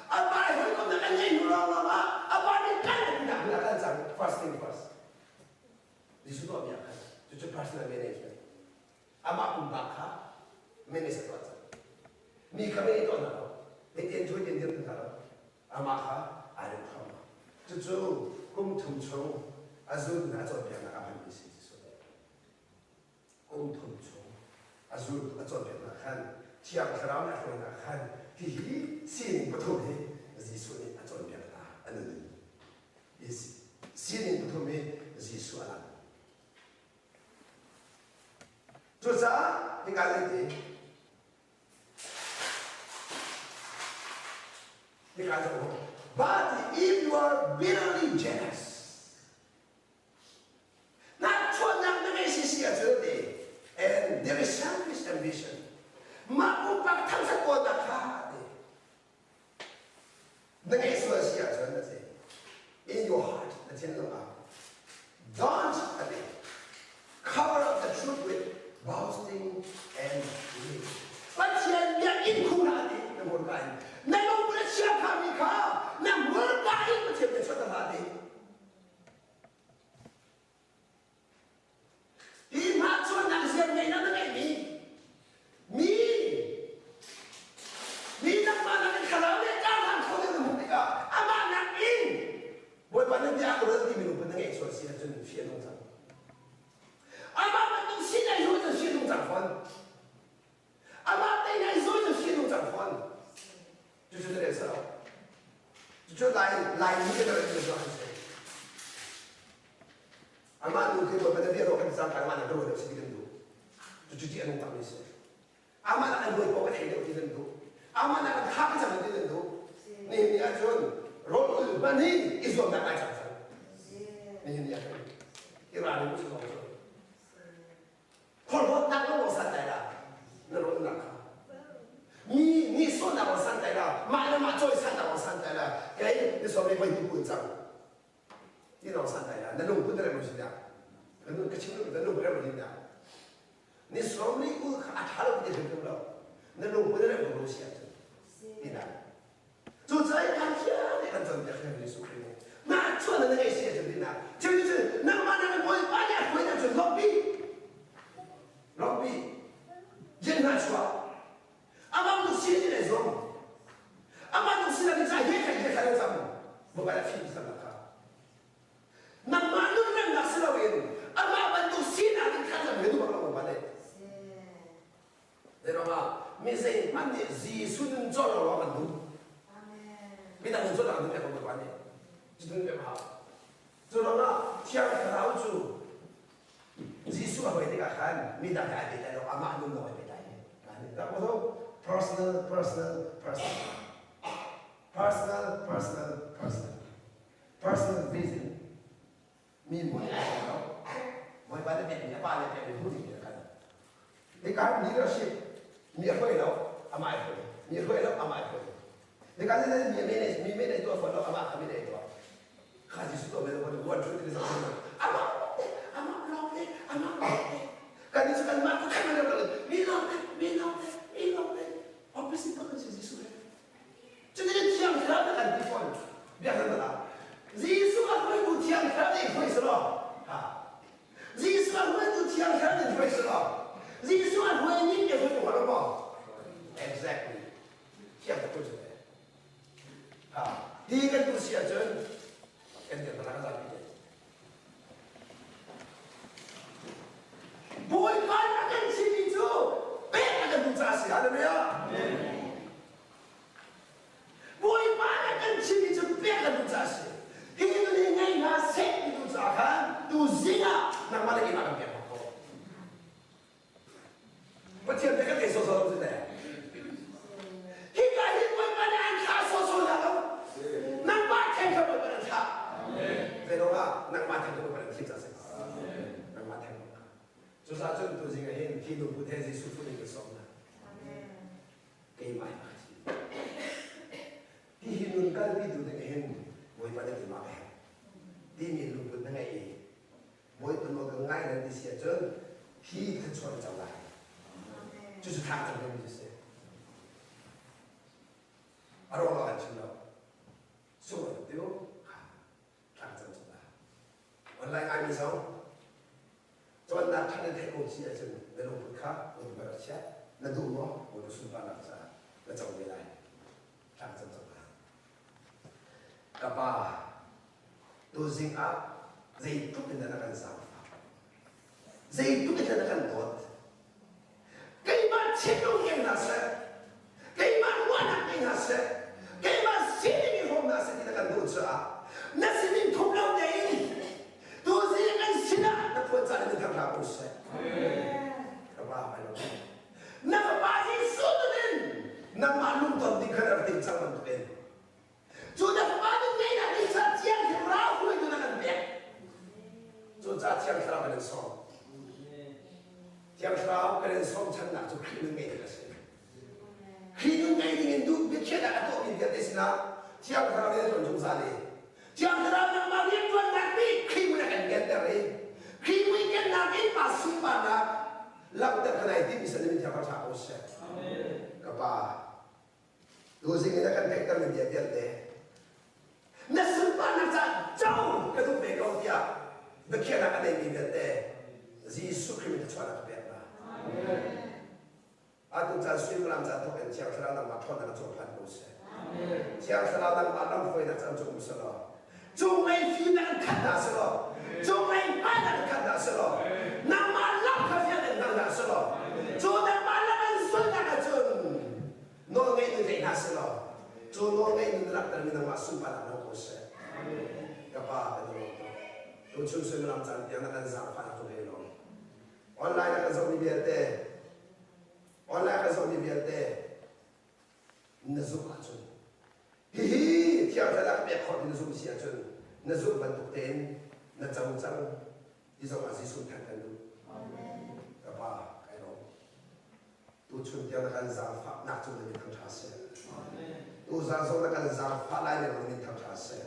A pa helpnak an ngei hnu lawnglawng ah a pa nih kan nak hna kan cang. First thing first. Jesuh tuahmi ah khan cucu personal management. Amah pumpak kha manage a tuah cang. Mi kha mei tuah hna lo. Hei tian tian dir hna lo. Amah kha aa rem hram. Cucu kum thum chung a zul hna cawnpiaknak a hmanmi si Jesuh nih. Kum thum chung a zul a cawnpiaknak khan Thiang Thlarau nih a hruainak khan hihi sining pathum hi Jesuh nih a cawnpiak hna a nun in. Hi sining pathum hi Jesuh a lang. Cucaah hika zeiti hika cu but if you are bitterly jealous Nahchuahnak na ngei si si ahcun ti and there is selfish ambition mah pumpak thangthat kawlnak kha ti na ngeih sual si ahcun a ti in your heart na thinlung ah don't a ti cover up the truth with boasting and greed Pathian biakinn khu hna ti na hmurka in na lungput a chia khami kha na hmurka in Pathian bia chuah hlah ti Hi hna chuahnak ziar ngei na ngeihmi mi mi nangmah nak in thlarau le karhlang kho deuh na hmuh tikah amah nak in Bawipa na bia a ral timi lungput na ngeih sual si ahcun fih a nung cang. Amah bantuk sin ai zual cu fih a nung cang fawn. Amah tein ai zual cu fih a nung cang fawn. Cucu na rel lo. Cucu Lai Laimi kan rak i zuah an si. Amah nu khi Bawipa na bia ruah kan cang amah nak ruah deuh si ti kan duh. Cucu ti a nung takmi si. Amah nak an ruai paoh ka thei deuh ti kan duh. Amah nak an tha ka cang ti kan duh. Nihin ni ahcun rawl ul hman hi i zuamnak ai cang cang. Nihin ni ahcun i ralring u sih cu. Phorhlawtnak lawng santlai la na rawlnak kha mi nih sawhnak lawng santlai la mah le mah cawisannak lawng santlai la kei ni sawm le voi hnih kun cang ti lawng santlai la na lungput na rem lo si dah ka nun ka chim na lungput rem lo si dah ni sawm li ul kha a ṭha lo ti hrim lo na lungput na rem lo si ahcun ti dah Cucaah kan thiam nih kan cawnpiak hrim Jesuh Khrih nih. Mah chuan na ngei si a cun tinak. Thil cu nangmah na Bawipa nih a hruai na cun lawmpi. Lawmpi. Jen hna chuah. Amah tu si ni le zong. Amah tu si na ni ca he kha he kha le cam. Bawipa na fim sam kha. Nangmah nun remnak si loin amah bantuk sinak in kha cam he duh bak lo Bawipa nih. Zeiruangah mi zeihmanh nih Jesuh nun cawn lo kan duh. Thlarau duh pek ko Bawipa nih. Cutin pek hau. Cu ruangah Thiang Thlarau cu Jesuh a hoi tikah khan midang he ai pehtlai lo, amah nun lawng ai pehtlai. Tak ko personal, personal, personal. Personal, personal, personal. Personal vision. Mi hmuh ning a lo. Bawipa na pekmi a pa le pekmi hmuh ning a kal. Hika leadership mi a hruai lo, amah ai hruai. Mi a hruai lo, amah ai hruai. Hika ni mi manage, mi manage tuah fawn lo, amah kha manage tuah. Kha Jesuh tuah men lo, one two three four amah amah lawng te, amah lawng te. Kan ni cu kanmah kha kan lo mi lawng te, mi lawng te, mi lawng te. Opposite bak kan si Jesuh he. Cutin Thiang Thlarau na kan ti fawn. Biakinn ah Jesuh a hruaitu Thiang Thlarau nih hruai si law, ha. Jesuh a hruaitu Thiang Thlarau nih hruai si law, Jesuh a hruai ning ke hruai ko maw? Exactly. Thiang tak cu Ha. Ti kan tu si ahcun kan dir kan zapi te. Bawipa na kan chimmi cu pek a kan duh caah a si. Hallelujah. Bawipa na kan chimmi cu pek kan duh caah a si. Hi nun hi ngei hna seh ti duh caah khan tu zing ah nangmah le keimah kan pek bak ko. Pathian nih kan ei sawsawh lo si teh. Hika hi Bawipa nih an thlah sawsawh hna lo. Nangmah theng kha Bawipa nih an thlah. Zeiruangah nangmah theng kha Bawipa nih an thim caah si. Nangmah theng. Cucaah cun tuzing ah hin hi lungput he Jesuh fuh in ka sawm hna. Keimah hi ka thi. Hihi nun kalpi tu ding hin Bawipa nih keimah ka herh. Timi lungput na ngeih i Bawipa nawl ka ngai nan ti si ahcun hi thluachuah na co lai. Cucu thah cang dingmi cu si. A ruang ah kan chim lo. Sung an tiu, thlah cang cu ta. Online ngaimi zong cawnnak ṭha na theih ko si ahcun na lungput kha Bawipa rak chiah. Na duh maw? Bawipa sunparnak caah na co ve lai. Thlah cang cu ta. Ka pa, tuzing ah zeitluk in dah na kan zaangfah? Zeitluk in dah na kan dawt? Keimah thinlung ngei hna seh, keimah ruahnak ngei hna seh, keimah sining i hrawm hna seh ti na kan duh caah na sining thup lo tein tuzing kan sinah na phuan caan in thang hlah ko seh. Ka pa, ai lo. Na fapa Jesuh in nangmah lungton ding kha na rak timh cang bantukin cu na fapa nun ngeihnak ding caah Thiang Thlarau hruaitu na kan pek. Cucaah Thiang Thlarau kan in sawm. Thiang Thlarau kan in sawm channak cu Khrih nun ngei ding a si. Khrih nun ngei ding in duh biakhiahnak a tuahmi vialte sinah Thiang Thlarau nih a tuan zungzal i Thiang Thlarau nangmah rianṭuannak nih Khrih mui a kan kenter i Khrih mui kennak in pa sunparnak langhter kha nai timh i san in thiang ṭha ko seh. Ka pa, tuzing in a kan theihtermi bia vialte na sunparnak caah co ka duh ve ko tiah biakhiahnak a neimi vialte Jesuh Khrih min thluachuahnak ka pek hna. Atu caan suimilam caan thawk in Thiang Thlarau nangmah ṭhawnnak a cung phan ko seh. Thiang Thlarau nangmah lamhruainak caan cung um selaw, cunglei fimnak in khat hna selaw, cunglei hngalhnak in khat hna selaw, nangmah lam kha fiang in hngal hna selaw, cu nangmah lam an zulhnak ahcun nawlngeih nun ngei hna selaw, cu nawlngeih nun na langhtermi nangmah sunparnak lo ko seh. Ka Pa, kan i lawm tuk. Tuchun suimilam caan tiang na kan zaangfahnak tu hei lawm. Online ah kan zohmi vialte online ah kan zohmi vialte na zumh ahcun hihi thiang thlarau pek khawh ti na zumh si ahcun na zumh bantuk tein na co cang ti zong ah Jesuh thanh kan duh. Ka pa kai lawm. Tuchun tiang na kan zaangfahnak cung na min thangṭha seh. Tuzaan zong na kan zaangfah lai lengmang na min thangṭha seh.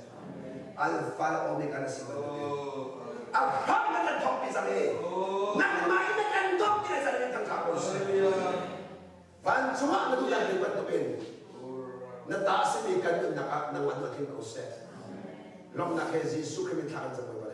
Alpha le Omega na si bantukin a hram na kan thawkpi cang i nangmah in na kan dawt ti na cang min thangṭha ko seh. Vancung ah na duh ding bantukin na ta simi kan nunnak ah nangmah nu tling ko seh. Lawmhnak he Jesuh Khrih min thla kan cam Bawipa.